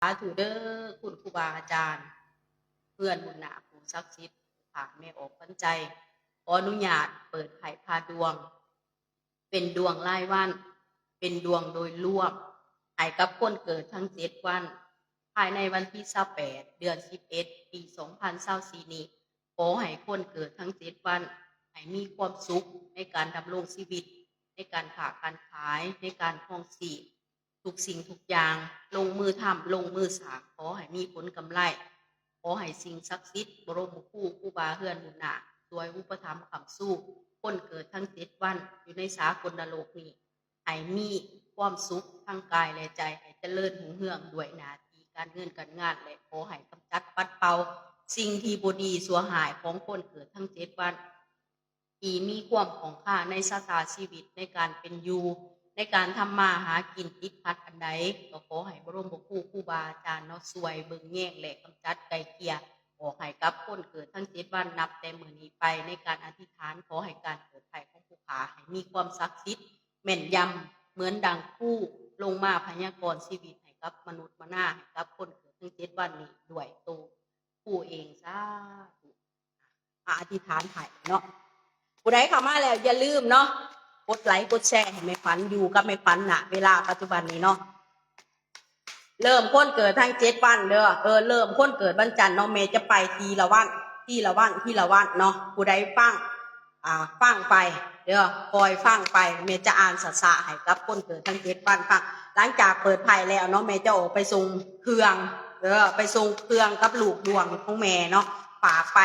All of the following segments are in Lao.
າທຸເດີ ຄຸນຄູບາອາຈານ ເຮືອນບຸນນາ ຜູ້ສັກສິດ ຜູ້ຂ້າແມ່ອອກຂວັນໃຈ ຂໍອະນຸຍາດເປີດໄພ້ພາດວງ ເປັນດວງລາຍວັນ ເປັນດວງໂດຍລວມ ໃຫ້ກັບຄົນເກີດທັງເຈັດວັນ ພາຍໃນວັນທີຊາວແປດ ເດືອນສິບເອັດ ປີສອງພັນຊາວສີ່ນີ້ ຂໍໃຫ້ຄົນເກີດທັງເຈັດວັນ ໃຫ້ມີຄວາມສຸກໃນການດຳລົງຊີວິດ ໃນການຄ້າການຂາຍ ໃນການຄອງຊີບ ທຸກສິ່ງທຸກຢ່າງ ລົງມືທຳ ລົງມືສ້າງ ຂໍໃຫ້ມີຜົນກຳໄລ. ຂໍໃຫ້ສິ່ງສັກສິດ ບະລົມຄູ ຄູບາເຮືອນບຸນນາ ຊ່ວຍອຸປະຖຳຄ້ຳຊູ ຄົນເກີດທັງເຈັດວັນ ຢູ່ໃນສາກົນນະໂລກນີ້ ໃຫ້ມີຄວາມສຸກທັງກາຍ ແລະ ໃຈ ໃຫ້ຈະເລີນຮຸ່ງເຮືອງດ້ວຍໜ້າທີ່ການເງິນການງານ ແລະ ຂໍໃຫ້ກຳຈັດປັດເປົ່າສິ່ງທີ່ບໍ່ດີຊົ່ວຮ້າຍຂອງຄົນເກີດທັງເຈັດວັນ ທີ່ມີຄວາມຂ້ອງຄາໃນຊະຕາຊີວິດ ໃນການເປັນຢູ່ ໃນການທຳມາຫາກິນ ຕິດຂັດອັນໃດ ກໍຂໍໃຫ້ບະລົມຄູ ຄູບາອາຈານເນາະ ຊ່ວຍເບິ່ງແຍງ ແລະ ກຳຈັດໄກ່ເກ່ຍອອກໃຫ້ກັບຄົນເກີດທັງເຈັດວັນ ນັບແຕ່ມື້ນີ້ໄປ ໃນການອະທິຖານ ຂໍໃຫ້ການເກີດໄຂຂອງຜູ້ຂ້າໃຫ້ມີຄວາມສັກສິດ ແມ່ນຢຳ ເໝືອນດັ່ງຄູລົງມາພະຍາກອນຊີວິດໃຫ້ກັບມະນຸດມະນາ ໃຫ້ກັບຄົນເກີດທັງເຈັດວັນນີ້ດ້ວຍໂຕຄູເອງ ສາທຸ. ອະທິຖານໄວ້ເນາະ ຜູ້ໃດເຂົ້າມາແລ້ວຢ່າລືມເນາະ ກົດໄລກົດແຊໃຫ້ແມ່ຂວັນ ຢູ່ກັບແມ່ຂວັນ ນະເວລາປັດຈຸບັນນີ້ເນາະ ເລີ່ມຄົນເກີດທັງເຈັດວັນເດີ ເອີ ເລີ່ມຄົນເກີດວັນຈັນເນາະ ແມ່ຈະໄປທີລະວັນ ທີລະວັນ ທີລະວັນເນາະ ຜູ້ໃດຟັງ ອ່າ ຟັງໄປເດີ ຄ່ອຍຟັງໄປ ແມ່ຈະອ່ານຊ້າໆໃຫ້ກັບຄົນເກີດທັງເຈັດວັນຟັງ. ຫຼັງຈາກເປີດໄພ້ແລ້ວເນາະ ແມ່ຈະອອກໄປສົ່ງເຄື່ອງເດີ ໄປສົ່ງເຄື່ອງກັບລູກດວງຂອງແມ່ເນາະ ຝາກໄປ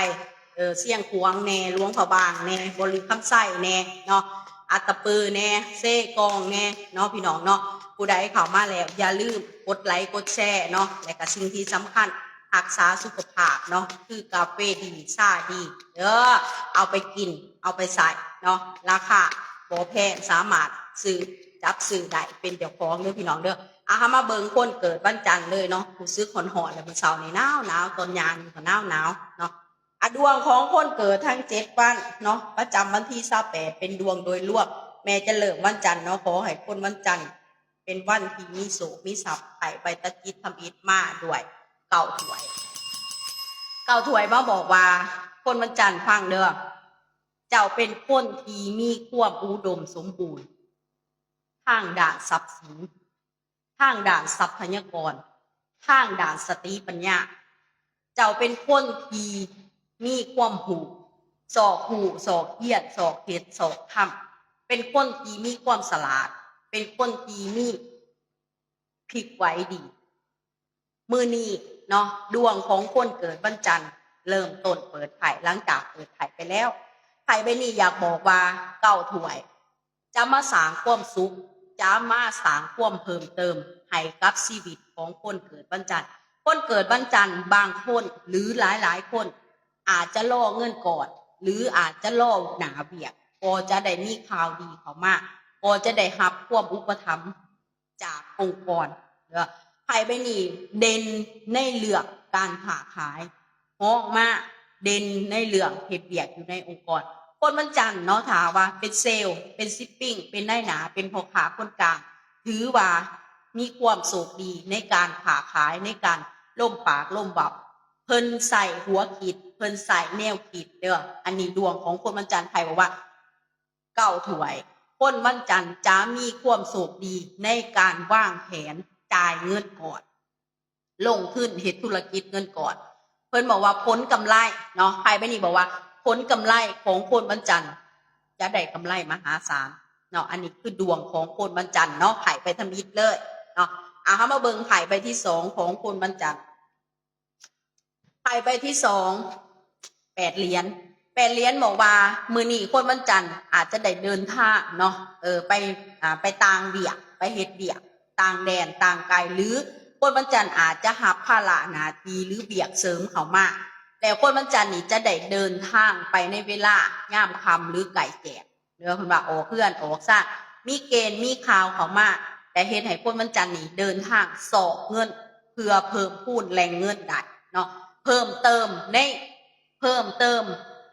ເອີ ຊຽງຂວາງແດ່ ຫຼວງພະບາງແດ່ ບໍລິຄຳໄຊແດ່ເນາະ ອັດຕະປືແດ່ ເຊກອງແດ່ເນາະ ພີ່ນ້ອງເນາະ. ຜູ້ໃດເຂົ້າມາແລ້ວຢ່າລືມກົດໄລກົດແຊເນາະ ແລະກະສິ່ງທີ່ສຳຄັນ ຮັກສາສຸຂະພາບເນາະ ຄືກາເຟດີ ຊາດີເດີ ເອົາໄປກິນ ເອົາໄປໃຊ້ເນາະ ລາຄາບໍ່ແພງ ສາມາດຊື້ ຈັບຊື້ໄດ້ ເປັນເຈົ້າຂອງເດີ ພີ່ນ້ອງເດີ. ອາ ເຮົາມາເບິ່ງຄົນເກີດວັນຈັນເລີຍເນາະ ຮູ້ສຶກຮ້ອນໆ ແລ້ວ ມື້ເຊົ້ານີ້ໜາວໆ ຕອນຍ່າງຢູ່ກໍໜາວໆເນາະ. ອາ ດວງຂອງຄົນເກີດທັງເຈັດວັນເນາະ ປະຈຳວັນທີຊາວແປດ ເປັນດວງໂດຍລວມ ແມ່ຈະເລີ່ມວັນຈັນເນາະ ຂໍໃຫ້ຄົນວັນຈັນເປັນວັນທີ່ມີໂຊກມີຊັບ ໃຫ້ໄປຕັດຈິດທຳອິດມາດ້ວຍເກົ້າຖ້ວຍ ເກົ້າຖ້ວຍມາບອກວ່າ ຄົນວັນຈັນຟັງເດີ ເຈົ້າເປັນຄົນທີ່ມີຄວາມອຸດົມສົມບູນ ທາງດ້ານຊັບສິນ ທາງດ້ານຊັບພະຍາກອນ ທາງດ້ານສະຕິປັນຍາ ເຈົ້າເປັນຄົນທີ່ມີຄວາມຮູ້ ຊອກຮູ້ ຊອກຮຽນ ຊອກເຮັດ ຊອກທຳ ເປັນຄົນທີ່ມີຄວາມສະຫຼາດ ເປັນຄົນທີ່ມີ ພລິກໄຫວດີ. ມື້ນີ້ເນາະ ດວງຂອງຄົນເກີດວັນຈັນ ເລີ່ມຕົ້ນເປີດໄພ້ ຫຼັງຈາກເປີດໄພ້ໄປແລ້ວ ໄພ້ໃບນີ້ຢາກບອກວ່າເກົ້າຖ້ວຍ ຈະມາສ້າງຄວາມສຸກ ຈະມາສ້າງຄວາມເພີ່ມເຕີມໃຫ້ກັບຊີວິດຂອງຄົນເກີດວັນຈັນ. ຄົນເກີດວັນຈັນບາງຄົນ ຫຼື ຫຼາຍໆຄົນ ອາດຈະລໍເງິນກ້ອນ ຫຼື ອາດຈະລໍໜ້າວຽກ ກໍຈະໄດ້ມີຂ່າວດີເຂົ້າມາ ກໍຈະໄດ້ຮັບຄວາມອຸປະຖຳ ຈາກອົງກອນເດີ. ໄພ້ໃບນີ້ເດັ່ນໃນເລື່ອງການຄ້າຂາຍ ຮອງມາເດັ່ນໃນເລື່ອງເຮັດວຽກຢູ່ໃນອົງກອນ. ຄົນວັນຈັນເນາະ ຖ້າວ່າເປັນເຊວ ເປັນຊິບປິງ ເປັນນາຍໜ້າ ເປັນພໍ່ຄ້າຄົນກາງ ຖືວ່າມີຄວາມໂຊກດີໃນການຄ້າຂາຍ ໃນການລົມປາກລົມເວົ້າ. ເພິ່ນໃຊ້ຫົວຄິດ ເພິ່ນໃຊ້ແນວຄິດເດີ. ອັນນີ້ດວງຂອງຄົນວັນຈັນ ໄພ້ບອກວ່າ ເກົ້າຖ້ວຍ ຄົນວັນຈັນຈະມີຄວາມໂຊກດີໃນການວາງແຜນຈ່າຍເງິນກ້ອນ ລົງທຶນເຮັດທຸລະກິດເງິນກ້ອນ. ເພິ່ນບອກວ່າຜົນກຳໄລເນາະ ໄພ້ໃບນີ້ບອກວ່າຜົນກຳໄລຂອງຄົນວັນຈັນຈະໄດ້ກຳໄລມະຫາສານເນາະ. ອັນນີ້ຄືດວງຂອງຄົນວັນຈັນເນາະ ໄພ້ໄປທຳອິດເລີຍເນາະ. ອາ ເຮົາມາເບິ່ງໄພ້ໃບທີສອງຂອງຄົນວັນຈັນ. ໄພ້ໃບທີສອງ ແປດຫຼຽນ ແປດຫຼຽນບອກວ່າ ມື້ນີ້ຄົນວັນຈັນອາດຈະໄດ້ເດີນທາງເນາະ ເອີ ໄປ ອາ ໄປຕ່າງວຽກ ໄປເຮັດວຽກຕ່າງແດນຕ່າງໄກ ຫຼື ຄົນວັນຈັນອາດຈະຮັບພາລະໜ້າທີ່ ຫຼື ວຽກເສີມເຂົ້າມາ ແລ້ວຄົນວັນຈັນນີ້ຈະໄດ້ເດີນທາງໄປໃນເວລາຍາມຄ່ຳ ຫຼື ໃກ້ແຈ້ງ. ເດີ ເພິ່ນວ່າອອກເຮືອນອອກຊານ ມີເກນມີຂ່າວເຂົ້າມາ ຈະເຮັດໃຫ້ຄົນວັນຈັນນີ້ເດີນທາງຊອກເງິນ ເພື່ອເພີ່ມພູນແຫຼ່ງເງິນໄດ້ເນາະ ເພີ່ມເຕີມໃນ ເພີ່ມເຕີມ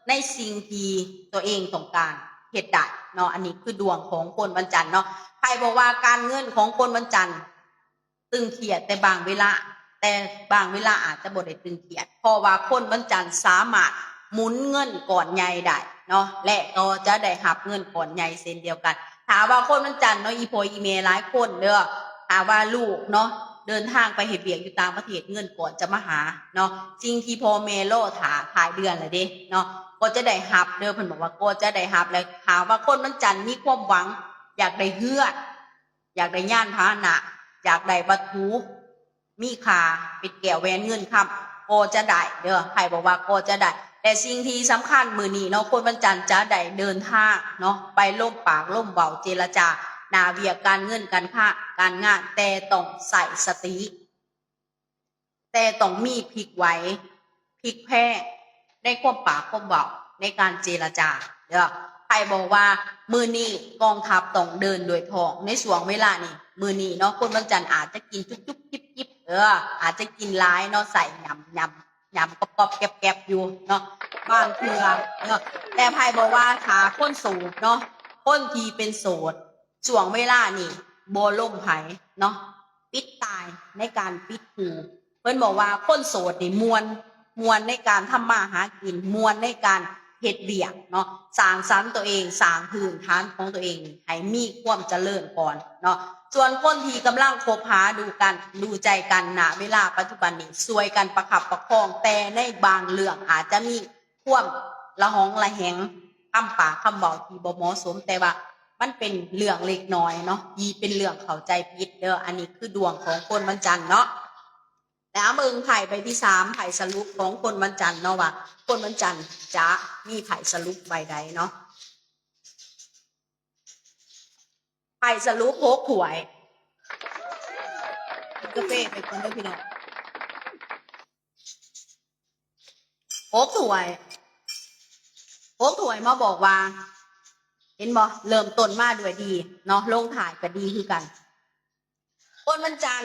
ໃນສິ່ງທີ່ຕົວເອງຕ້ອງການເຮັດໄດ້ເນາະ. ອັນນີ້ຄືດວງຂອງຄົນວັນຈັນເນາະ. ໃຜບອກວ່າການເງິນຂອງຄົນວັນຈັນ ຕຶງຄຽດແຕ່ບາງເວລາ, ແ ແຕ່ບາງເວລາອາດຈະບໍ່ໄດ້ຕຶງຄຽດ ເພາະວ່າຄົນວັນຈັນສາມາດໝູນເງິນກ້ອນໃຫຍ່ໄດ້ເນາະ ແລະກໍຈະໄດ້ຮັບເງິນກ້ອນໃຫຍ່ເຊັ່ນດຽວກັນ. ຖ້າວ່າຄົນວັນຈັນເນາະ ອີ່ພໍ່ອີ່ແມ່ຫຼາຍຄົນເດີ ຖ້າວ່າລູກເນາະ ເດີນທາງໄປເຮັດວຽກຢູ່ຕ່າງປະເທດ ເງິນກ້ອນຈະມາຫາເນາະ. ສິ່ງທີ່ພໍ່ແມ່ລໍຖ້າຫຼາຍເດືອນແລ້ວເດ້ເນາະ ກໍຈະໄດ້ຮັບເດີ. ເພິ່ນບອກວ່າກໍຈະໄດ້ຮັບ. ແລະຖ້າວ່າຄົນວັນຈັນມີຄວາມຫວັງ ຢາກໄດ້ເຮືອນ ຢາກໄດ້ຍານພາຫະນະ ຢາກໄດ້ວັດຖຸມີຄ່າ ເປັນແກ້ວແຫວນເງິນຄຳ ກໍຈະໄດ້ເດີ. ໃຜບອກວ່າກໍຈະໄດ້. ແລະສິ່ງທີ່ສຳຄັນມື້ນີ້ເນາະ ຄົນວັນຈັນຈະໄດ້ເດີນທາງເນາະ ໄປລົມປາກລົມເວົ້າເຈລະຈາ ໜ້າວຽກການເງິນການຄ້າການງານ ແຕ່ຕ້ອງໃຊ້ສະຕິ ແຕ່ຕ້ອງມີພິກໄຫວ ພິກແພງໃນຄວາມປາກຄວາມເວົ້າ ໃນການເຈລະຈາເດີ. ໃຜບອກວ່າມື້ນີ້ກອງທັບຕ້ອງເດີນດ້ວຍທ້ອງ ໃນຊ່ວງເວລານີ້ ມື້ນີ້ເນາະ ຄົນວັນຈັນອາດຈະກິນຈຸບໆຈິບໆ ເອີ ອາດຈະກິນຫຼາຍເນາະ ໃສ່ຫຍ້ຳໆ ຫຍ້ຳກອບໆແກັບໆຢູ່ເນາະ ບາງເທື່ອເນາະ. ແຕ່ໃຜບອກວ່າຖ້າຄົນໂສດເນາະ ຄົນທີ່ເປັນໂສດ ຊ່ວງເວລານີ້ບໍ່ລົມໃຜເນາະ ປິດຕາຍໃນການປິດຫູ. ເພິ່ນບອກວ່າຄົນໂສດນີ້ມ່ວນ ມ່ວນໃນການທຳມາຫາກິນ ມ່ວນໃນການເຮັດວຽກເນາະ ສ້າງສັນຕົວເອງ ສ້າງພື້ນຖານຂອງຕົວເອງໃຫ້ມີຄວາມຈະເລີນກ່ອນເນາະ. ສ່ວນຄົນທີ່ກຳລັງຄົບຫາດູກັນ ດູໃຈກັນ ນະເວລາປັດຈຸບັນນີ້ ຊ່ວຍກັນປະຄັບປະຄອງ ແຕ່ໃນບາງເລື່ອງອາດຈະມີ ຄວາມລະຫອງລະແຫງ ຄຳປາກຄຳເວົ້າທີ່ບໍ່ເໝາະສົມ ແຕ່ວ່າມັນເປັນເລື່ອງເລັກນ້ອຍເນາະ ທີ່ເປັນເລື່ອງເຂົ້າໃຈຜິດເດີ. ອັນນີ້ຄືດວງຂອງຄົນວັນຈັນເນາະ. ແລ້ວເບິ່ງໄພ້ໃບທີສາມ ໄພ້ສະຫຼຸບຂອງຄົນວັນຈັນເນາະ ວ່າຄົນວັນຈັນຈະມີໄພ້ສະຫຼຸບໃບໃດເນາະ. ໄພ້ສະຫຼຸບຫົກຖ້ວຍ ກິນກາເຟໄປກ່ອນເດີພີ່ນ້ອງ. ຫົກຖ້ວຍ ຫົກຖ້ວຍມາບອກວ່າ ເຫັນບໍ່ ເລີ່ມຕົ້ນມາດ້ວຍດີເນາະ ລົງທ້າຍກໍດີຄືກັນ. ຄົນວັນຈັນ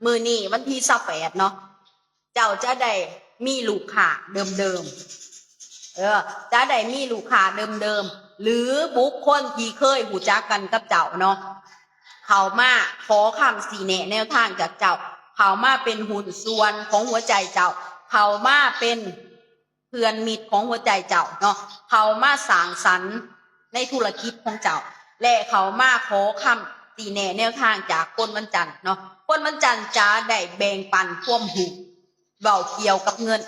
ມື້ນີ້ວັນທີຊາວແປດເນາະ ເຈົ້າຈະໄດ້ມີລູກຄ້າເດີມໆ ເອີ ຈະໄດ້ມີລູກຄ້າເດີມໆ ຫຼື ບຸກຄົນທີ່ເຄີຍຮູ້ຈັກກັນກັບເຈົ້າເນາະ ເຂົ້າມາຂໍຄຳຊີ້ແນະແນວທາງຈາກເຈົ້າ ເຂົ້າມາເປັນຫຸ້ນສ່ວນຂອງຫົວໃຈເຈົ້າ ເຂົ້າມາເປັນເພື່ອນມິດຂອງຫົວໃຈເຈົ້າເນາະ ເຂົ້າມາສ້າງສັນໃນທຸລະກິດຂອງເຈົ້າ ແລະ ເຂົ້າມາຂໍຄຳຊີ້ແນະແນວທາງຈາກຄົນວັນຈັນເນາະ. ຄົນວັນຈັນຈະໄດ້ແບ່ງປັນຄວາມຮູ້ ເວົ້າກ່ຽວກັບເງິນ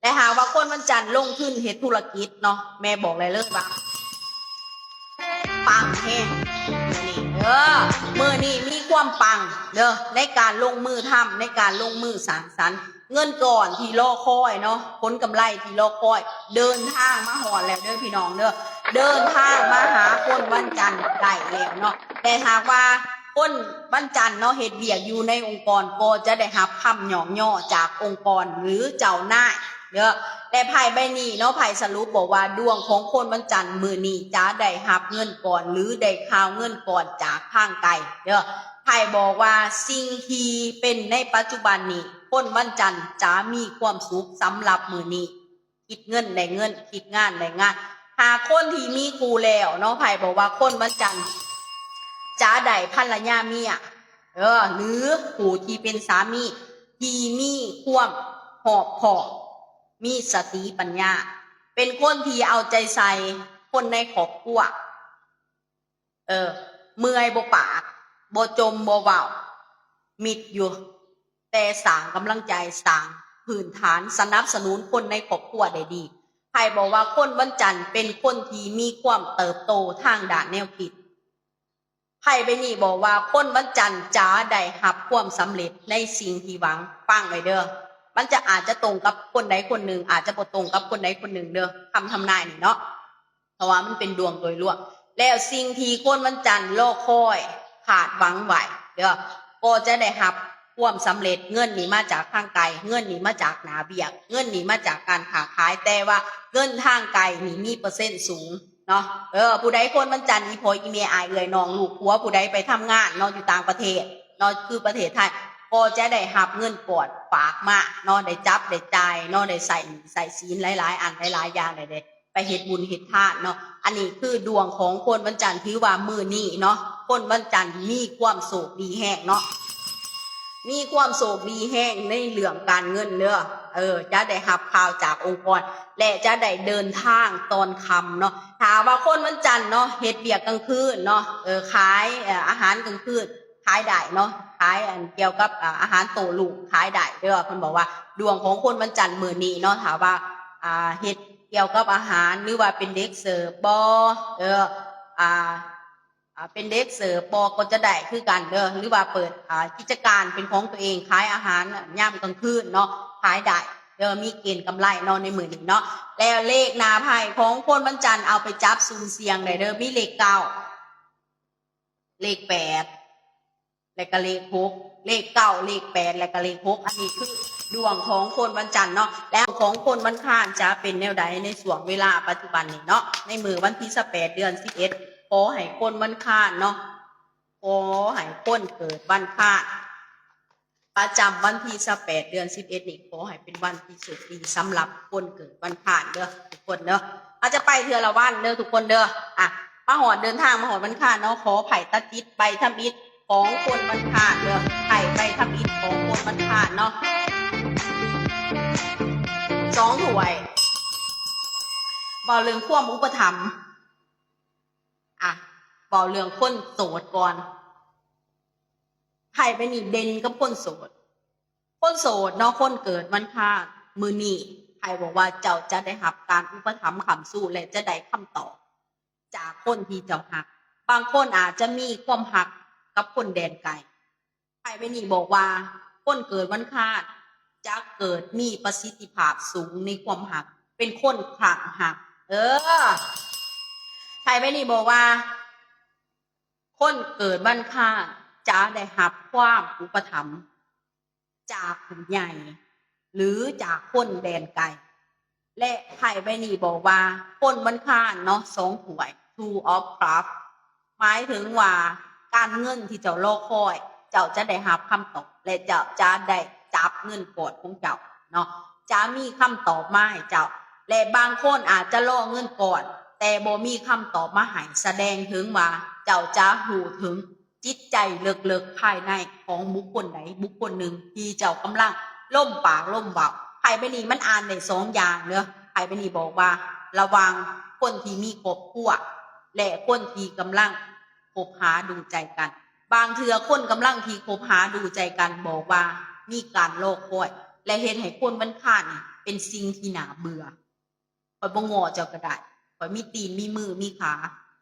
ແລະ ຫາກວ່າຄົນວັນຈັນລົງທຶນເຮັດທຸລະກິດເນາະ ແມ່ບອກໄດ້ເລີຍວ່າ ປັງແຮງ ເອີ ມື້ນີ້ມີຄວາມປັງເດີ ໃນການລົງມືທຳ ໃນການລົງມືສ້າງສັນ ເງິນກ້ອນທີ່ລໍຄອຍເນາະ ຜົນກຳໄລທີ່ລໍຄອຍ ເດີນທາງມາຮອດແລ້ວເດີພີ່ນ້ອງເດີ ເດີນທາງມາຫາຄົນວັນຈັນໄດ້ແລ້ວເນາະ. ແຕ່ຫາກວ່າຄົນວັນຈັນເນາະ ເຮັດວຽກຢູ່ໃນອົງກອນ ກໍຈະໄດ້ຮັບຄຳຍ້ອງຍໍຈາກອົງກອນ ຫຼື ເຈົ້ານາຍເດີ. ແຕ່ໄພ້ໃບນີ້ເນາະ ໄພ້ສະຫຼຸບບອກວ່າ ດວງຂອງຄົນວັນຈັນມື້ນີ້ຈະໄດ້ຮັບເງິນກ້ອນ ຫຼື ໄດ້ຂ່າວເງິນກ້ອນຈາກທາງໄກເດີ. ໄພ້ບອກວ່າສິ່ງທີ່ເປັນໃນປັດຈຸບັນນີ້ ຄົນວັນຈັນຈະມີຄວາມສຸກສຳລັບມື້ນີ້. ຄິດເງິນໄດ້ເງິນ ຄິດງານໄດ້ງານ. ຫາກຄົນທີ່ມີຄູ່ແລ້ວເນາະ ໄພ້ບອກວ່າຄົນວັນຈັນຈະໄດ້ພັນລະຍາເມຍ ເອີ ຫຼື ຜູ້ທີ່ເປັນສາມີທີ່ມີຄວາມຮອບຄອບ ມີສະຕິປັນຍາ ເປັນຄົນທີ່ເອົາໃຈໃສ່ຄົນໃນຄອບຄົວ. ເອີ ເມື່ອຍບໍ່ປາກ ບໍ່ຈົ່ມບໍ່ເວົ້າ ມິດຢູ່ ແຕ່ສ້າງກຳລັງໃຈ ສ້າງພື້ນຖານ ສະໜັບສະໜູນຄົນໃນຄອບຄົວໄດ້ດີ. ໃຜບອກວ່າຄົນວັນຈັນເປັນຄົນທີ່ມີຄວາມເຕີບໂຕທາງດ້ານແນວຄິດ. ໄພ້ໃບນີ້ບອກວ່າຄົນວັນຈັນຈະໄດ້ຮັບຄວາມສຳເລັດໃນສິ່ງທີ່ຫວັງ. ຟັງໄວ້ເດີ ມັນຈະ ອາດຈະຕົງກັບຄົນໃດຄົນໜຶ່ງ ອາດຈະບໍ່ຕົງກັບຄົນໃດຄົນໜຶ່ງເດີ ຄຳທຳນາຍນີ້ເນາະ. ເພາະວ່າມັນເປັນດວງໂດຍລວມ ແລ້ວສິ່ງທີ່ຄົນວັນຈັນລໍຄອຍຄາດຫວັງໄວ້ເດີ ກໍຈະໄດ້ຮັບຄວາມສຳເລັດ. ເງິນນີ້ມາຈາກທາງໄກ ເງິນນີ້ມາຈາກໜ້າວຽກ ເງິນນີ້ມາຈາກການຄ້າຂາຍ ແຕ່ວ່າເງິນທາງໄກນີ້ມີເປີເຊັນສູງເນາະ. ເອີ ຜູ້ໃດຄົນວັນຈັນ ອີ່ພໍ່ອີ່ແມ່ ອ້າຍເອື້ອຍນ້ອງ ລູກຜົວ ຜູ້ໃດໄປທຳງານເນາະ ຢູ່ຕ່າງປະເທດເນາະ ຄືປະເທດໄທ ກໍຈະໄດ້ຮັບເງິນກ້ອນຝາກມາເນາະ ໄດ້ຈັບໄດ້ຈ່າຍເນາະ ໄດ້ໃຊ້ໜີ້ໃຊ້ສິນຫຼາຍໆອັນຫຼາຍໆຢ່າງ ໄດ້ ໄດ້ ໄປເຮັດບຸນເຮັດທານເນາະ. ອັນນີ້ຄືດວງຂອງຄົນວັນຈັນ ຖືວ່າມື້ນີ້ເນາະ ຄົນວັນຈັນມີຄວາມໂຊກດີແຮງເນາະ. ມີຄວາມໂຊກດີແຮງໃນເລື່ອງການເງິນເດີ້ ເອີ ຈະໄດ້ຮັບຂ່າວຈາກອົງກອນ ແລະ ຈະໄດ້ເດີນທາງຕອນຄ່ຳເນາະ. ຖ້າວ່າຄົນວັນຈັນເນາະ ເຮັດວຽກກາງຄືນເນາະ ເອີ ຂາຍ ເອີ ອາຫານກາງຄືນ ຂາຍໄດ້ເນາະ ຂາຍອັນກ່ຽວກັບ ອາ ອາຫານໂຕ້ລຸງຂາຍໄດ້ເດີ້. ເພິ່ນບອກວ່າດວງຂອງຄົນວັນຈັນມື້ນີ້ເນາະ ຖ້າວ່າ ອາ ເຮັດກ່ຽວກັບອາຫານ ຫຼືວ່າເປັນເດັກເສີບບໍ ເອີ ອາ ອາ ເປັນເດັກເສີບບໍ ກໍຈະໄດ້ຄືກັນເດີ້ ຫຼືວ່າເປີດ ອາ ກິດຈະການເປັນຂອງຕົວເອງ ຂາຍອາຫານຍາມກາງຄືນເນາະ ຂາຍໄດ້ເດີ້ ມີເກນກຳໄລເນາະໃນມື້ນີ້ເນາະ. ແລ້ວເລກໜ້າໄພ້ຂອງຄົນວັນຈັນ ເອົາໄປຈັບສຸ່ມສ່ຽງໄດ້ເດີ້ ມີເລກເກົ້າ ເລກແປດ ແລະກະເລກຫົກ ເລກເກົ້າ ເລກແປດ ແລະກະເລກຫົກ ອັນນີ້ຄືດວງຂອງຄົນວັນຈັນເນາະ. ແລ້ວຂອງຄົນວັນຄານຈະເປັນແນວໃດໃນຊ່ວງເວລາປັດຈຸບັນນີ້ເນາະ ໃນມື້ວັນທີຊາວແປດ ເດືອນສິບເອັດ ຂໍໃຫ້ຄົນວັນຄານເນາະ ຂໍໃຫ້ຄົນເກີດວັນຄານ ປະຈຳວັນທີຊາວແປດ ເດືອນສິບເອັດນີ້ ຂໍໃຫ້ເປັນວັນທີ່ໂຊກດີສຳລັບຄົນເກີດວັນຄານເດີ້ທຸກຄົນເດີ້. ອາດຈະໄປເທື່ອລະວັນເດີ້ທຸກຄົນເດີ້. ອະ ມາຮອດ ເດີນທາງມາຮອດວັນຄານເນາະ ຂໍໄພ້ຕັດຈິດໃບທຳອິດຂອງຄົນວັນຄານເດີ້ ໄພ້ໃບທຳອິດຂອງຄົນວັນຄານເນາະ ສອງຖ້ວຍ. ເວົ້າເລື່ອງຄວາມອຸປະຖຳ ອະ ເວົ້າເລື່ອງຄົນໂສດກ່ອນ. ໄພ້ໃບນີ້ເດັ່ນກັບຄົນໂສດ. ຄົນໂສດເນາະ ຄົນເກີດວັນຄານ ມື້ນີ້ໄພ້ບອກວ່າເຈົ້າຈະໄດ້ຮັບການອຸປະຖຳຄ້ຳຊູ ແລະ ຈະໄດ້ຄຳຕອບຈາກຄົນທີ່ເຈົ້າຮັກ. ບາງຄົນອາດຈະມີຄວາມຮັກກັບຄົນແດນໄກ. ໄພ້ໃບນີ້ບອກວ່າຄົນເກີດວັນຄານຈະເກີດມີປະສິດທິພາບສູງໃນຄວາມຮັກ ເປັນຄົນຄັ້ງຮັກ. ເອີ ໄພ້ໃບນີ້ບອກວ່າ ຄົນເກີດວັນຄານຈະໄດ້ຮັບຄວາມອຸປະຖຳຈາກຜູ້ໃຫຍ່ ຫຼື ຈາກຄົນແດນໄກ ແລະ ໄພ້ໃບນີ້ບອກວ່າຄົນວັນຄານເນາະ ສອງຖ້ວຍ Two of Cups ໝາຍເຖິງວ່າການເງິນທີ່ເຈົ້າລໍຄອຍ ເຈົ້າຈະໄດ້ຮັບຄຳຕອບ ແລະ ເຈົ້າຈະໄດ້ຈັບເງິນກ້ອນຂອງເຈົ້າເນາະ ຈະມີຄຳຕອບມາໃຫ້ເຈົ້າ ແລະ ບາງຄົນອາດຈະລໍເງິນກ້ອນ ແຕ່ບໍ່ມີຄຳຕອບມາໃຫ້ ສະແດງເຖິງວ່າເຈົ້າຈະຮູ້ເຖິງ ຈິດໃຈເລິກໆພາຍໃນຂອງບຸກຄົນໃດບຸກຄົນໜຶ່ງທີ່ເຈົ້າກຳລັງລົມປາກລົມເວົ້າ. ໄພ້ໃບນີ້ມັນອ່ານໄດ້ສອງຢ່າງເດີ້. ໄພ້ໃບນີ້ບອກວ່າລະຫວ່າງຄົນທີ່ມີຄອບຄົວ ແລະ ຄົນທີ່ກຳລັງຄົບຫາດູໃຈກັນ. ບາງເທື່ອຄົນກຳລັງທີ່ຄົບຫາດູໃຈກັນບອກວ່າມີການລໍຄອຍ ແລະ ເຮັດໃຫ້ຄົນວັນຄານນີ້ເປັນສິ່ງທີ່ໜ້າເບື່ອ. ຂ້ອຍບໍ່ງໍ້ເຈົ້າກໍໄດ້. ຂ້ອຍມີຕີນ ມີມື ມີຂາ.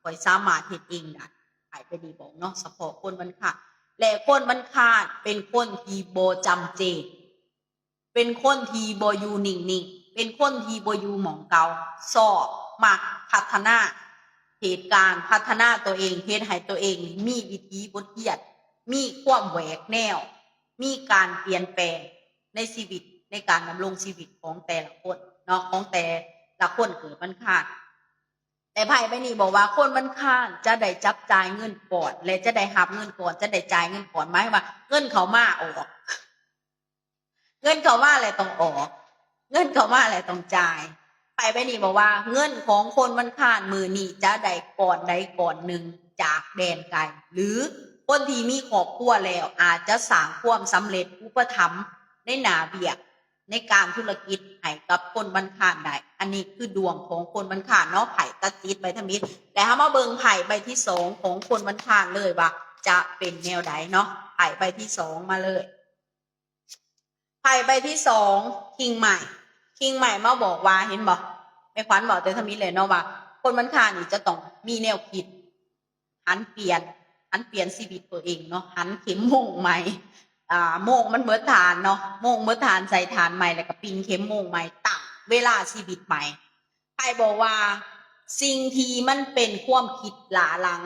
ຂ້ອຍສາມາດເຮັດເອງໄດ້. ໄພ້ໃບນີ້ບອກເນາະ ສະເພາະຄົນວັນຄານ. ແລະ ຄົນວັນຄານເປັນຄົນທີ່ບໍ່ຈຳເຈ, ເປັນຄົນທີ່ບໍ່ຢູ່ນິ່ງໆ, ເປັນຄົນທີ່ບໍ່ຢູ່ໝ່ອງເກົ່າ, ຊອບມັກພັດທະນາເຫດການ, ພັດທະນາຕົວເອງ, ເຮັດໃຫ້ຕົວເອງມີວິຖີບົດຮຽນ, ມີຄວາມແຫວກແນວ, ມີການປ່ຽນແປງ ໃນຊີວິດ ໃນການດຳລົງຊີວິດຂອງແຕ່ລະຄົນເນາະ ຂອງແຕ່ລະຄົນເກີດວັນຄານ. ແຕ່ໄພ້ໃບນີ້ບອກວ່າຄົນວັນຄານຈະໄດ້ຈັບຈ່າຍເງິນກ້ອນ ແລະ ຈະໄດ້ຮັບເງິນກ້ອນ ຈະໄດ້ຈ່າຍເງິນກ້ອນ ໝາຍວ່າເງິນເຂົ້າມາອອກ ເງິນເຂົ້າມາແລ້ວຕ້ອງອອກ ເງິນເຂົ້າມາແລ້ວຕ້ອງຈ່າຍ. ໄພ້ໃບນີ້ບອກວ່າເງິນຂອງຄົນວັນຄານມື້ນີ້ຈະໄດ້ກ້ອນໃດກ້ອນໜຶ່ງຈາກແດນໄກ ຫຼື ຄົນທີ່ມີຄອບຄົວແລ້ວອາດຈະສ້າງຄວາມສຳເລັດອຸປະຖຳໃນໜ້າວຽກ ໃນການທຸລະກິດໃຫ້ກັບຄົນວັນຄານໄດ້. ອັນນີ້ຄືດວງຂອງຄົນວັນຄານເນາະ ໄພ້ຕັດຈິດໃບທຳອິດ. ແລະ ເຮົາມາເບິ່ງໄພ້ໃບທີສອງຂອງຄົນວັນຄານເລີຍວ່າຈະເປັນແນວໃດເນາະ. ໄພ້ໃບທີສອງມາເລີຍ. ໄພ້ໃບທີສອງ ຄິງໄມ້. ຄິງໄມ້ມາບອກວ່າ ເຫັນບໍ່ ແມ່ຂວັນເວົ້າແຕ່ທຳອິດແຫຼະເນາະວ່າ ຄົນວັນຄານນີ້ຈະຕ້ອງມີແນວຄິດ ຫັນປ່ຽນ ຫັນປ່ຽນຊີວິດຕົວເອງເນາະ ຫັນເຂັມໂມງໃໝ່ ອ່າ ໂມງມັນເໝິດຖ່ານເນາະ ໂມງເໝິດຖ່ານ ໃສ່ຖ່ານໃໝ່ ແລ້ວກໍປິ່ນເຂັມໂມງໃໝ່ ຕັ້ງເວລາຊີວິດໃໝ່. ໄພ້ບອກວ່າສິ່ງທີ່ມັນເປັນຄວາມຄິດຫຼ້າຫຼັງ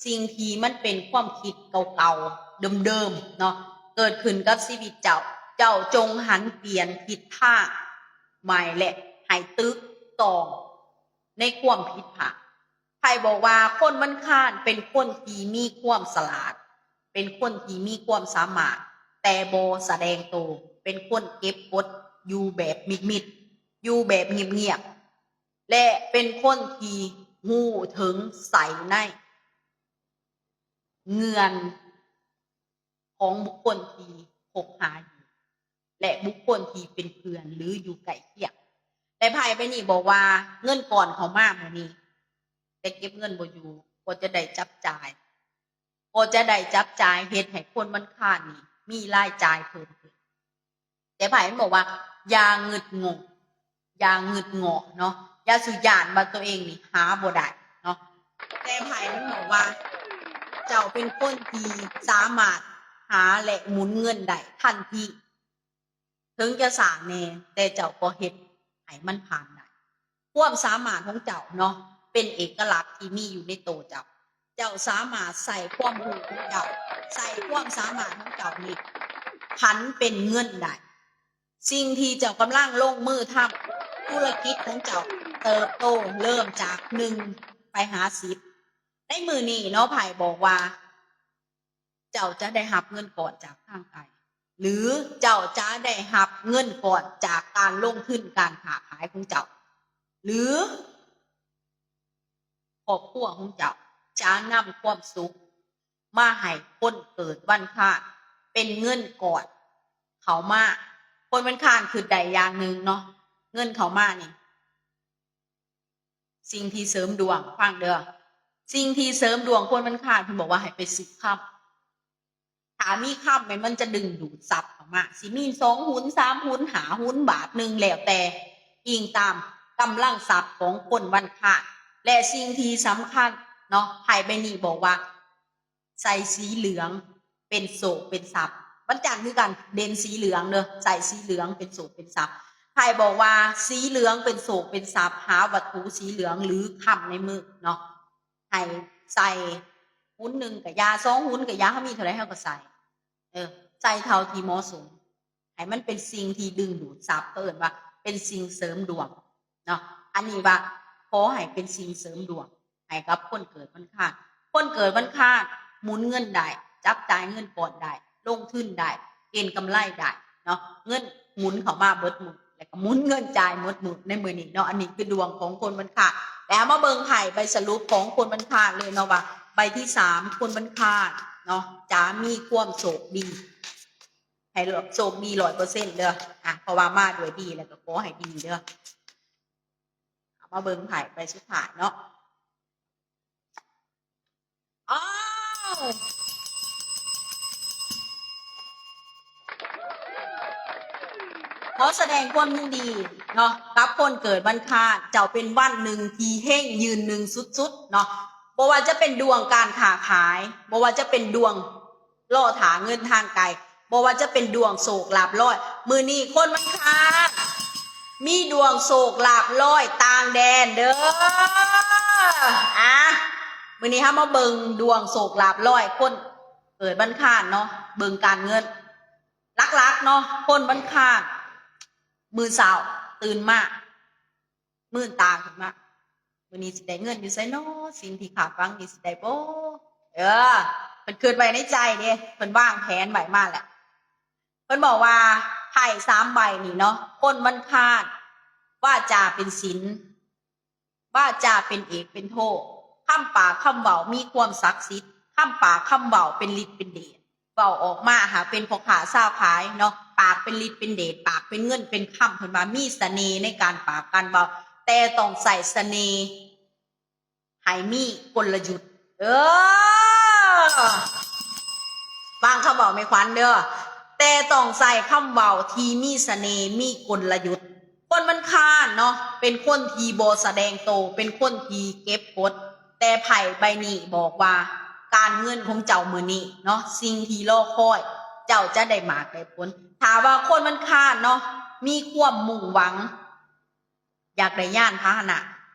ສິ່ງທີ່ມັນເປັນຄວາມຄິດເກົ່າໆ ເດີມໆ ເນາະ ເກີດຂຶ້ນກັບຊີວິດເຈົ້າ ເຈົ້າຈົ່ງຫັນປ່ຽນທິດທາງໃໝ່ ແລະ ໃຫ້ຕຶກຕ້ອງໃນຄວາມຜິດພາດ. ໄພ້ບອກວ່າຄົນວັນຄານເປັນຄົນທີ່ມີຄວາມສະຫຼາດ ເປັນຄົນທີ່ມີຄວາມສາມາດ ແຕ່ບໍ່ສະແດງໂຕ ເປັນຄົນເກັບກົດຢູ່ແບບມິດໆ ຢູ່ແບບງຽບໆ ແລະ ເປັນຄົນທີ່ຮູ້ເຖິງໄສໃນເງື່ອນຂອງບຸກຄົນທີ່ ຄົບຫາຢູ່ ແລະ ບຸກຄົນທີ່ເປັນເພື່ອນ ຫຼື ຢູ່ໃກ້ຄຽງ. ແລະ ໄພ້ໃບນີ້ບອກວ່າ ເງິນກ້ອນເຂົ້າມາມື້ນີ້ ແຕ່ເກັບເງິນບໍ່ຢູ່ ກໍຈະໄດ້ຈັບຈ່າຍ ກໍຈະໄດ້ຈັບຈ່າຍເຮັດໃຫ້ຄົນວັນອັງຄານນີ້ມີລາຍຈ່າຍເພີ່ມຂຶ້ນ. ແຕ່ໄພ້ມັນບອກວ່າ ຢ່າງຶດງໍ້ ຢ່າງຶດງໍ້ເນາະ ຢ່າສູ່ຢ້ານວ່າຕົວເອງນີ້ຫາບໍ່ໄດ້ເນາະ. ແຕ່ໄພ້ມັນບອກວ່າ ເຈົ້າເປັນຄົນທີ່ສາມາດຫາ ແລະ ໝູນເງິນໄດ້ທັນທີ. ເຖິງຈະຊ້າແດ່ ແຕ່ເຈົ້າກໍເຮັດໃຫ້ມັນຜ່ານໄດ້. ຄວາມສາມາດຂອງເຈົ້າເນາະ ເປັນເອກະລັກທີ່ມີຢູ່ໃນໂຕເຈົ້າ. ເຈົ້າສາມາດໃຊ້ຄວາມຮູ້ຂອງເຈົ້າ, ໃຊ້ຄວາມສາມາດຂອງເຈົ້ານີ້ ຜັນເປັນເງິນໄດ້. ສິ່ງທີ່ເຈົ້າກຳລັງລົງມືທຳ, ທຸລະກິດຂອງເຈົ້າເຕີບໂຕເລີ່ມຈາກໜຶ່ງໄປຫາສິບ. ໃນມື້ນີ້ເນາະ ໄພ້ບອກວ່າ ເຈົ້າຈະໄດ້ຮັບເງິນກ້ອນຈາກທາງໄກ ຫຼື ເຈົ້າຈະໄດ້ຮັບເງິນກ້ອນຈາກການລົງທຶນການຄ້າຂາຍຂອງເຈົ້າ ຫຼື ຄອບຄົວຂອງເຈົ້າຈະນຳຄວາມສຸກມາໃຫ້ຄົນເກີດວັນອັງຄານ ເປັນເງິນກ້ອນເຂົ້າມາ. ຄົນວັນອັງຄານຄິດໄດ້ຢ່າງໜຶ່ງເນາະ ເງິນເຂົ້າມານີ້ ສິ່ງທີ່ເສີມດວງ ຟັງເດີ ສິ່ງທີ່ເສີມດວງຄົນວັນອັງຄານ ເພິ່ນບອກວ່າໃຫ້ໄປຊື້ຄຳ. ຖ້າມີຄຳແມ່ນມັນຈະດຶງດູດຊັບເຂົ້າມາ ຊິມີສອງຫຸນ ສາມຫຸນ ຫ້າຫຸນ ບາດໜຶ່ງ ແລ້ວແຕ່ ອີງຕາມກຳລັງຊັບຂອງຄົນວັນອັງຄານ. ແລະ ສິ່ງທີ່ສຳຄັນເນາະ ໄພ້ໃບນີ້ບອກວ່າ ໃສ່ສີເຫຼືອງເປັນໂຊກເປັນຊັບ. ວັນຈັນຄືກັນ ເດັ່ນສີເຫຼືອງເດີ ໃສ່ສີເຫຼືອງເປັນໂຊກເປັນຊັບ. ໄພ້ບອກວ່າ ສີເຫຼືອງເປັນໂຊກເປັນຊັບ ຫາວັດຖຸສີເຫຼືອງ ຫຼື ຄຳໃນມືເນາະ ໃຫ້ໃສ່ຫຸນໜຶ່ງກະຢ່າ ສອງຫຸນກະຢ່າ ເຮົາມີເທົ່າໃດເຮົາກະໃສ່ ເອີ ໃສ່ເທົ່າທີ່ເໝາະສົມ ໃຫ້ມັນເປັນສິ່ງທີ່ດຶງດູດຊັບ ເຂົາເອີ້ນວ່າເປັນສິ່ງເສີມດວງເນາະ. ອັນນີ້ວ່າຂໍໃຫ້ເປັນສິ່ງເສີມດວງໃຫ້ກັບຄົນເກີດວັນອັງຄານ. ຄົນເກີດວັນອັງຄານໝູນເງິນໄດ້ ຈັບຈ່າຍເງິນກ້ອນໄດ້ ລົງທຶນໄດ້ ເກນກຳໄລໄດ້ເນາະ ເງິນໝູນເຂົ້າມາເບິດມື້ ແລ້ວກໍໝູນເງິນຈ່າຍເບິດມື້ໃນມື້ນີ້ເນາະ. ອັນນີ້ຄືດວງຂອງຄົນວັນອັງຄານ. ແລ້ວເຮົາມາເບິ່ງໄພ້ໃບສະຫຼຸບຂອງຄົນວັນອັງຄານເລີຍເນາະ ວ່າໃບທີສາມ ຄົນວັນອັງຄານເນາະ ຈະມີຄວາມໂຊກດີ ໃຫ້ໂຊກດີຮ້ອຍເປີເຊັນເດີ ອາ ເພາະວ່າມາດ້ວຍດີ ແລ້ວກໍຂໍໃຫ້ດີເດີ. ເຮົາມາເບິ່ງໄພ້ໃບສຸດທ້າຍເນາະ. ອ້າວ ຂໍສະແດງຄວາມຍິນດີເນາະ ກັບຄົນເກີດວັນອັງຄານ. ເຈົ້າເປັນວັນໜຶ່ງທີ່ເຮັງຢືນໜຶ່ງສຸດໆເນາະ ບໍ່ວ່າຈະເປັນດວງການຄ້າຂາຍ ບໍ່ວ່າຈະເປັນດວງ ລໍຖ້າເງິນທາງໄກ ບໍ່ວ່າຈະເປັນດວງໂຊກລາບຮ້ອຍ. ມື້ນີ້ຄົນວັນອັງຄານມີດວງໂຊກລາບຮ້ອຍຕ່າງແດນເດີ. ອາ ມື້ນີ້ເຮົາມາເບິ່ງດວງໂຊກລາບຮ້ອຍຄົນເກີດວັນອັງຄານເນາະ ເບິ່ງການເງິນ. ຫຼັກໆເນາະ ຄົນວັນອັງຄານ ມື້ເຊົ້າຕື່ນມາ ມື່ນຕາຂຶ້ນມາ ມື້ນີ້ຊິໄດ້ເງິນຢູ່ໃສນໍ ສິ່ງທີ່ຄາດຫວັງນີ້ຊິໄດ້ບໍ່? ເອີ ເພິ່ນຄິດໄວ້ໃນໃຈເດ້ ເພິ່ນວາງແຜນໄວ້ມາແລ້ວ. ເພິ່ນບອກວ່າໄພ້ສາມໃບນີ້ເນາະ ຄົນວັນອັງຄານ ວາຈາເປັນສິນ ວາຈາເປັນເອກເປັນໂທ ຄຳປາກຄຳເວົ້າມີຄວາມສັກສິດ ຄຳປາກຄຳເວົ້າເປັນລິດເປັນເດດ. ເວົ້າອອກມາຫາເປັນພໍ່ຄ້າຊາວຂາຍເນາະ ປາກເປັນລິດເປັນເດດ ປາກເປັນເງິນເປັນຄຳ ເພິ່ນວ່າມີສະເໜ່ໃນການປາກການເວົ້າ ແຕ່ຕ້ອງໃຊ້ສະເໜ່ໃຫ້ມີກົນລະຍຸດ. ເອີ ຟັງຄຳເວົ້າແມ່ຂວັນເດີ ແຕ່ຕ້ອງໃຊ້ຄຳເວົ້າທີ່ມີສະເໜ່ ມີກົນລະຍຸດ. ຄົນວັນອັງຄານເນາະ ເປັນຄົນທີ່ບໍ່ສະແດງໂຕ ເປັນຄົນທີ່ເກັບກົດ ແຕ່ໄພ້ໃບນີ້ບອກວ່າ ການເງິນຂອງເຈົ້າມື້ນີ້ເນາະ ສິ່ງທີ່ລໍຄອຍ ເຈົ້າຈະໄດ້ໝາກໄດ້ຜົນ. ຖ້າວ່າຄົນວັນອັງຄານເນາະ ມີຄວາມມຸ່ງຫວັງ ຢາກໄດ້ຍານພາຫະນະ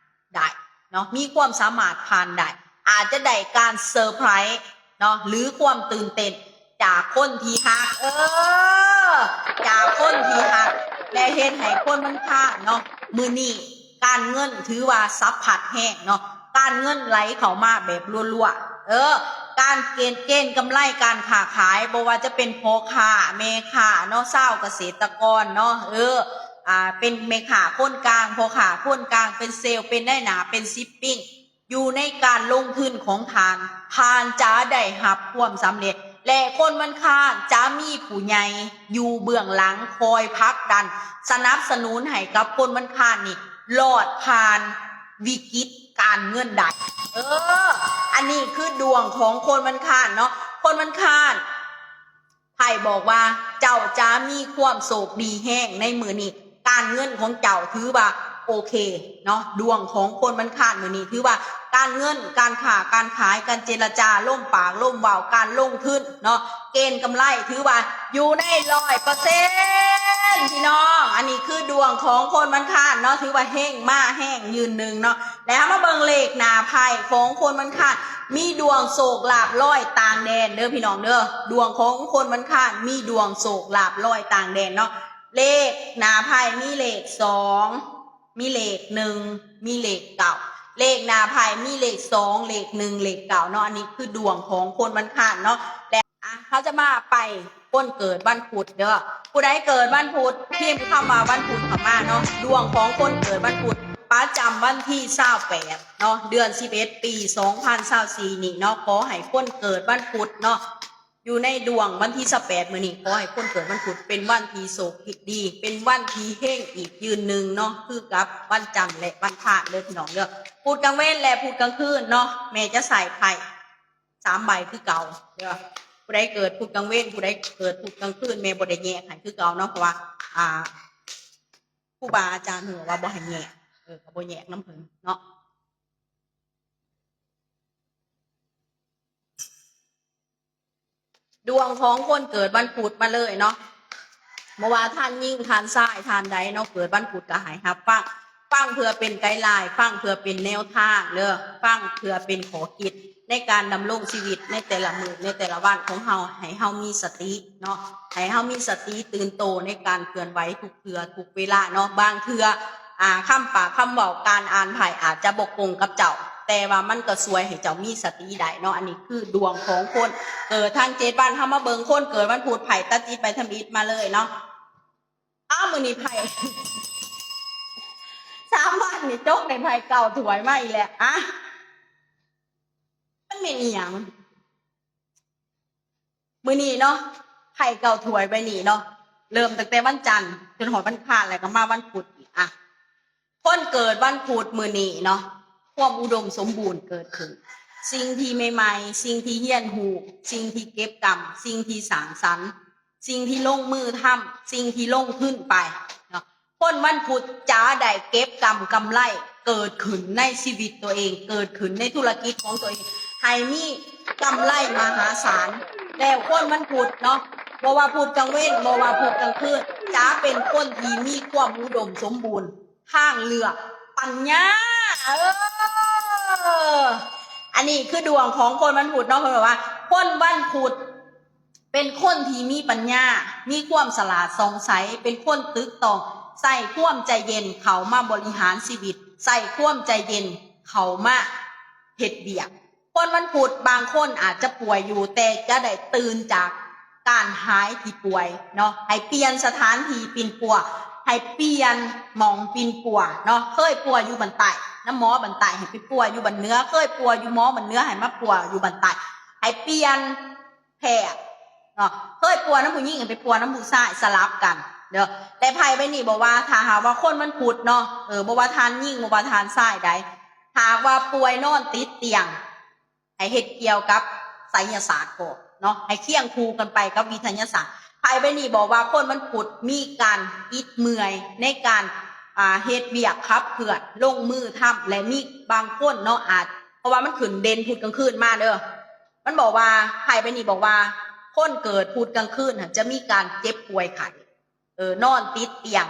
ໄດ້ເນາະ ມີຄວາມສາມາດຜ່ານໄດ້ ອາດຈະໄດ້ການເຊີໄພຣສ໌ເນາະ ຫຼື ຄວາມຕື່ນເຕັ້ນຈາກຄົນທີ່ຮັກ ເອີ ຈາກຄົນທີ່ຮັກ ແລະ ເຮັດໃຫ້ຄົນວັນອັງຄານເນາະ ມື້ນີ້ການເງິນຖືວ່າສັບພັດແຮງເນາະ ການເງິນໄຫຼເຂົ້າມາແບບລົວໆ ເອີ ການເກນ ເກນກຳໄລການຄ້າຂາຍ ບໍ່ວ່າຈະເປັນພໍ່ຄ້າແມ່ຄ້າເນາະ ຊາວກະເສດຕະກອນເນາະ ເອີ ອ່າ ເປັນແມ່ຄ້າຄົນກາງ ພໍ່ຄ້າຄົນກາງ ເປັນເຊວ ເປັນນາຍໜ້າ ເປັນຊິບປິງ ຢູ່ໃນການລົງທຶນຂອງທ່ານ ທ່ານຈະໄດ້ຮັບຄວາມສຳເລັດ ແລະຄົນວັນອັງຄານຈະມີຜູ້ໃຫຍ່ຢູ່ເບື້ອງຫຼັງ ຄອຍຜັກດັນ ສະໜັບສະໜູນໃຫ້ກັບຄົນວັນອັງຄານນີ້ລອດຜ່ານວິກິດການເງິນໄດ້. ເອີ ອັນນີ້ຄືດວງຂອງຄົນວັນອັງຄານເນາະ. ຄົນວັນອັງຄານ ໄພ້ບອກວ່າເຈົ້າຈະມີຄວາມໂຊກດີແຮງໃນມື້ນີ້. ການເງິນຂອງເຈົ້າຖືວ່າໂອເຄເນາະ. ດວງຂອງຄົນວັນອັງຄານມື້ນີ້ຖືວ່າການເງິນ, ການຄ້າການຂາຍ, ການເຈລະຈາ, ລົມປາກລົມເວົ້າ, ການລົງທຶນເນາະ, ເກນກຳໄລຖືວ່າຢູ່ໃນຮ້ອຍເປີເຊັນ ພີ່ນ້ອງ. ອັນນີ້ຄືດວງຂອງຄົນວັນອັງຄານເນາະ, ຖືວ່າເຮັງມາແຮງຍືນໜຶ່ງເນາະ. ແລ້ວເຮົາມາເບິ່ງເລກໜ້າໄພ້ຂອງຄົນວັນອັງຄານ ມີດວງໂຊກລາບລອຍຕ່າງແດນເດີພີ່ນ້ອງເດີ. ດວງຂອງຄົນວັນອັງຄານມີດວງໂຊກລາບລອຍຕ່າງແດນເນາະ. ເລກໜ້າໄພ້ມີເລກສອງ ມີເລກໜຶ່ງ ມີເລກເກົ້າ. ເລກໜ້າໄພ້ມີເລກສອງ ເລກໜຶ່ງ ເລກເກົ້າເນາະ. ອັນນີ້ຄືດວງຂອງຄົນວັນອັງຄານເນາະ. ແລະ ອ່ະ ເຮົາຈະມາໄປຄົນເກີດວັນພຸດເດີ. ຜູ້ໃດເກີດວັນພຸດ ພິມຄຳວ່າວັນພຸດເຂົ້າມາເນາະ. ດວງຂອງຄົນເກີດວັນພຸດປະຈຳວັນທີຊາວແປດເນາະ ເດືອນສິບເອັດ ປີສອງພັນຊາວສີ່ນີ້ເນາະ. ຂໍໃຫ້ຄົນເກີດວັນພຸດເນາະ ຢູ່ໃນດວງວັນທີຊາວແປດມື້ນີ້ ຂໍໃຫ້ຄົນເກີດວັນພຸດເປັນວັນທີ່ໂຊກດີ ເປັນວັນທີ່ເຮັງອີກຍືນໜຶ່ງເນາະ ຄືກັບວັນຈັນ ແລະ ວັນພະເດີພີ່ນ້ອງເດີ. ພຸດກາງເວັນ ແລະ ພຸດກາງຄືນເນາະ ແມ່ຈະໃສ່ໄພ້ ສາມໃບຄືເກົ່າເດີ. ຜູ້ໃດເກີດພຸດກາງເວັນ ຜູ້ໃດເກີດພຸດກາງຄືນ ແມ່ບໍ່ໄດ້ແຍກໃຫ້ຄືເກົ່າເນາະ ເພາະວ່າ ອ່າ ຄູບາອາຈານເພິ່ນບອກວ່າບໍ່ໃຫ້ແຍກ ເອີ ກໍບໍ່ແຍກນຳເພິ່ນເນາະ. ດວງຂອງຄົນເກີດວັນພຸດມາເລີຍເນາະ. ບໍ່ວ່າທ່ານຍິງ ທ່ານຊາຍ ທ່ານໃດເນາະ ເກີດວັນພຸດກໍໃຫ້ຮັບຟັງ ຟັງເພື່ອເປັນໄກລາຍ ຟັງເພື່ອເປັນແນວທາງເດີ ຟັງເພື່ອເປັນຂໍ້ຄິດໃນການດຳລົງຊີວິດໃນແຕ່ລະມື້ໃນແຕ່ລະວັນຂອງເຮົາ ໃຫ້ເຮົາມີສະຕິເນາະ ໃຫ້ເຮົາມີສະຕິຕື່ນໂຕໃນການເຄື່ອນໄຫວທຸກເທື່ອທຸກເວລາເນາະ. ບາງເທື່ອ ອ່າ ຄຳປາກຄຳເວົ້າ ການອ່ານໄພ້ອາດຈະບໍ່ກົງກັບເຈົ້າ ແຕ່ວ່າມັນກໍຊ່ວຍໃຫ້ເຈົ້າມີສະຕິໄດ້ເນາະ. ອັນນີ້ຄືດວງຂອງຄົນເກີດທັງເຈັດວັນ. ເຮົາມາເບິ່ງຄົນເກີດວັນພຸດ ໄພ້ຕັດຈິດໃບທຳອິດມາເລີຍເນາະ. ອ້າວ ມື້ນີ້ໄພ້ ສາມວັນນີ້ຈົກໄດ້ໄພ້ເກົ້າຖ້ວຍມາອີກແລ້ວ. ອ່ະ ມັນແມ່ນອີ່ຫຍັງ? ມື້ນີ້ເນາະ ໄພ້ເກົ້າຖ້ວຍໃບນີ້ເນາະ ເລີ່ມຕັ້ງແຕ່ວັນຈັນຈົນຮອດວັນອັງຄານ ແລ້ວກໍມາວັນພຸດອີກ. ອ່ະ ຄົນເກີດວັນພຸດມື້ນີ້ເນາະ ຄວາມອຸດົມສົມບູນເກີດຂຶ້ນ ສິ່ງທີ່ໃໝ່ໆ ສິ່ງທີ່ຮຽນຮູ້ ສິ່ງທີ່ເກັບກຳ ສິ່ງທີ່ສ້າງສັນ ສິ່ງທີ່ລົງມືທຳ ສິ່ງທີ່ລົງທຶນໄປເນາະ. ຄົນວັນພຸດຈະໄດ້ເກັບກຳກຳໄລເກີດຂຶ້ນໃນຊີວິດຕົວເອງ ເກີດຂຶ້ນໃນທຸລະກິດຂອງຕົວເອງ ໃຫ້ມີກຳໄລມະຫາສານ. ແລ້ວຄົນວັນພຸດເນາະ ບໍ່ວ່າພຸດກາງເວັນ ບໍ່ວ່າພຸດກາງຄືນ ຈະເປັນຄົນທີ່ມີຄວາມອຸດົມສົມບູນທາງເລືອກປັນຍາ. ເອີ ອັນນີ້ຄືດວງຂອງຄົນວັນພຸດເນາະ. ເພິ່ນບອກວ່າຄົນວັນພຸດ ເປັນຄົນທີ່ມີປັນຍາ ມີຄວາມສະຫຼາດສ່ອງໃສ ເປັນຄົນຕຶກຕອງ ໃຊ້ຄວາມໃຈເຢັນເຂົ້າມາບໍລິຫານຊີວິດ ໃຊ້ຄວາມໃຈເຢັນເຂົ້າມາເຮັດວຽກ. ຄົນວັນພຸດບາງຄົນອາດຈະປ່ວຍຢູ່ ແຕ່ຈະໄດ້ຕື່ນຈາກການຫາຍທີ່ປ່ວຍເນາະ ໃຫ້ປ່ຽນສະຖານທີ່ປິ່ນປົວ ໃຫ້ປ່ຽນໝ່ອງປິ່ນປົວເນາະ. ເຄີຍປົວຢູ່ບ້ານໃຕ້ ນຳໝໍບ້ານໃຕ້ ໃຫ້ໄປປົວຢູ່ບ້ານເໜືອ ເຄີຍປົວຢູ່ໝໍບ້ານເໜືອ ໃຫ້ມາປົວຢູ່ບ້ານໃຕ້ ໃຫ້ປ່ຽນ ແພດເນາະ ເຄີຍປົວນຳຜູ້ຍິງໃຫ້ໄປປົວນຳຜູ້ຊາຍ ສະຫຼັບກັນເດີ. ແຕ່ໄພ້ໃບນີ້ບອກວ່າ ຖ້າຫາກວ່າຄົນວັນພຸດເນາະ ເອີ ບໍ່ວ່າທ່ານຍິງ ບໍ່ວ່າທ່ານຊາຍໃດ ຖ້າຫາກວ່າປ່ວຍນອນຕິດຕຽງ ໃຫ້ເຮັດກ່ຽວກັບໄສຍະສາດກ່ອນເນາະ ໃຫ້ຄຽງຄູ່ກັນໄປກັບວິທະຍາສາດ. ໄພ້ໃບນີ້ບອກວ່າຄົນວັນພຸດມີການອິດເມື່ອຍໃນການ ອ່າ ເຮັດວຽກຂັບເຄື່ອນ ລົງມືທຳ ແລະ ມີບາງຄົນເນາະ ອາດ ເພາະວ່າມັນຂຶ້ນເດັ່ນພຸດກາງຄືນມາເດີ. ມັນບອກວ່າ ໄພ້ໃບນີ້ບອກວ່າ ຄົນເກີດພຸດກາງຄືນຫັ້ນຈະມີການເຈັບປ່ວຍໄຂ້ ເອີ ນອນຕິດຕຽງ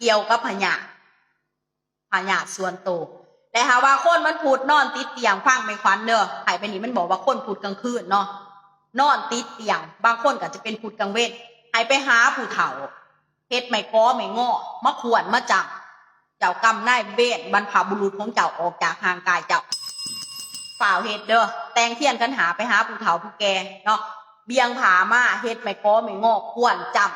ກ່ຽວກັບພະຍາດ ພະຍາດສ່ວນໂຕ. ແຕ່ຖ້າວ່າຄົນວັນພຸດນອນຕິດຕຽງ ຟັງແມ່ຂວັນເດີ ໄພ້ໃບນີ້ມັນບອກວ່າຄົນພຸດກາງຄືນເນາະ ນອນຕິດຕຽງ ບາງຄົນກໍຈະເປັນພຸດກາງເວັນ ໃຫ້ໄປຫາຜູ້ເຖົ້າ ເຮັດໄມ້ກໍໄມ້ງໍ ມາຂວນມາຈ້ຳ ເຈົ້າກຳນາຍເວນ ບັນພະບຸລຸດຂອງເຈົ້າອອກຈາກຮ່າງກາຍເຈົ້າ. ຟ້າວເຮັດເດີ ແຕ່ງທຽນຂັນຫ້າ ໄປຫາຜູ້ເຖົ້າຜູ້ແກ່ເນາະ ບ່ຽງຜ້າມາ ເຮັດໄມ້ກໍໄມ້ງໍ ຂວນຈ້ຳ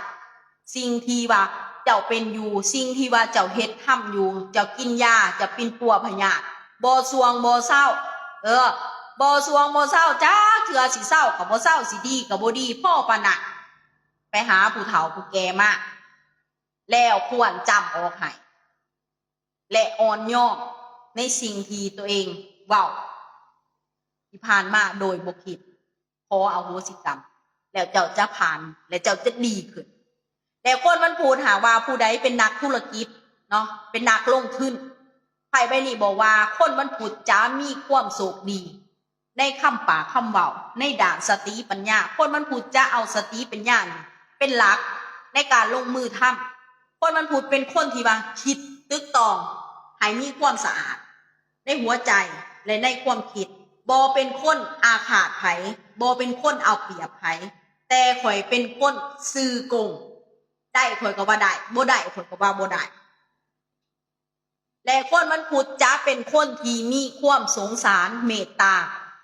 ສິ່ງທີ່ວ່າເຈົ້າເປັນຢູ່ ສິ່ງທີ່ວ່າເຈົ້າເຮັດທຳຢູ່ ເຈົ້າກິນຢາ ເຈົ້າປິ່ນປົວພະຍາດ ບໍ່ສ່ວງບໍ່ເຊົາ ເອີ ບໍ່ສວງບໍ່ເຊົາຈັກເທື່ອ ຊິເຊົາກໍບໍ່ເຊົາ ຊິດີກໍບໍ່ດີ ພໍປານນັ້ນ ໄປຫາຜູ້ເຖົ້າຜູ້ແກ່ມາ ແລ້ວຄວນຈ້ຳອອກໃຫ້ ແລະ ອ່ອນຍອມໃນສິ່ງທີ່ຕົວເອງເວົ້າທີ່ຜ່ານມາໂດຍບໍ່ຄິດ ຂໍອະໂຫສິກຳ ແລ້ວເຈົ້າຈະຜ່ານ ແລະ ເຈົ້າຈະດີຂຶ້ນ. ແຕ່ຄົນວັນພຸດ ຫາກວ່າຜູ້ໃດເປັນນັກທຸລະກິດເນາະ ເປັນນັກລົງທຶນ ໄພ້ໃບນີ້ບອກວ່າຄົນວັນພຸດຈະມີຄວາມໂຊກດີໃນຄຳປາກຄຳເວົ້າ ໃນດ້ານສະຕິປັນຍາ. ຄົນວັນພຸດຈະເອົາສະຕິປັນຍານີ້ເປັນຫຼັກໃນການລົງມືທຳ. ຄົນວັນພຸດເປັນຄົນທີ່ວ່າຄິດຕຶກຕອງໃຫ້ມີຄວາມສະອາດໃນຫົວໃຈ ແລະ ໃນຄວາມຄິດ. ບໍ່ເປັນຄົນອາຄາດໃຜ, ບໍ່ເປັນຄົນເອົາປຽບໃຜ, ແຕ່ຂ້ອຍເປັນຄົນຊື່ກົງ. ໄດ້ຂ້ອຍກໍວ່າໄດ້, ບໍ່ໄດ້ຂ້ອຍກໍວ່າບໍ່ໄດ້. ແລະ ຄົນວັນພຸດຈະເປັນຄົນທີ່ມີຄວາມສົງສານເມດຕາ,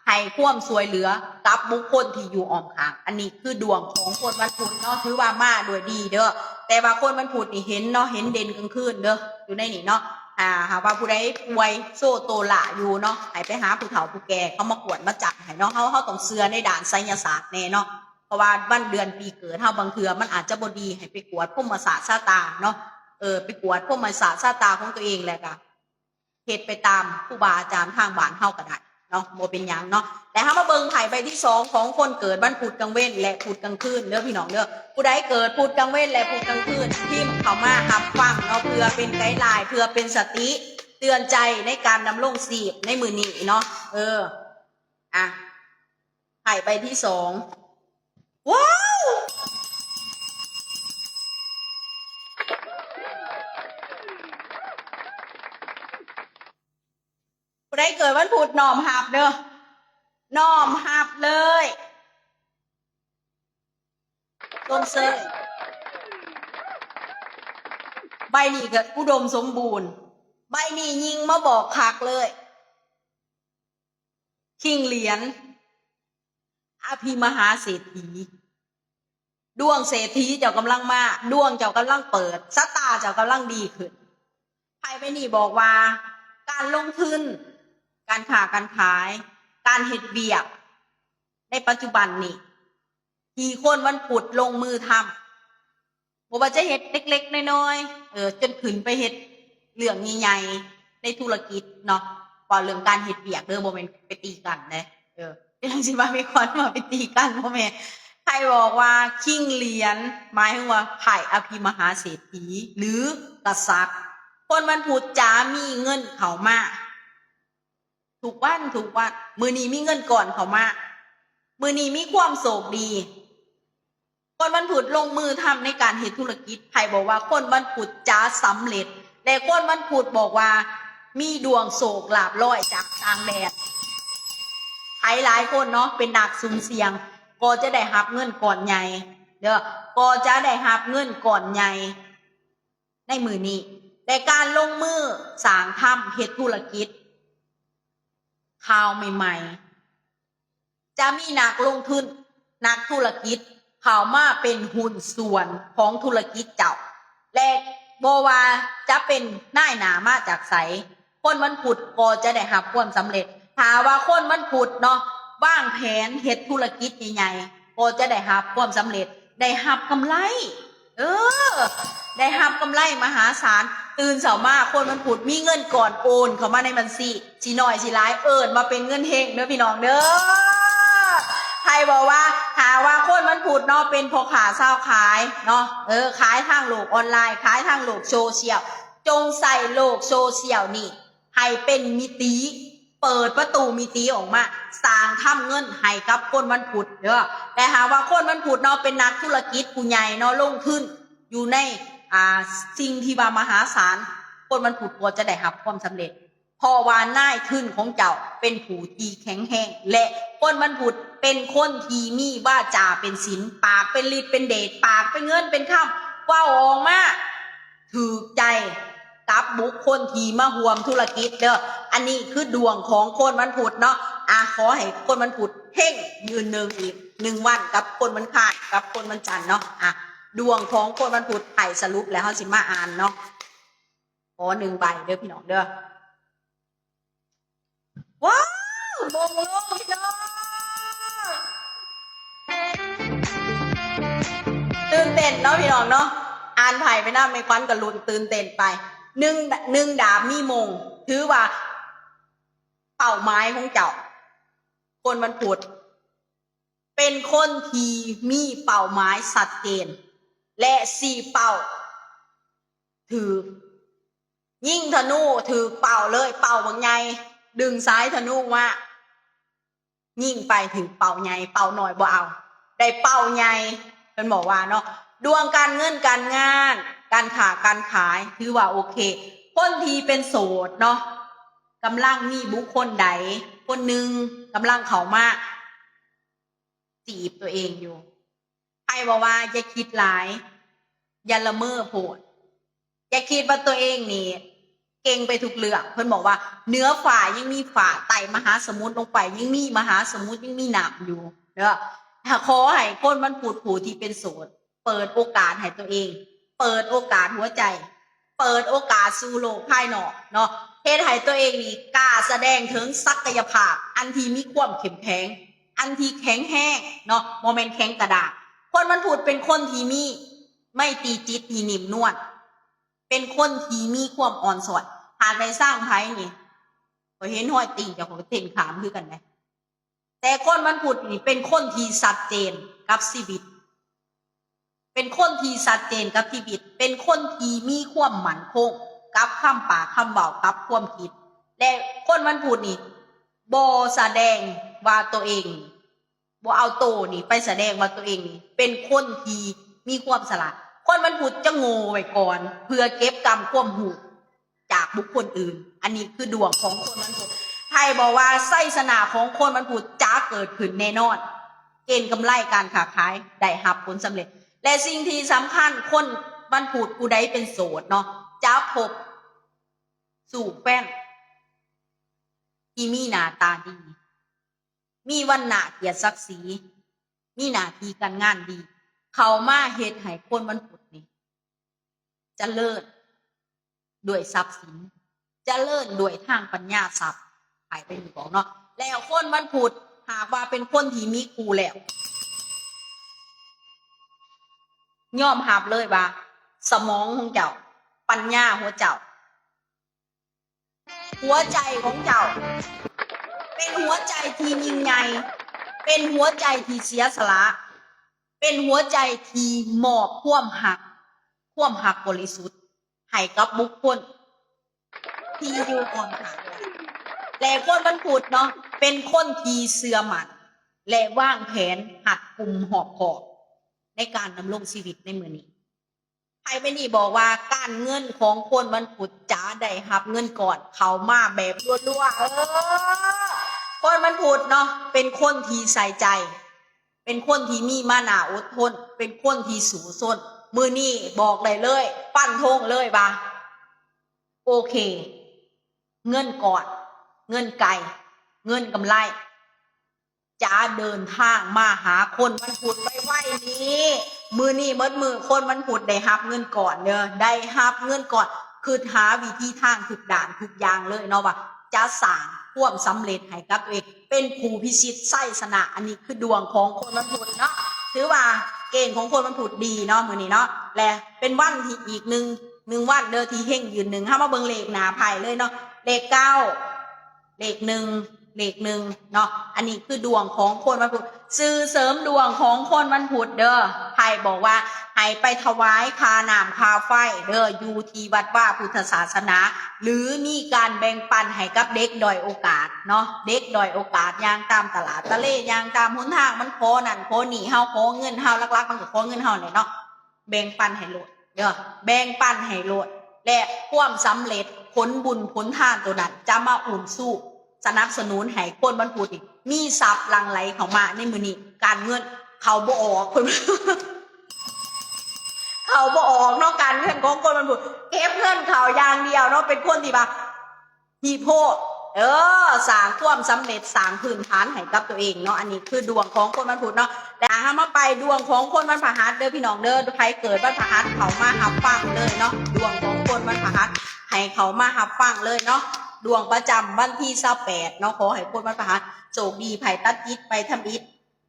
ໃຫ້ຄວາມຊ່ວຍເຫຼືອກັບບຸກຄົນທີ່ຢູ່ອ້ອມຂ້າງ. ອັນນີ້ຄືດວງຂອງຄົນວັນພຸດເນາະ, ຖືວ່າມາດ້ວຍດີເດີ້. ແຕ່ວ່າຄົນວັນພຸດນີ້ເຫັນເນາະ, ເຫັນເດັ່ນກາງຄືນເດີ້ ຢູ່ໃນນີ້ເນາະ. ຖ້າຫາກວ່າຜູ້ໃດປ່ວຍໂຊໂຕຫຼ້າຢູ່ເນາະ, ໃຫ້ໄປຫາຜູ້ເຖົ້າຜູ້ແກ່ເຂົາມາກວດມາຈັບໃຫ້ເນາະ. ເຮົາ, ເຮົາຕ້ອງເຊື່ອໃນດ້ານໄສຍະສາດແດ່ເນາະ. ເພາະວ່າວັນເດືອນປີເກີດເຮົາ ບາງເທື່ອມັນອາດຈະບໍ່ດີ ໃຫ້ໄປກວດພົມມະສາດຊະຕາເນາະ. ເອີ ໄປກວດພົມມະສາດຊະຕາຂອງຕົວເອງ ແລ້ວກະເຮັດໄປຕາມຄູບາອາຈານທາງບ້ານເຮົາກໍໄດ້ເນາະ, ບໍ່ເປັນຫຍັງເນາະ. ແຕ່ເຮົາມາເບິ່ງໄພ້ໃບທີສອງຂອງຄົນເກີດວັນພຸດກາງເວັນ ແລະ ພຸດກາງຄືນເດີ້ ພີ່ນ້ອງເດີ້. ຜູ້ໃດເກີດພຸດກາງເວັນ ແລະ ພຸດກາງຄືນ ພິມເຂົ້າມາຮັບຟັງເນາະ, ເພື່ອເປັນໄກລາຍ ເພື່ອເປັນສະຕິເຕືອນໃຈໃນການດຳລົງຊີບໃນມື້ນີ້ເນາະ. ເອີ ອ່ະ ໄພ້ໃບທີສອງ. ວ້າວ! ຜູ້ໃດເກີດວັນພຸດນ້ອມຮັບເດີ້, ນ້ອມຮັບເລີຍ. ຊົມເຊີຍ. ໃບນີ້ກໍອຸດົມສົມບູນ. ໃບນີ້ຍິ່ງມາບອກຄັກເລີຍ. ຄິງຫຼຽນ ອະພິມະຫາເສດຖີ. ດວງເສດຖີເຈົ້າກຳລັງມາ, ດວງເຈົ້າກຳລັງເປີດ, ຊະຕາເຈົ້າກຳລັງດີຂຶ້ນ. ໄພ້ໃບນີ້ບອກວ່າ ການລົງທຶນ, ການຄ້າການຂາຍ, ການເຮັດວຽກໃນປັດຈຸບັນນີ້ ທີ່ຄົນວັນພຸດລົງມືທຳ, ບໍ່ວ່າຈະເຮັດເລັກໆນ້ອຍໆ ເອີ ຈົນຂຶ້ນໄປເຮັດເລື່ອງໃຫຍ່ໆໃນທຸລະກິດເນາະ. ເວົ້າເລື່ອງການເຮັດວຽກເດີ້, ບໍ່ແມ່ນໄປຕີກັນເດ້. ເອີ ເປັນຫຍັງຊິວ່າແມ່ຄວັນວ່າໄປຕີກັນ? ບໍ່ແມ່ນ. ໄພ້ບອກວ່າຄິງຫຼຽນ ໝາຍເຖິງວ່າໄພ້ອະພິມະຫາເສດຖີ ຫຼື ກະສັດ. ຄົນວັນພຸດຈະມີເງິນເຂົ້າມາ ທຸກວັນ ທຸກວັນ. ມື້ນີ້ມີເງິນກ້ອນເຂົ້າມາ, ມື້ນີ້ມີຄວາມໂຊກດີ. ຄົນວັນພຸດລົງມືທຳໃນການເຮັດທຸລະກິດ, ໄພ້ບອກວ່າຄົນວັນພຸດຈະສຳເລັດ ແລະ ຄົນວັນພຸດບອກວ່າມີດວງໂຊກລາບລອຍຈາກຕ່າງແດນ. ໃຜຫຼາຍຄົນເນາະ ເປັນນັກສຸ່ມສ່ຽງ ກໍຈະໄດ້ຮັບເງິນກ້ອນໃຫຍ່ເດີ້, ກໍຈະໄດ້ຮັບເງິນກ້ອນໃຫຍ່ ໃນມື້ນີ້ ແລະ ການລົງມືສ້າງທຳເຮັດທຸລະກິດ ຂ່າວໃໝ່ໆ ຈະມີນັກລົງທຶນ ນັກທຸລະກິດເຂົ້າມາເປັນຫຸ້ນສ່ວນຂອງທຸລະກິດເຈົ້າ ແລະ ບໍ່ວ່າຈະເປັນນາຍໜ້າມາຈາກໃສ ຄົນວັນພຸດກໍຈະໄດ້ຮັບຄວາມສຳເລັດ. ຖ້າວ່າຄົນວັນພຸດເນາະ ວາງແຜນເຮັດທຸລະກິດໃຫຍ່ໆ ກໍຈະໄດ້ຮັບຄວາມສຳເລັດ ໄດ້ຮັບກຳໄລ ເອີ ໄດ້ຮັບກຳໄລມະຫາສານ. ຕື່ນເຊົ້າມາຄົນວັນພຸດມີເງິນກ້ອນໂອນເຂົ້າມາໃນບັນຊີ ຊິໜ້ອຍຊິຫຼາຍ ເອີ້ນວ່າເປັນເງິນເຮັງເດີພີ່ນ້ອງເດີ. ໃຜບອກວ່າ ຖ້າວ່າຄົນວັນພຸດເນາະ ເປັນພໍ່ຄ້າຊາວຂາຍເນາະ ເອີ ຂາຍທາງໂລກອອນລາຍ ຂາຍທາງໂລກໂຊຊຽວ ຈົ່ງໃຊ້ໂລກໂຊຊຽວນີ້ ໃຫ້ເປັນມິຕິ ເປີດປະຕູມິຕິອອກມາ ສ້າງທຳເງິນໃຫ້ກັບຄົນວັນພຸດເດີ. ແຕ່ຫາກວ່າຄົນວັນພຸດເນາະ ເປັນນັກທຸລະກິດຜູ້ໃຫຍ່ເນາະ ລົງທຶນຢູ່ໃນ ອ່າ ສິ່ງທີ່ວ່າມະຫາສານ ຄົນວັນພຸດກໍຈະໄດ້ຮັບຄວາມສຳເລັດ ເພາະວ່ານາຍທຶນຂອງເຈົ້າເປັນຜູ້ທີ່ແຂງແຮງ ແລະ ຄົນວັນພຸດເປັນຄົນທີ່ມີວາຈາເປັນສິນ ປາກເປັນລິດເປັນເດດ ປາກເປັນເງິນເປັນຄຳ ເວົ້າອອກມາ ຖືກໃຈກັບບຸກຄົນທີ່ມາຮ່ວມທຸລະກິດເດີ. ອັນນີ້ຄືດວງຂອງຄົນວັນພຸດເນາະ. ອາ ຂໍໃຫ້ຄົນວັນພຸດເຮັງຍືນເນີງອີກໜຶ່ງວັນກັບຄົນວັນຄານ ກັບຄົນວັນຈັນເນາະ. ອາ ດວງຂອງຄົນວັນພຸດ ໄພ້ສະຫຼຸບແລ້ວ ເຮົາຊິມາອ່ານເນາະ. ຂໍໜຶ່ງໃບເດີພີ່ນ້ອງເດີ. ວ້າວ ມົງລົງພີ່ ເນາະພີ່ນ້ອງເນາະ ອ່ານໄພໄປນຳ ແມ່ຂວັນກໍລຸ້ນຕື່ນເຕັ້ນໄປ. ໜຶ່ງ ໜຶ່ງດາບມີມົງ ຖືວ່າເປົ້າໝາຍຂອງເຈົ້າ ຄົນວັນພຸດ ເປັນຄົນທີ່ມີເປົ້າໝາຍຊັດເຈນ ແລະ ຊີ້ເປົ້າຖືກ. ຍິງທະນູຖືກເປົ້າເລີຍ ເປົ້າບັກໃຫຍ່ ດຶງສາຍທະນູມາ ຍິງໄປຖືກເປົ້າໃຫຍ່ ເປົ້ານ້ອຍບໍ່ເອົາ ໄດ້ເປົ້າໃຫຍ່. ເພິ່ນບອກວ່າເນາະ ດວງການເງິນການງານ ການຄ້າການຂາຍ ຖືວ່າໂອເຄ. ຄົນທີ່ເປັນໂສດເນາະ ກຳລັງມີບຸກຄົນໃດຄົນໜຶ່ງກຳລັງເຂົ້າມາຈີບຕົວເອງຢູ່. ໃຜບອກວ່າຢ່າຄິດຫຼາຍ ຢ່າລະເມີໂພດ ຢ່າຄິດວ່າຕົວເອງນີ້ເກັ່ງໄປທຸກເລື່ອງ. ເພິ່ນບອກວ່າເໜືອຟ້າຍັງມີຟ້າ ໃຕ້ມະຫາສະໝຸດລົງໄປຍັງມີມະຫາສະໝຸດ ຍັງມີນ້ຳຢູ່ເດີ. ຂໍໃຫ້ຄົນວັນພຸດຜູ້ທີ່ເປັນໂສດ ເປີດໂອກາດໃຫ້ຕົວເອງ ເປີດໂອກາດຫົວໃຈ ເປີດໂອກາດສູ່ໂລກພາຍນອກເນາະ ເຮັດໃຫ້ຕົວເອງນີ້ກ້າສະແດງເຖິງສັກກະຍະພາບ ອັນທີ່ມີຄວາມເຂັ້ມແຂງ ອັນທີ່ແຂງແຮງເນາະ ບໍ່ແມ່ນແຂງກະດ້າງ. ຄົນວັນພຸດເປັນຄົນທີ່ມີໄມຕີຈິດທີ່ໜິ້ມນວນ ເປັນຄົນທີ່ມີຄວາມອ່ອນຊ້ອຍ. ຫາກໄດ້ຊັງໃຜນີ້ ຂ້ອຍເຫັນຮອຍຕີນເຈົ້າ ຂ້ອຍກໍເຕັ້ນຂ້າມຄືກັນເດ້. ແຕ່ຄົນວັນພຸດນີ້ເປັນຄົນທີ່ຊັດເຈນກັບຊີວິດ ເປັນຄົນທີ່ຊັດເຈນກັບຊີວິດ ເປັນຄົນທີ່ມີຄວາມໝັ້ນຄົງກັບຄຳປາກຄຳເວົ້າ ກັບຄວາມຄິດ. ແລະ ຄົນວັນພຸດນີ້ບໍ່ສະແດງວ່າຕົວເອງ ບໍ່ເອົາໂຕນີ້ໄປສະແດງວ່າຕົວເອງນີ້ເປັນຄົນທີ່ມີຄວາມສະຫຼາດ. ຄົນວັນພຸດຈະໂງ່ໄວ້ກ່ອນ ເພື່ອເກັບກຳຄວາມຮູ້ຈາກບຸກຄົນອື່ນ. ອັນນີ້ຄືດວງຂອງຄົນວັນພຸດ. ໃຜບອກວ່າໄຊຊະນະຂອງຄົນວັນພຸດຈະເກີດຂຶ້ນແນ່ນອນ. ເກນກຳໄລການຄ້າຂາຍໄດ້ຮັບຜົນສຳເລັດ ແລະ ສິ່ງທີ່ສຳຄັນ ຄົນວັນພຸດຜູ້ໃດເປັນໂສດເນາະ ຈະພົບສູ່ແຟນທີ່ມີໜ້າຕາດີ ມີວັນນະກຽດສັກສີ ມີໜ້າທີ່ການງານດີ ເຂົ້າມາເຮັດໃຫ້ຄົນວັນພຸດນີ້ຈະເລີນດ້ວຍຊັບສິນ ຈະເລີນດ້ວຍທາງປັນຍາຊັບ ໃຜເປັນບອກເນາະ. ແລ້ວຄົນວັນພຸດ ຫາກວ່າເປັນຄົນທີ່ມີຄູ່ແລ້ວ ຍອມຮັບເລີຍວ່າ ສະໝອງຂອງເຈົ້າ ປັນຍາຫົວເຈົ້າ ຫົວໃຈຂອງເຈົ້າ ເປັນຫົວໃຈທີ່ຍິ່ງໃຫຍ່ ເປັນຫົວໃຈທີ່ເສຍສະຫຼະ ເປັນຫົວໃຈທີ່ມອບຄວາມຮັກ ຄວາມຮັກບໍລິສຸດໃຫ້ກັບບຸກຄົນທີ່ຢູ່ອ້ອມຂ້າງ. ແລະ ຄົນວັນພຸດເນາະ ເປັນຄົນທີ່ເຊື່ອໝັ້ນ ແລະ ວາງແຜນຮັດກຸມຮອບຄອບໃນການດຳລົງຊີວິດໃນມື້ນີ້. ໄພເບນນີ້ບອກວ່າການເງິນຂອງຄົນວັນພຸດຈະໄດ້ຮັບເງິນກ້ອນເຂົ້າມາແບບລົວໆ. ເອີ ຄົນວັນພຸດເນາະ ເປັນຄົນທີ່ໃສ່ໃຈ ເປັນຄົນທີ່ມີມານາອົດທົນ ເປັນຄົນທີ່ສູ້ຊົນ. ມື້ນີ້ບອກໄດ້ເລີຍ ຟັນທົງເລີຍວ່າ ໂອເຄ ເງິນກ້ອນ ເງິນໄກ ເງິນກຳໄລ ຈະເດີນທາງມາຫາຄົນວັນພຸດໄວໆນີ້. ມື້ນີ້ໝົດມື້ຄົນວັນພຸດໄດ້ຮັບເງິນກ້ອນເດີ ໄດ້ຮັບເງິນກ້ອນ ຄິດຫາວິທີທາງທຸກດ້ານທຸກຢ່າງເລີຍເນາະ ວ່າຈະສ້າງຄວາມສຳເລັດໃຫ້ກັບຕົວເອງ ເປັນຜູ້ພິຊິດໄຊຊະນະ. ອັນນີ້ຄືດວງຂອງຄົນວັນພຸດເນາະ ຖືວ່າເກນຂອງຄົນວັນພຸດດີເນາະ ມື້ນີ້ເນາະ ແລະ ເປັນວັນທີ່ອີກໜຶ່ງ ໜຶ່ງວັນເດີທີ່ເຮັງຢືນໜຶ່ງ. ເຮົາມາເບິ່ງເລກໜ້າໄພ້ເລີຍເນາະ ເລກເກົ້າ ເລກໜຶ່ງ ເລກໜຶ່ງເນາະ. ອັນນີ້ຄືດວງຂອງຄົນວັນພຸດ ສື່ເສີມດວງຂອງຄົນວັນພຸດເດີ. ໄພ້ບອກວ່າໃຫ້ໄປຖວາຍຄ່ານ້ຳຄ່າໄຟເດີ ຢູ່ທີ່ວັດວາພຸດທະສາສະໜາ ຫຼື ມີການແບ່ງປັນໃຫ້ກັບເດັກດ້ອຍໂອກາດເນາະ ເດັກດ້ອຍໂອກາດ ຍ່າງຕາມຕະຫຼາດຕະເລ ຍ່າງຕາມຫົນທາງ ມັນຂໍນັ້ນຂໍນີ້ ເຮົາຂໍເງິນເຮົາ ຫຼັກໆມັນກໍຂໍເງິນເຮົາແຫຼະເນາະ. ແບ່ງປັນໃຫ້ໂລດເດີ ແບ່ງປັນໃຫ້ໂລດ ແລະ ຄວາມສຳເລັດ ຜົນບຸນຜົນທານໂຕນັ້ນ ຈະມາອຸ້ມຊູ ສະໜັບສະໜູນໃຫ້ຄົນວັນພຸດນີ້ມີຊັບຫຼັ່ງໄຫຼເຂົ້າມາໃນມື້ນີ້. ການເງິນເຂົ້າບໍ່ອອກ ເຂົ້າບໍ່ອອກເນາະ ການເງິນຂອງຄົນວັນພຸດ ເກັບເງິນເຂົ້າຢ່າງດຽວເນາະ ເປັນຄົນທີ່ວ່າ ຮີບໂຮດ ເອີ ສ້າງຄວາມສຳເລັດ ສ້າງພື້ນຖານໃຫ້ກັບຕົວເອງເນາະ. ອັນນີ້ຄືດວງຂອງຄົນວັນພຸດເນາະ. ແລະ ເຮົາມາໄປດວງຂອງຄົນວັນພະຫັດເດີພີ່ນ້ອງເດີ. ໃຜເກີດວັນພະຫັດເຂົ້າມາຮັບຟັງເລີຍເນາະ ດວງຂອງຄົນວັນພະຫັດ ໃຫ້ເຂົ້າມາຮັບຟັງເລີຍເນາະ. ດວງປະຈຳວັນທີຊາວແປດເນາະ ຂໍໃຫ້ຄົນວັນພະຫັດໂຊກດີ. ໄພ້ຕັດຈິດ ໄປທຳອິດ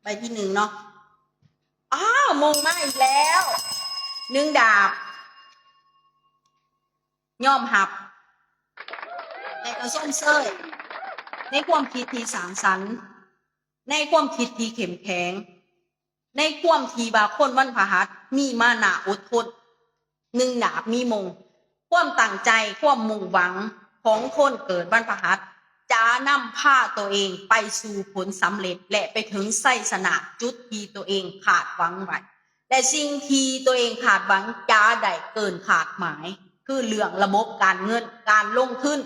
ໃບທີໜຶ່ງເນາະ. ອ້າວ ມົງມາອີກແລ້ວ ໜຶ່ງດາບ ຍອມຮັບ ແລະກໍຊົມເຊີຍໃນຄວາມຄິດທີ່ສ້າງສັນ, ໃນຄວາມຄິດທີ່ເຂັ້ມແຂງ, ໃນຄວາມທີ່ວ່າຄົນວັນພະຫັດມີມານະອົດທົນ. ໜຶ່ງດາບມີມົງ. ຄວາມຕັ້ງໃຈ, ຄວາມມຸ່ງຫວັງຂອງຄົນເກີດວັນພະຫັດ ຈະນຳພາຕົວເອງໄປສູ່ຜົນສຳເລັດ ແລະ ໄປເຖິງໄຊຊະນະຈຸດທີ່ຕົວເອງຄາດຫວັງໄວ້ ແລະ ສິ່ງທີ່ຕົວເອງຄາດຫວັງຈະໄດ້ເກີນຄາດໝາຍ ຄືເລື່ອງລະບົບການເງິນ, ການລົງທຶນ,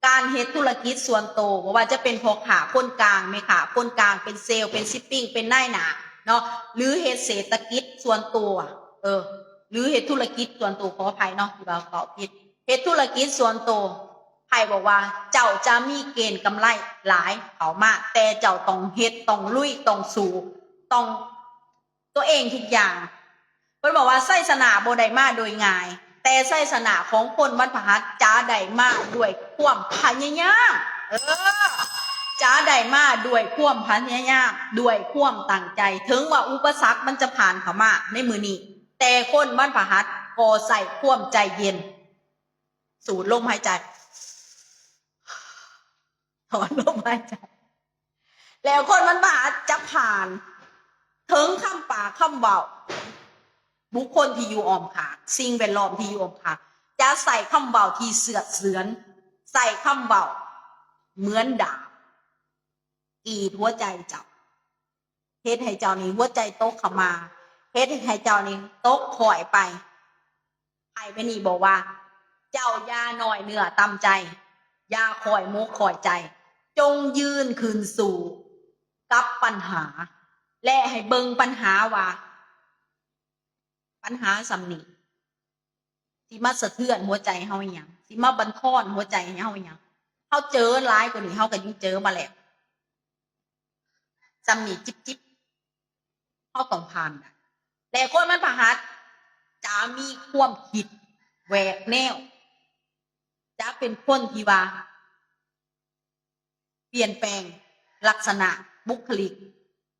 ການເຮັດທຸລະກິດສ່ວນໂຕ, ບໍ່ວ່າຈະເປັນພໍ່ຄ້າຄົນກາງ, ແມ່ຄ້າຄົນກາງ, ເປັນເຊວ, ເປັນຊິບປິງ, ເປັນນາຍໜ້າເນາະ ຫຼື ເຮັດເສດຖະກິດສ່ວນຕົວ, ເອີ ຫຼື ເຮັດທຸລະກິດສ່ວນໂຕ, ຂໍອະໄພເນາະ ທີ່ວ່າເວົ້າຜິດ, ເຮັດທຸລະກິດສ່ວນໂຕ. ໃຜບອກວ່າເຈົ້າຈະມີເກນກຳໄລຫຼາຍເຂົ້າມາ, ແຕ່ເຈົ້າຕ້ອງເຮັດ, ຕ້ອງລຸຍ, ຕ້ອງສູ້, ຕ້ອງ ຕົວເອງທຸກຢ່າງ. ເພິ່ນບອກວ່າໄຊຊະນະບໍ່ໄດ້ມາໂດຍງ່າຍ, ແຕ່ໄຊຊະນະຂອງຄົນວັນພະຫັດຈະໄດ້ມາດ້ວຍຄວາມພະຍາຍາມ. ເອີ ຈະໄດ້ມາດ້ວຍຄວາມພະຍາຍາມ, ດ້ວຍຄວາມຕັ້ງໃຈ. ເຖິງວ່າອຸປະສັກມັນຈະຜ່ານເຂົ້າມາໃນມື້ນີ້, ແຕ່ຄົນວັນພະຫັດກໍໃຊ້ຄວາມໃຈເຢັນ, ສູດລົມຫາຍໃຈ, ຖອນລົມຫາຍໃຈ. ແລ້ວຄົນວັນພະຫັດຈະຜ່ານເຖິງຄຳປາກຄຳເວົ້າ, ບຸກຄົນທີ່ຢູ່ອ້ອມຂ້າງ, ສິ່ງແວດລ້ອມທີ່ຢູ່ອ້ອມຂ້າງ ຈະໃຊ້ຄຳເວົ້າທີ່ເຊືອດເຊືອນ, ໃຊ້ຄຳເວົ້າເໝືອນດາບກຣີດຫົວໃຈເຈົ້າ, ເຮັດໃຫ້ເຈົ້ານີ້ຫົວໃຈຕົກຂະໝາ, ເຮັດໃຫ້ເຈົ້ານີ້ຕົກຂ້ອຍໄປ. ໄພໃບນີ້ບອກວ່າ ເຈົ້າຢ່ານ້ອຍເນື້ອຕ່ຳໃຈ, ຢ່າຂ້ອຍໝົກຂ້ອຍໃຈ, ຈົ່ງຢືນຂຶ້ນສູ້ກັບບັນຫາ ແລະ ໃຫ້ເບິ່ງບັນຫາວ່າ ບັນຫາສ່ຳນີ້ ຊິມາສະເທືອນຫົວໃຈເຮົາອີ່ຫຍັງ? ຊິມາບັນທອນຫົວໃຈໃຫ້ເຮົາອີ່ຫຍັງ? ເຮົາເຈີຫຼາຍກວ່ານີ້ ເຮົາກໍຍັງເຈີມາແລ້ວ. ສ່ຳນີ້ຈິບໆ ເຮົາຕ້ອງຜ່ານໄດ້. ແລະ ຄົນວັນພະຫັດຈະມີຄວາມຄິດແຫວກແນວ, ຈະເປັນຄົນທີ່ວ່າ ປ່ຽນແປງລັກສະນະບຸກຄະລິກ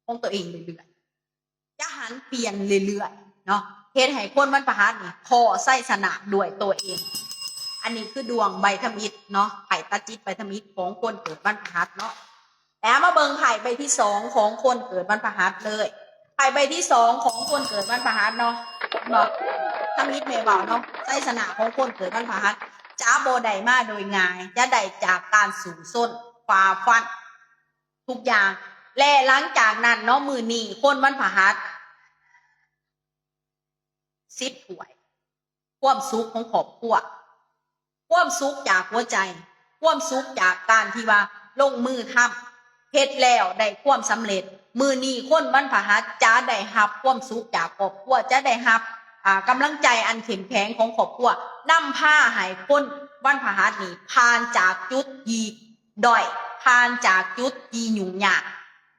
ຂອງຕົວເອງເລື້ອຍໆ, ຈະຫັນປ່ຽນເລື້ອຍໆເນາະ, ເຮັດໃຫ້ຄົນວັນພະຫັດນີ້ພໍ້ໄຊຊະນະດ້ວຍຕົວເອງ. ອັນນີ້ຄືດວງໃບທຳອິດເນາະ, ໄພ້ຕັດຈິດໃບທຳອິດຂອງຄົນເກີດວັນພະຫັດເນາະ. ແລ້ວມາເບິ່ງໄພ້ໃບທີສອງຂອງຄົນເກີດວັນພະຫັດເລີຍ. ໄພ້ໃບທີສອງຂອງຄົນເກີດວັນພະຫັດເນາະ, ເນາະ ທຳອິດແມ່ເວົ້າເນາະ, ໄຊຊະນະຂອງຄົນເກີດວັນພະຫັດຈະບໍ່ໄດ້ມາໂດຍງ່າຍ, ຈະໄດ້ຈາກການສູ້ຊົນ, ຝ່າຟັນທຸກຢ່າງ. ແລະ ຫຼັງຈາກນັ້ນເນາະ, ມື້ນີ້ຄົນວັນພະຫັດ ສິບຖ້ວຍ, ຄວາມສຸກຂອງຄອບຄົວ, ຄວາມສຸກຈາກຫົວໃຈ, ຄວາມສຸກຈາກການທີ່ວ່າລົງມືທຳ, ເຮັດແລ້ວໄດ້ຄວາມສຳເລັດ. ມື້ນີ້ຄົນວັນພະຫັດຈະໄດ້ຮັບຄວາມສຸກຈາກຄອບຄົວ, ຈະໄດ້ຮັບ ອ່າ ກຳລັງໃຈອັນເຂັ້ມແຂງຂອງຄອບຄົວ, ນຳພາໃຫ້ຄົນວັນພະຫັດນີ້ຜ່ານຈາກຈຸດທີ່ດ້ອຍ, ຜ່ານຈາກຈຸດທີ່ຫຍຸ້ງຍາກ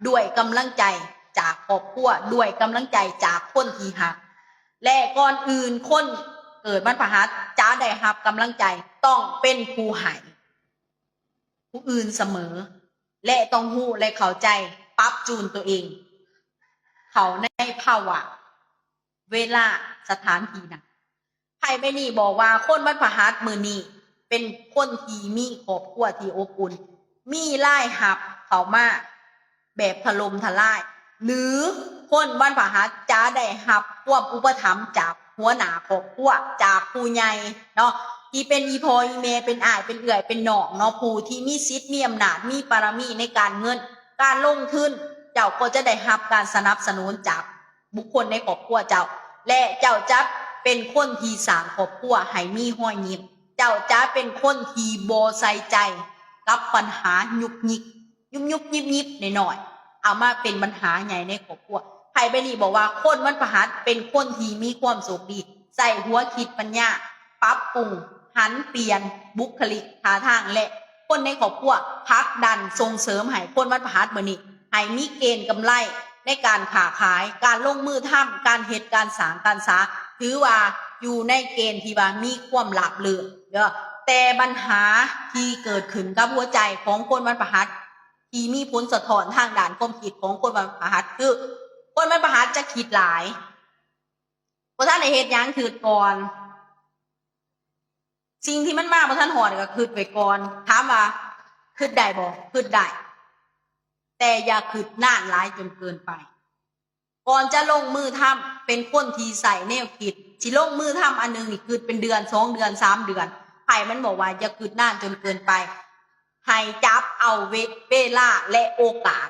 ດ້ວຍກຳລັງໃຈຈາກຄອບຄົວ, ດ້ວຍກຳລັງໃຈຈາກຄົນທີ່ຮັກ. ແລະ ກ່ອນອື່ນຄົນເກີດວັນພະຫັດຈະໄດ້ຮັບກຳລັງໃຈ, ຕ້ອງເປັນຜູ້ໃຫ້ຜູ້ອື່ນສະເໝີ ແລະ ຕ້ອງຮູ້ ແລະ ເຂົ້າໃຈ, ປັບຈູນຕົວເອງເຂົ້າໃນພາວະ ເວລາ ສະຖານທີ່ນັ້ນ. ໄພ້ໃບນີ້ບອກວ່າຄົນວັນພະຫັດມື້ນີ້ເປັນຄົນທີ່ມີຄອບຄົວທີ່ອົບອຸ່ນ, ມີລາຍຮັບເຂົ້າມາແບບຖະຫຼົ່ມທະລາຍ ຫຼື ຄົນວັນພະຫັດຈະໄດ້ຮັບຄວາມອຸປະຖຳຈາກຫົວໜ້າຄອບຄົວ, ຈາກຜູ້ໃຫຍ່ເນາະ ທີ່ເປັນອີ່ພໍ່ອີ່ແມ່, ເປັນອ້າຍເປັນເອື້ອຍເປັນນ້ອງເນາະ, ຜູ້ທີ່ມີສິດມີອຳນາດ, ມີບາລະມີໃນການເງິນ, ການລົງທຶນ, ເຈົ້າກໍຈະໄດ້ຮັບການສະໜັບສະໜູນຈາກ ບຸກຄົນໃນຄອບຄົວເຈົ້າ ແລະ ເຈົ້າຈະເປັນຄົນທີ່ສ້າງຄອບຄົວໃຫ້ມີຮອຍຍິ້ມ. ເຈົ້າຈະເປັນຄົນທີ່ບໍ່ໃສ່ໃຈກັບບັນຫາຫຍຸກຍິກ ຍຸບໆຍິບໆນ້ອຍໆ ເອົາມາເປັນບັນຫາໃຫຍ່ໃນຄອບຄົວ. ໄພ້ໃບນີ້ບອກວ່າຄົນວັນພະຫັດເປັນຄົນທີ່ມີຄວາມໂຊກດີ, ໃຊ້ຫົວຄິດປັນຍາ, ປັບປຸງ, ຫັນປ່ຽນບຸກຄະລິກ, ທ່າທາງ ແລະ ຄົນໃນຄອບຄົວ, ຜັກດັນ, ສົ່ງເສີມໃຫ້ຄົນວັນພະຫັດມື້ນີ້ ໃຫ້ມີເກນກຳໄລໃນການຄ້າຂາຍ, ການລົງມືທຳ, ການເຮັດການສ້າງການສາ, ຖືວ່າຢູ່ໃນເກນທີ່ວ່າມີຄວາມລາບລື່ນເດີ້. ແຕ່ບັນຫາທີ່ເກີດຂຶ້ນກັບຫົວໃຈຂອງຄົນວັນພະຫັດ ທີ່ມີຜົນສະທ້ອນທາງດ້ານຄວາມຄິດຂອງຄົນວັນພະຫັດ ຄື ຄົນວັນພະຫັດຈະຄິດຫຼາຍ, ບໍ່ທັນໄດ້ເຮັດຫຍັງ ຄິດກ່ອນ. ສິ່ງທີ່ມັນມາບໍ່ທັນຮອດກໍຄິດໄວ້ກ່ອນ. ຖາມວ່າຄິດໄດ້ບໍ່? ຄິດໄດ້, ແຕ່ຢ່າຄິດນານຫຼາຍຈົນເກີນໄປ. ກ່ອນຈະລົງມືທຳ ເປັນຄົນທີ່ໃຊ້ແນວຄິດ, ຊິລົງມືທຳອັນໜຶ່ງນີ້ ຄິດເປັນເດືອນ ສອງເດືອນ ສາມເດືອນ. ໄພມັນບອກວ່າຢ່າຄິດນານຈົນເກີນໄປ, ໃຫ້ຈັບເອົາເວ ເວລາ ແລະ ໂອກາດ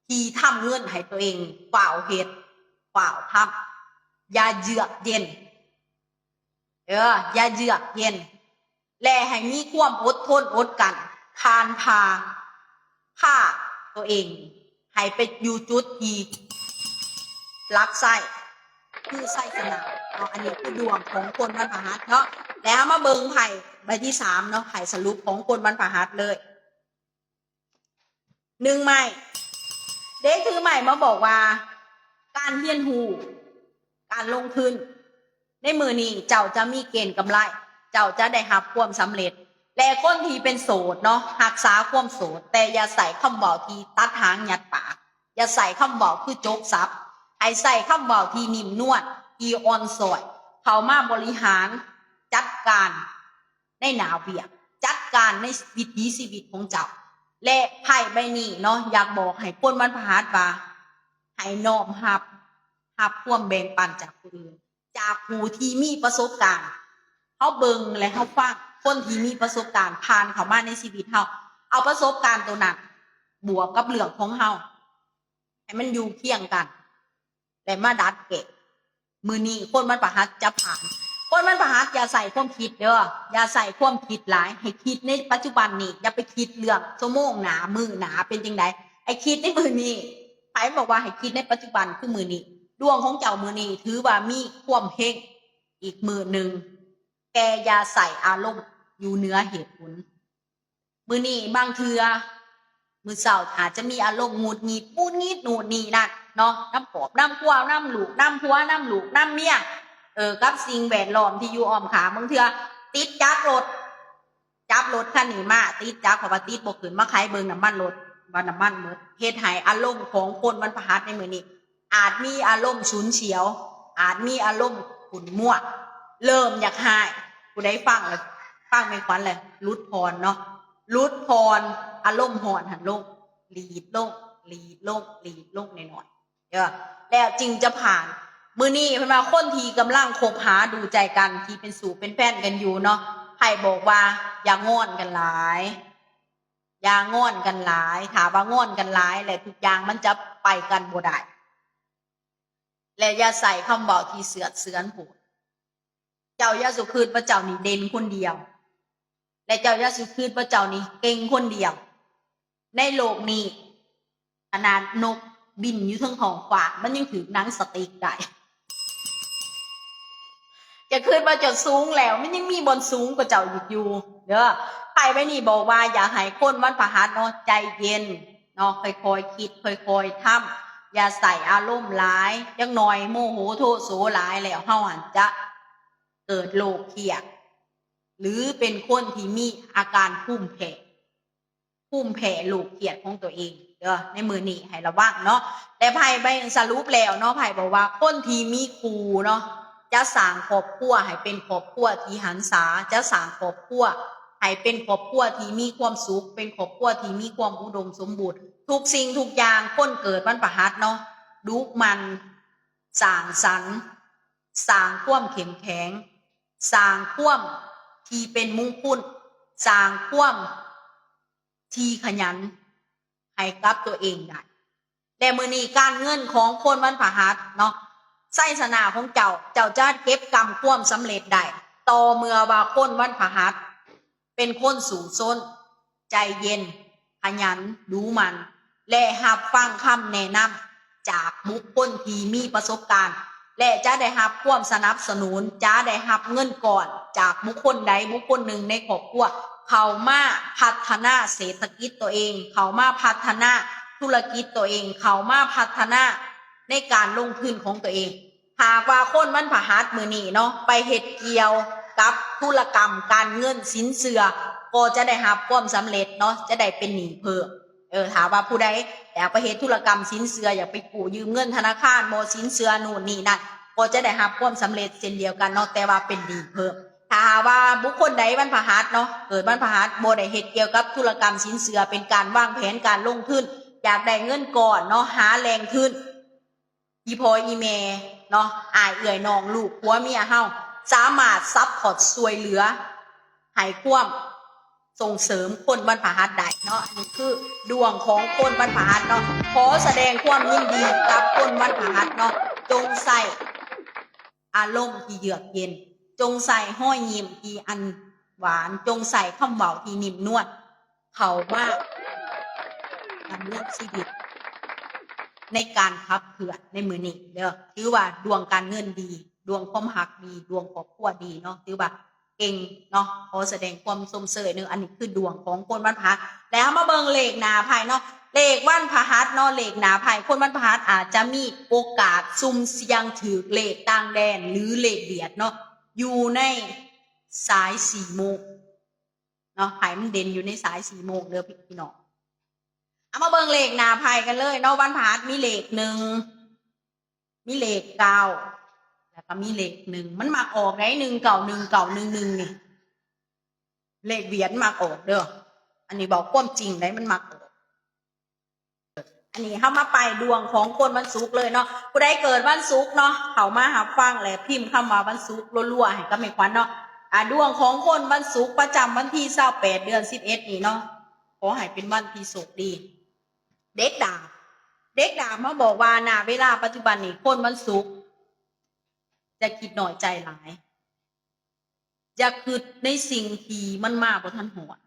ທີ່ທຳເງິນໃຫ້ຕົວເອງ, ຟ້າວເຮັດ, ຟ້າວທຳ, ຢ່າເຍືອກເຢັນ. ເອີ ຢ່າເຍືອກເຢັນ ແລະ ໃຫ້ມີຄວາມອົດທົນອົດກັ້ນ ຜ່ານຜ່າ ພາຕົວເອງໃຫ້ໄປຢູ່ຈຸດທີ່ຫຼັກໄຊ ຄືໄຊຊະນະເນາະ. ອັນນີ້ຄືດວງຂອງຄົນວັນພະຫັດເນາະ. ແລ້ວເຮົາມາເບິ່ງໄພ້ໃບທີສາມເນາະ, ໄພ້ສະຫຼຸບຂອງຄົນວັນພະຫັດເລີຍ. ໜຶ່ງໄມ້ ເດັກຖືໄມ້ມາບອກວ່າ ການຮຽນຮູ້ ການລົງທຶນ ໃນມື້ນີ້ເຈົ້າຈະມີເກນກຳໄລ, ເຈົ້າຈະໄດ້ຮັບຄວາມສຳເລັດ. ແລະ ຄົນທີ່ເປັນໂສດເນາະ, ຮັກສາຄວາມໂສດ, ແຕ່ຢ່າໃຊ້ຄຳເວົ້າທີ່ຕັດຫາງຍັດປາກ, ຢ່າໃຊ້ຄຳເວົ້າຄືຈົກສັບ, ໃຫ້ໃຊ້ຄຳເວົ້າທີ່ນິ້ມນວນ, ທີ່ອ່ອນຊ້ອຍ, ເຂົ້າມາບໍລິຫານຈັດການ ໃນໜ້າວຽກ, ຈັດການໃນວິຖີຊີວິດຂອງເຈົ້າ. ແລະ ໄພ້ໃບນີ້ເນາະ ຢາກບອກໃຫ້ຄົນວັນພະຫັດວ່າ ໃຫ້ນ້ອມຮັບ, ຮັບຄວາມແບ່ງປັນຈາກຜູ້ອື່ນ, ຈາກຜູ້ທີ່ມີປະສົບການ. ເຮົາເບິ່ງ ແລະ ເຮົາຟັງຄົນທີ່ມີປະສົບການຜ່ານເຂົ້າມາໃນຊີວິດເຮົາ, ເອົາປະສົບການໂຕນັ້ນບວກກັບເລື່ອງຂອງເຮົາ ໃຫ້ມັນຢູ່ຄຽງກັນ ແລະ ມາດັດແກ້. ມື້ນີ້ຄົນວັນພະຫັດຈະຜ່ານ. ຄົນວັນພະຫັດຢ່າໃຊ້ຄວາມຄິດເດີ, ຢ່າໃຊ້ຄວາມຄິດຫຼາຍ, ໃຫ້ຄິດໃນປັດຈຸບັນນີ້, ຢ່າໄປຄິດເລື່ອງຊົ່ວໂມງໜ້າ, ມື້ໜ້າເປັນຈັ່ງໃດ, ໃຫ້ຄິດໃນມື້ນີ້. ໃຜບອກວ່າໃຫ້ຄິດໃນປັດຈຸບັນ ຄືມື້ນີ້. ດວງຂອງເຈົ້າມື້ນີ້ຖືວ່າມີຄວາມເຮັງອີກມື້ໜຶ່ງ, ແຕ່ຢ່າໃຊ້ອາລົມຢູ່ເໜືອເຫດຜົນ. ມື້ນີ້ບາງເທື່ອ ມື້ເຊົ້າອາດຈະມີອາລົມຫງຸດຫງິດ, ຫງຸດຫງິດໂນ່ນນີ້ນັ້ນເນາະ, ນຳຄອບນຳຄົວ, ນຳລູກນຳຜົວ, ນຳລູກນຳເມຍ, ເອີ ກັບສິ່ງແວດລ້ອມທີ່ຢູ່ອ້ອມຂ້າງ. ບາງເທື່ອຕິດຈັກລົດ, ຈັບລົດຄັນນີ້ມາ, ຕິດຈັກ ເພາະວ່າຕິດບໍ່ຂຶ້ນ, ມາໄຂເບິ່ງນ້ຳມັນລົດ ວ່ານ້ຳມັນໝົດ. ເຮັດໃຫ້ອາລົມຂອງຄົນວັນພະຫັດໃນມື້ນີ້ ອາດມີອາລົມຊຸນສຽວ, ອາດມີອາລົມຂຸ້ນມົວ, ເລີ່ມຢາກຮ້າຍ. ຜູ້ໃດຟັງແລ້ວ ຟັງແມ່ຂວັນແລ້ວຫຼຸດຜ່ອນເນາະ, ຫຼຸດຜ່ອນອາລົມຮ້ອນຫັ້ນລົງ, ຫຼີດລົງ, ຫຼີດລົງ, ຫຼີດລົງໜ້ອຍໆ ເດີ, ແລ້ວຈຶ່ງຈະຜ່ານ. ມື້ນີ້ເພິ່ນວ່າຄົນທີ່ກຳລັງຄົບຫາດູໃຈກັນ, ທີ່ເປັນຊູ້ເປັນແຟນກັນຢູ່ເນາະ, ໄພ້ບອກວ່າຢ່າງອນກັນຫຼາຍ. ຢ່າງອນກັນຫຼາຍ, ຖ້າວ່າງອນກັນຫຼາຍແລ້ວ ທຸກຢ່າງມັນຈະໄປກັນບໍ່ໄດ້. ແລະ ຢ່າໃຊ້ຄຳເວົ້າທີ່ເຊືອດເຊືອນໂພດ. ເຈົ້າຢ່າສູ່ຄິດວ່າເຈົ້ານີ້ເດັ່ນຄົນດຽວ, ແລະ ເຈົ້າຢ່າສູ່ຄິດວ່າເຈົ້ານີ້ເກັ່ງຄົນດຽວ. ໃນໂລກນີ້ ຂະໜາດນົກບິນຢູ່ເທິງທ້ອງຟ້າ ມັນຍັງຖືກໜັງສະຕິກໄດ້. ຢ່າຄິດວ່າເຈົ້າສູງແລ້ວ ມັນຍັງມີບ່ອນສູງກວ່າເຈົ້າອີກຢູ່ເດີ. ໄພ້ໃບນີ້ບອກວ່າຢ່າໃຫ້ຄົນວັນພະຫັດເນາະ ໃຈເຢັນເນາະ, ຄ່ອຍໆຄິດ ຄ່ອຍໆທຳ, ຢ່າໃສ່ອາລົມຫຼາຍ. ຈັກໜ່ອຍໂມໂຫໂທໂສຫຼາຍແລ້ວ ເຮົາຫັ້ນຈະເກີດໂລກຄຽດ ຫຼື ເປັນຄົນທີ່ມີອາການພູມແພ້. ພູມແພ້ໂລກຄຽດຂອງຕົວເອງເດີ. ໃນມື້ນີ້ໃຫ້ລະວັງເນາະ. ແຕ່ໄພ້ໃບສະຫຼຸບແລ້ວເນາະ, ໄພ້ບອກວ່າຄົນທີ່ມີຄູ່ເນາະ ຈະສ້າງຄອບຄົວໃຫ້ເປັນຄອບຄົວທີ່ຫັນສາ, ຈະສ້າງຄອບຄົວໃຫ້ເປັນຄອບຄົວທີ່ມີຄວາມສຸກ, ເປັນຄອບຄົວທີ່ມີຄວາມອຸດົມສົມບູນ. ທຸກສິ່ງທຸກຢ່າງ ຄົນເກີດວັນພະຫັດເນາະ ດຸໝັ່ນ, ສ້າງສັນ, ສ້າງຄວາມເຂັ້ມແຂງ, ສ້າງຄວາມທີ່ເປັນມຸງຄຸນ, ສ້າງຄວາມ ທີ່ຂະຫຍັນໃຫ້ກັບຕົວເອງໄດ້. ແລະ ມື້ນີ້ການເງິນຂອງຄົນວັນພະຫັດເນາະ, ໄຊຊະນະຂອງເຈົ້າ, ເຈົ້າຈະເກັບກຳຄວາມສຳເລັດໄດ້ ຕໍ່ເມື່ອວ່າຄົນວັນພະຫັດເປັນຄົນສູ້ຊົນ, ໃຈເຢັນ, ຂະຫຍັນ, ດຸໝັ່ນ ແລະ ຮັບຟັງຄຳແນະນຳຈາກບຸກຄົນທີ່ມີປະສົບການ ແລະ ຈະໄດ້ຮັບຄວາມສະໜັບສະໜູນ, ຈະໄດ້ຮັບເງິນກ້ອນຈາກບຸກຄົນໃດບຸກຄົນໜຶ່ງໃນຄອບຄົວ ເຂົ້າມາພັດທະນາເສດຖະກິດຕົວເອງ, ເຂົ້າມາພັດທະນາທຸລະກິດຕົວເອງ, ເຂົ້າມາພັດທະນາໃນການລົງທຶນຂອງຕົວເອງ. ຫາກວ່າຄົນວັນພະຫັດມື້ນີ້ເນາະ ໄປເຮັດກ່ຽວກັບທຸລະກຳການເງິນ, ສິນເຊື່ອ ກໍຈະໄດ້ຮັບຄວາມສຳເລັດເນາະ, ຈະໄດ້ເປັນໜີ້ເພີ່ມ. ເອີ ຖ້າວ່າຜູ້ໃດຢາກໄປເຮັດທຸລະກຳສິນເຊື່ອ, ຢາກໄປກູ້ຢືມເງິນທະນາຄານບໍ, ສິນເຊື່ອໂນ່ນນີ້ນັ້ນ, ກໍຈະໄດ້ຮັບຄວາມສຳເລັດເຊັ່ນດຽວກັນເນາະ, ແຕ່ວ່າເປັນດີເພີ່ມ. ຖ້າຫາກວ່າບຸກຄົນໃດວັນພະຫັດເນາະ, ເກີດວັນພະຫັດ, ບໍ່ໄດ້ເຮັດກ່ຽວກັບທຸລະກຳສິນເຊື່ອ, ເປັນການວາງແຜນການລົງທຶນ, ຢາກໄດ້ເງິນກ້ອນເນາະ, ຫາແຫຼ່ງທຶນ, ອີ່ພໍ່ອີ່ແມ່ເນາະ, ອ້າຍເອື້ອຍນ້ອງລູກຜົວເມຍເຮົາ ສາມາດຊັບພອດຊ່ວຍເຫຼືອໃຫ້ຄວາມ ສົ່ງເສີມຄົນວັນພະຫັດໄດ້ເນາະ. ນີ້ຄືດວງຂອງຄົນວັນພະຫັດເນາະ. ຂໍສະແດງຄວາມຍິນດີກັບຄົນວັນພະຫັດເນາະ. ຈົ່ງໃຊ້ອາລົມທີ່ເຢືອກເຢັນ, ຈົ່ງໃຊ້ຮອຍຍິ້ມທີ່ອັນຫວານ, ຈົ່ງໃຊ້ຄຳເວົ້າທີ່ນິ້ມນວນເຂົ້າມາດຳລົງຊີວິດໃນການຂັບເຄື່ອນໃນມື້ນີ້ເດີ້. ຖືວ່າດວງການເງິນດີ, ດວງຄວາມຮັກດີ, ດວງຄອບຄົວດີເນາະ. ຖືວ່າ ເກັ່ງເນາະ, ຂໍສະແດງຄວາມຊົມເຊີຍເນາະ. ອັນນີ້ຄືດວງຂອງຄົນວັນພະຫັດ. ແລ້ວເຮົາມາເບິ່ງເລກໜ້າໄພ້ເນາະ, ເລກວັນພະຫັດເນາະ, ເລກໜ້າໄພ້ ຄົນວັນພະຫັດອາດຈະມີໂອກາດສຸ່ມສ່ຽງຖືກເລກຕ່າງແດນ ຫຼື ເລກຫວຽດເນາະ, ຢູ່ໃນສາຍສີ່ໂມງເນາະ, ໃຫ້ມັນເດັ່ນຢູ່ໃນສາຍສີ່ໂມງເດີ້ພີ່ນ້ອງ. ເອົາມາເບິ່ງເລກໜ້າໄພ້ກັນເລີຍເນາະ, ວັນພະຫັດມີເລກໜຶ່ງ ມີເລກເກົ້າ ແລ້ວກໍມີເລກໜຶ່ງ. ມັນມັກອອກໃດ໋ ໜຶ່ງເກົ້າ ໜຶ່ງເກົ້າ ໜຶ່ງໜຶ່ງ ນີ້ ເລກຫວຽດມັກອອກເດີ້. ອັນນີ້ເວົ້າຄວາມຈິງໃດ໋ ມັນມັກອອກ. ອັນນີ້ເຮົາມາໄປດວງຂອງຄົນວັນສຸກເລີຍເນາະ. ຜູ້ໃດເກີດວັນສຸກເນາະ ເຂົ້າມາຮັບຟັງ ແລະ ພິມຄຳວ່າວັນສຸກລົວໆໃຫ້ກັບແມ່ຂວັນເນາະ. ອາ ດວງຂອງຄົນວັນສຸກປະຈຳວັນທີຊາວແປດ ເດືອນສິບເອັດນີ້ເນາະ, ຂໍໃຫ້ເປັນວັນທີ່ໂຊກດີ. ເດັກດາບ ເດັກດາບມາບອກວ່າ ນະເວລາປັດຈຸບັນນີ້ ຄົນວັນສຸກຢ່າຄິດນ້ອຍໃຈຫຼາຍ, ຢ່າຄິດໃນສິ່ງທີ່ມັນມາບໍ່ທັນຮອດ,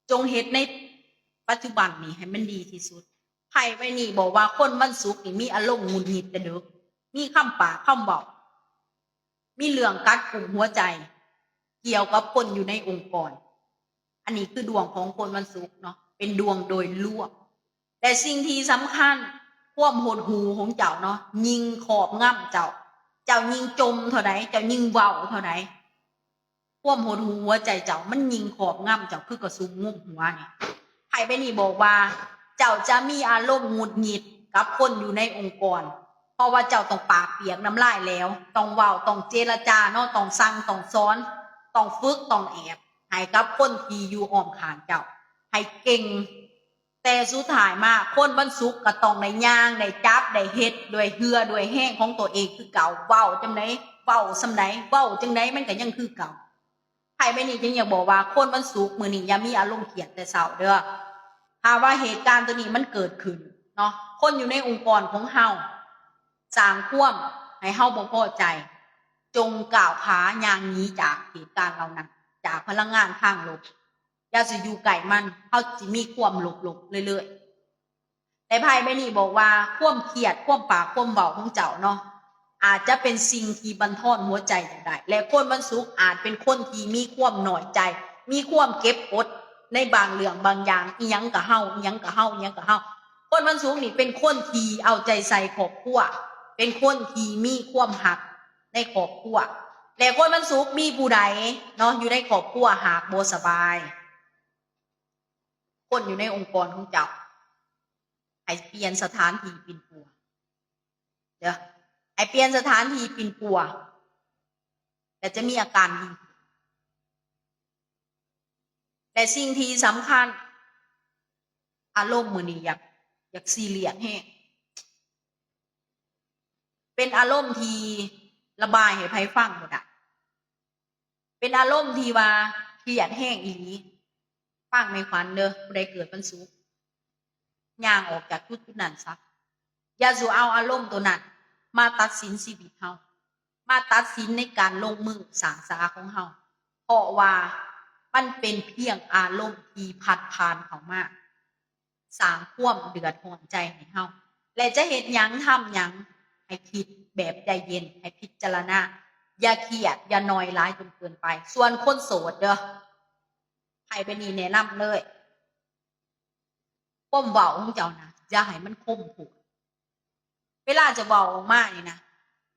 ຈົ່ງເຮັດໃນປັດຈຸບັນນີ້ໃຫ້ມັນດີທີ່ສຸດ. ໄພ້ໃບນີ້ບອກວ່າຄົນວັນສຸກນີ້ມີອາລົມຫງຸດຫງິດແຕ່ເດິກ, ມີຄຳປາກຄຳເວົ້າ, ມີເລື່ອງກັດກຸ້ມຫົວໃຈກ່ຽວກັບຄົນຢູ່ໃນອົງກອນ. ອັນນີ້ຄືດວງຂອງຄົນວັນສຸກເນາະ, ເປັນດວງໂດຍລວມ. ແຕ່ສິ່ງທີ່ສຳຄັນ, ຄວາມຫົດຫູຂອງເຈົ້າເນາະ ຍິ່ງຄອບງຳເຈົ້າ, ເຈົ້າຍິ່ງຈົ່ມເທົ່າໃດ, ເຈົ້າຍິ່ງເວົ້າເທົ່າໃດ, ຄວາມຫົດຫູຫົວໃຈເຈົ້າມັນຍິ່ງຄອບງຳເຈົ້າ ຄືກະສຸມງຸມຫົວນີ້. ໄພ້ໃບນີ້ບອກວ່າ ເຈົ້າຈະມີອາລົມຫງຸດຫງິດກັບຄົນຢູ່ໃນອົງກອນ, ເພາະວ່າເຈົ້າຕ້ອງປາກປຽກນ້ຳລາຍແຫຼວ, ຕ້ອງເວົ້າ, ຕ້ອງເຈລະຈາເນາະ, ຕ້ອງສັ່ງ, ຕ້ອງສອນ, ຕ້ອງຝຶກ, ຕ້ອງແອບ ໃຫ້ກັບຄົນທີ່ຢູ່ອ້ອມຂ້າງເຈົ້າໃຫ້ເກັ່ງ. ແຕ່ສຸດທ້າຍມາ ຄົນວັນສຸກກໍຕ້ອງໄດ້ຍ່າງ, ໄດ້ຈັບ, ໄດ້ເຮັດດ້ວຍເຫື່ອດ້ວຍແຮງຂອງຕົວເອງຄືເກົ່າ. ເວົ້າຈັ່ງໃດ, ເວົ້າສ່ຳໃດ, ເວົ້າຈັ່ງໃດມັນກໍຍັງຄືເກົ່າ. ໄພ້ໃບນີ້ຈຶ່ງຢາກບອກວ່າ ຄົນວັນສຸກມື້ນີ້ຢ່າມີອາລົມຄຽດແຕ່ເຊົ້າເດີ້. ຖ້າວ່າເຫດການຕົວນີ້ມັນເກີດຂຶ້ນເນາະ, ຄົນຢູ່ໃນອົງກອນຂອງເຮົາສ້າງຄວາມໃຫ້ເຮົາບໍ່ພໍໃຈ, ຈົ່ງກ້າວຂາຍ່າງໜີຈາກເຫດການເຫຼົ່ານັ້ນ, ຈາກພະລັງງານທາງລົບ. ຢ່າຊິຢູ່ໃກ້ມັນ, ເຮົາຊິມີຄວາມລົບໆເລື້ອຍໆ. ແຕ່ໄພ້ໃບນີ້ບອກວ່າ ຄວາມຄຽດ, ຄວາມປາກ, ຄວາມເວົ້າຂອງເຈົ້າເນາະ ອາດຈະເປັນສິ່ງທີ່ບັນທອນຫົວໃຈເຈົ້າໄດ້ ແລະ ຄົນວັນສຸກອາດເປັນຄົນທີ່ມີຄວາມນ້ອຍໃຈ, ມີຄວາມເກັບກົດໃນບາງເລື່ອງບາງຢ່າງ, ອີ່ຫຍັງກະເຮົາ, ອີ່ຫຍັງກະເຮົາ, ອີ່ຫຍັງກະເຮົາ. ຄົນວັນສຸກນີ້ເປັນຄົນທີ່ເອົາໃຈໃສ່ຄອບຄົວ, ເປັນຄົນທີ່ມີຄວາມຮັກໃນຄອບຄົວ ແລະ ຄົນວັນສຸກມີຜູ້ໃດເນາະ ຢູ່ໃນຄອບຄົວຫາກບໍ່ສະບາຍ, ຄົນຢູ່ໃນອົງກອນຂອງເຈົ້າ ໃຫ້ປ່ຽນສະຖານທີ່ປິ່ນປົວເດີ້, ໃຫ້ປ່ຽນສະຖານທີ່ປິ່ນປົວ ແລ້ວຈະມີອາການດີຂຶ້ນ. ແລະ ສິ່ງທີ່ສຳຄັນ, ອາລົມມື້ນີ້ຢາກ, ຢາກຊີຣຽສແຮງ, ເປັນອາລົມທີ່ລະບາຍໃຫ້ໃຜຟັງບໍ່ໄດ້. ເປັນອາລົມທີ່ວ່າຄຽດແຮງອີ່ຫຼີ. ຟັງແມ່ຂວັນເດີ້, ຜູ້ໃດເກີດວັນສຸກ ຍ່າງອອກຈາກຈຸດໆນັ້ນຊະ. ຢ່າສູ່ເອົາອາລົມໂຕນັ້ນມາຕັດສິນຊີວິດເຮົາ, ມາຕັດສິນໃນການລົງມືສ້າງສາຂອງເຮົາ, ເພາະວ່າມັນເປັນພຽງອາລົມທີ່ພັດຜ່ານເຂົ້າມາ ສ້າງຄວາມເດືອດຮ້ອນໃຈໃຫ້ເຮົາ ແລະ ຈະເຮັດຫຍັງທຳຫຍັງໃຫ້ຄິດແບບໃຈເຢັນ, ໃຫ້ພິຈາລະນາ, ຢ່າຄຽດ, ຢ່າໜ້ອຍຫຼາຍຈົນເກີນໄປ. ສ່ວນຄົນໂສດເດີ້, ໄພ້ໃບນີ້ແນະນຳເລີຍ, ຄວາມເວົ້າຂອງເຈົ້ານະ ຢ່າໃຫ້ມັນຄົມໂພດ. ເວລາຈະເວົ້າອອກມານີ້ນະ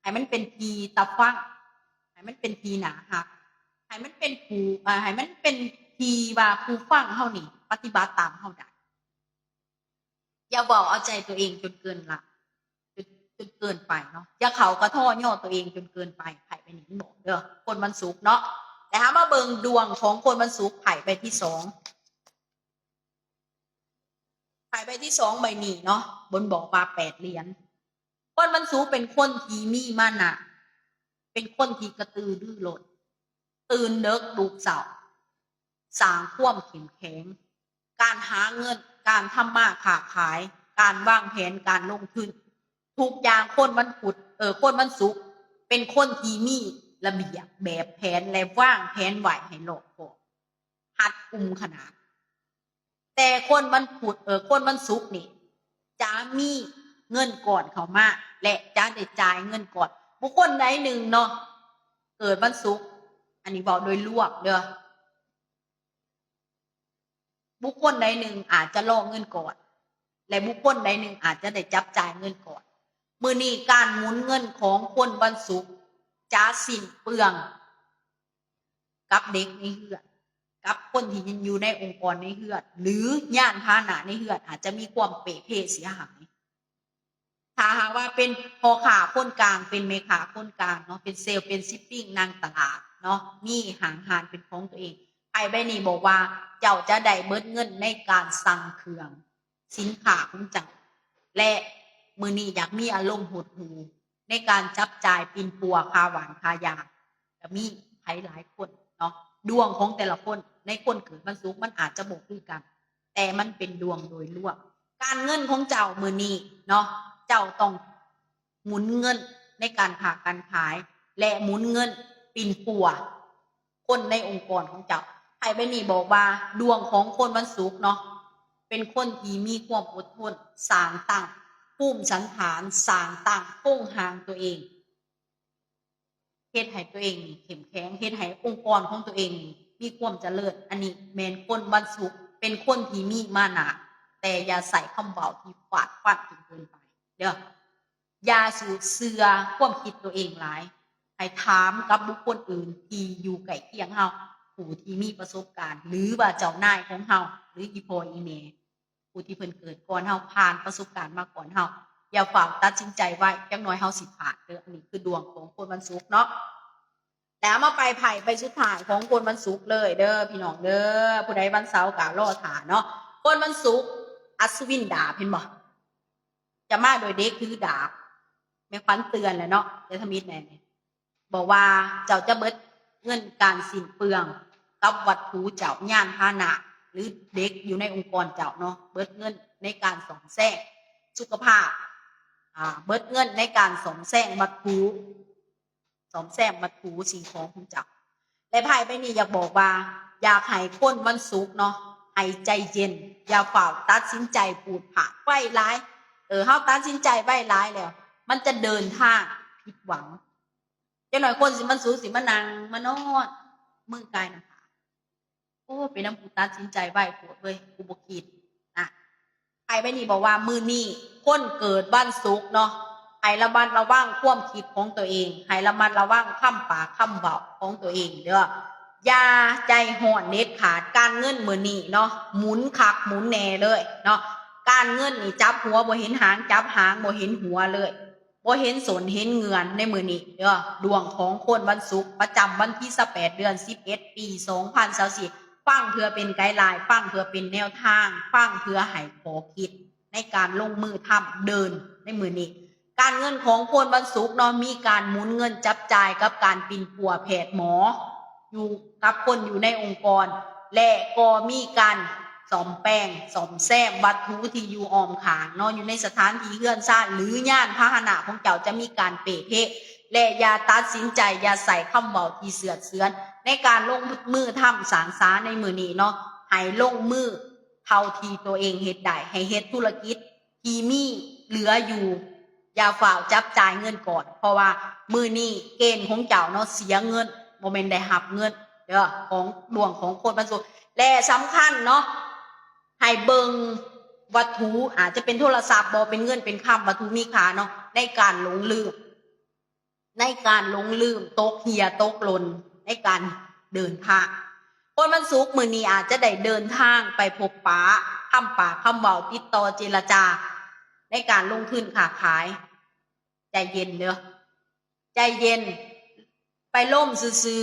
ໃຫ້ມັນເປັນທີ່ຕາຟັງ, ໃຫ້ມັນເປັນທີ່ໜ້າຮັກ, ໃຫ້ມັນເປັນຜູ້, ເອີ, ໃຫ້ມັນເປັນທີ່ວ່າຜູ້ຟັງເຮົານີ້ປະຕິບັດຕາມເຮົາໄດ້. ຢ່າເວົ້າເອົາໃຈຕົວເອງຈົນເກີນຫຼາຍ, ຈົນ, ຈົນເກີນໄປເນາະ ຢ່າເຂົາກະທໍ້ຍໍ້ໂຕເອງຈົນເກີນໄປ ໄພ້ໃບນີ້ມັນບອກເດີ ຄົນວັນສຸກເນາະ. ແຕ່ເຮົາມາເບິ່ງດວງຂອງຄົນວັນສຸກ ໄພ້ໃບທີສອງ ໄພ້ໃບທີສອງໃບນີ້ເນາະ ບົນບອກວ່າແປດຫຼຽນ. ຄົນວັນສຸກເປັນຄົນທີ່ມີມານະ ເປັນຄົນທີ່ກະຕືລືລົ້ນ ຕື່ນເດິກລຸກເຊົ້າ ສ້າງຄວາມເຂັ້ມແຂງ ການຫາເງິນ ການທຳມາຄ້າຂາຍ ການວາງແຜນ ການລົງທຶນ ທຸກຢ່າງຄົນວັນພຸດ ເອີ ຄົນວັນສຸກເປັນຄົນທີ່ມີລະບຽບແບບແຜນ ແລະ ວາງແຜນໄວ້ໃຫ້ລອບຄອບ ຮັດກຸມຂະໜາດ. ແຕ່ຄົນວັນພຸດ ເອີ ຄົນວັນສຸກນີ້ຈະມີເງິນກ້ອນເຂົ້າມາ ແລະ ຈະໄດ້ຈ່າຍເງິນກ້ອນ. ບຸກຄົນໃດໜຶ່ງເນາະ ເກີດວັນສຸກ ອັນນີ້ເວົ້າໂດຍລວມເດີ ບຸກຄົນໃດໜຶ່ງອາດຈະລໍເງິນກ້ອນ ແລະ ບຸກຄົນໃດໜຶ່ງອາດຈະໄດ້ຈັບຈ່າຍເງິນກ້ອນ. ມື້ນີ້ການໝູນເງິນຂອງຄົນວັນສຸກຈະສິ້ນເປືອງ ກັບເດັກໃນເຮືອນ ກັບຄົນທີ່ຍັງຢູ່ໃນອົງກອນໃນເຮືອນ ຫຼື ຍານພາຫະນະໃນເຮືອນອາດຈະມີຄວາມເປ່ເພເສຍຫາຍ. ຖ້າຫາກວ່າເປັນພໍ່ຄ້າຄົນກາງ ເປັນແມ່ຄ້າຄົນກາງເນາະ ເປັນເຊວ ເປັນຊິບປິງ ນັກຕະຫຼາດເນາະ ມີຫ້າງຮ້ານເປັນຂອງຕົວເອງ ໄພ້ໃບນີ້ບອກວ່າເຈົ້າຈະໄດ້ເບິດເງິນໃນການສັ່ງເຄື່ອງ ສິນຄ້າຂອງເຈົ້າ ແລະ ມື້ນີ້ຢາກມີອາລົມຫົດຫູ່ ໃນການຈັບຈ່າຍປິ່ນປົວຄ່າຫວານຄ່າຢາ ກະມີໃຜຫຼາຍຄົນເນາະ. ດວງຂອງແຕ່ລະຄົນໃນຄົນເກີດວັນສຸກມັນອາດຈະບໍ່ຄືກັນ ແຕ່ມັນເປັນດວງໂດຍລວມ. ການເງິນຂອງເຈົ້າມື້ນີ້ເນາະ ເຈົ້າຕ້ອງໝູນເງິນໃນການຄ້າການຂາຍ ແລະ ໝູນເງິນປິ່ນປົວ ຄົນໃນອົງກອນຂອງເຈົ້າ. ໄພ້ໃບນີ້ບອກວ່າດວງຂອງຄົນວັນສຸກເນາະ ເປັນຄົນທີ່ມີຄວາມອົດທົນ ສ້າງຕັ້ງພູມສັນຖານ ສ້າງຕັ້ງໂຄງຮ່າງຕົວເອງ ເຮັດໃຫ້ຕົວເອງນີ້ເຂັ້ມແຂງ ເຮັດໃຫ້ອົງກອນຂອງຕົວເອງນີ້ມີຄວາມຈະເລີນ. ອັນນີ້ແມ່ນຄົນວັນສຸກ ເປັນຄົນທີ່ມີມານະ ແຕ່ຢ່າໃຊ້ຄຳເວົ້າທີ່ຟາດຟັນຈົນເກີນໄປເດີ. ຢ່າສູ່ເຊື່ອຄວາມຄິດຕົວເອງຫຼາຍ ໃຫ້ຖາມກັບບຸກຄົນອື່ນທີ່ຢູ່ໃກ້ຄຽງເຮົາ ຜູ້ທີ່ມີປະສົບການ ຫຼືວ່າເຈົ້ານາຍຂອງເຮົາ ຫຼືອີ່ພໍ່ອີ່ແມ່ ຜູ້ທີ່ເພິ່ນເກີດກ່ອນເຮົາ ຜ່ານປະສົບການມາກ່ອນເຮົາ. ຢ່າຟ້າວຕັດສິນໃຈໄວ ຈັກໜ້ອຍເຮົາຊິພາດເດີ. ອັນນີ້ຄືດວງຂອງຄົນວັນສຸກເນາະ. ແລ້ວມາໄປໄພ້ໃບສຸດທ້າຍຂອງຄົນວັນສຸກເລີຍເດີພີ່ນ້ອງເດີ. ຜູ້ໃດວັນເສົາກະລໍຖ້າເນາະ. ຄົນວັນສຸກ ອັດສະວິນດາບ ເຫັນບໍ່? ຈະມາໂດຍເດັກຖືດາບ. ແມ່ຂວັນເຕືອນແຫຼະເນາະ ຢ່າທຳອິດແດ່. ບອກວ່າເຈົ້າຈະເບິດເງິນການສິ້ນເປືອງກັບວັດຖຸເຈົ້າ ຍານພາຫະນະ ຫຼືເດັກຢູ່ໃນອົງກອນເຈົ້າເນາະ ເບິດເງິນໃນການສ້ອມແຊມສຸຂະພາບ ອາ ເບິດເງິນໃນການສ້ອມແຊມວັດຖຸ ສ້ອມແຊມວັດຖຸສິ່ງຂອງຂອງເຈົ້າ. ແລະໄພ້ໃບນີ້ຢາກບອກວ່າ ຢາກໃຫ້ຄົນວັນສຸກເນາະ ໃຫ້ໃຈເຢັນ ຢ່າຟ້າວຕັດສິນໃຈປູດຜາດໄວຫຼາຍ. ເອີ ເຮົາຕັດສິນໃຈໄວຫຼາຍແລ້ວ ມັນຈະເດີນທາງຜິດຫວັງ. ຈັກໜ້ອຍຄົນຊິມາ ສູຊິມານັ່ງມານອນເມືອງກາຍນຳ ໂອ້ ເປັນນຳກູຕັດສິນໃຈໄວໂພດເວີຍ ກູບໍ່ຄິດນະ. ໄພ້ໃບນີ້ບອກວ່າມື້ນີ້ຄົນເກີດວັນສຸກເນາະ ໃຫ້ລະມັດລະວັງຄວາມຄິດຂອງຕົວເອງ ໃຫ້ລະມັດລະວັງຄຳປາກຄຳເວົ້າຂອງຕົວເອງເດີ ຢ່າໃຈຮ້ອນເດັດຂາດ. ການເງິນມື້ນີ້ເນາະ ໝູນຄັກໝູນແນ່ເລີຍເນາະ. ການເງິນນີ້ຈັບຫົວບໍ່ເຫັນຫາງ ຈັບຫາງບໍ່ເຫັນຫົວເລີຍ. ບໍ່ເຫັນສົ້ນເຫັນເງື່ອນໃນມື້ນີ້ເດີ. ດວງຂອງຄົນວັນສຸກ ປະຈຳວັນທີຊາວແປດ ເດືອນສິບເອັດ ປີສອງພັນຊາວສີ່ ຟັງເພື່ອເປັນໄກລາຍ ຟັງເພື່ອເປັນແນວທາງ ຟັງເພື່ອໃຫ້ຂໍ້ຄິດໃນການລົງມືທຳເດີນໃນມື້ນີ້. ການເງິນຂອງຄົນວັນສຸກເນາະ ມີການໝູນເງິນຈັບຈ່າຍກັບການປິ່ນປົວແພດໝໍ ຢູ່ກັບຄົນຢູ່ໃນອົງກອນ ແລະ ກໍມີການສ້ອມແປງ ສ້ອມແຊມວັດຖຸທີ່ຢູ່ອ້ອມຂ້າງເນາະ ຢູ່ໃນສະຖານທີ່ເຮືອນຊານ ຫຼື ຍານພາຫະນະຂອງເຈົ້າຈະມີການເປ່ເພ ແລະ ຢ່າຕັດສິນໃຈ ຢ່າໃຊ້ຄຳເວົ້າທີ່ເຊືອດເຊືອນ ໃນການລົງມືທຳສ້າງສາໃນມື້ນີ້ເນາະ ໃຫ້ລົງມືເທົ່າທີ່ຕົວເອງເຮັດໄດ້ ໃຫ້ເຮັດທຸລະກິດ ທີ່ມີເຫຼືອຢູ່ ຢ່າຟ້າວຈັບຈ່າຍເງິນກ່ອນ ເພາະວ່າມື້ນີ້ເກນຂອງເຈົ້າເນາະ ເສຍເງິນ ບໍ່ແມ່ນໄດ້ຮັບເງິນເດີ ຂອງ ດວງຂອງຄົນວັນສຸກ. ແລະ ສຳຄັນເນາະ ໃຫ້ເບິ່ງວັດຖຸ ອາດຈະເປັນໂທລະສັບບໍ ເປັນເງິນເປັນຄຳ ວັດຖຸມີຄ່າເນາະ ໃນການຫຼົງລືມ ໃນການຫຼົງລືມ ຕົກເຮ່ຍຕົກຫຼົ່ນ ໃນການເດີນທາງ. ຄົນວັນສຸກມື້ນີ້ອາດຈະໄດ້ເດີນທາງໄປພົບປະ ຄຳປາກຄຳເວົ້າ ຕິດຕໍ່ເຈລະຈາ ໃນການລົງທຶນຄ້າຂາຍ ຈເຢັນເດີ້ ໃຈເຢັນ ໄປລົມຊື່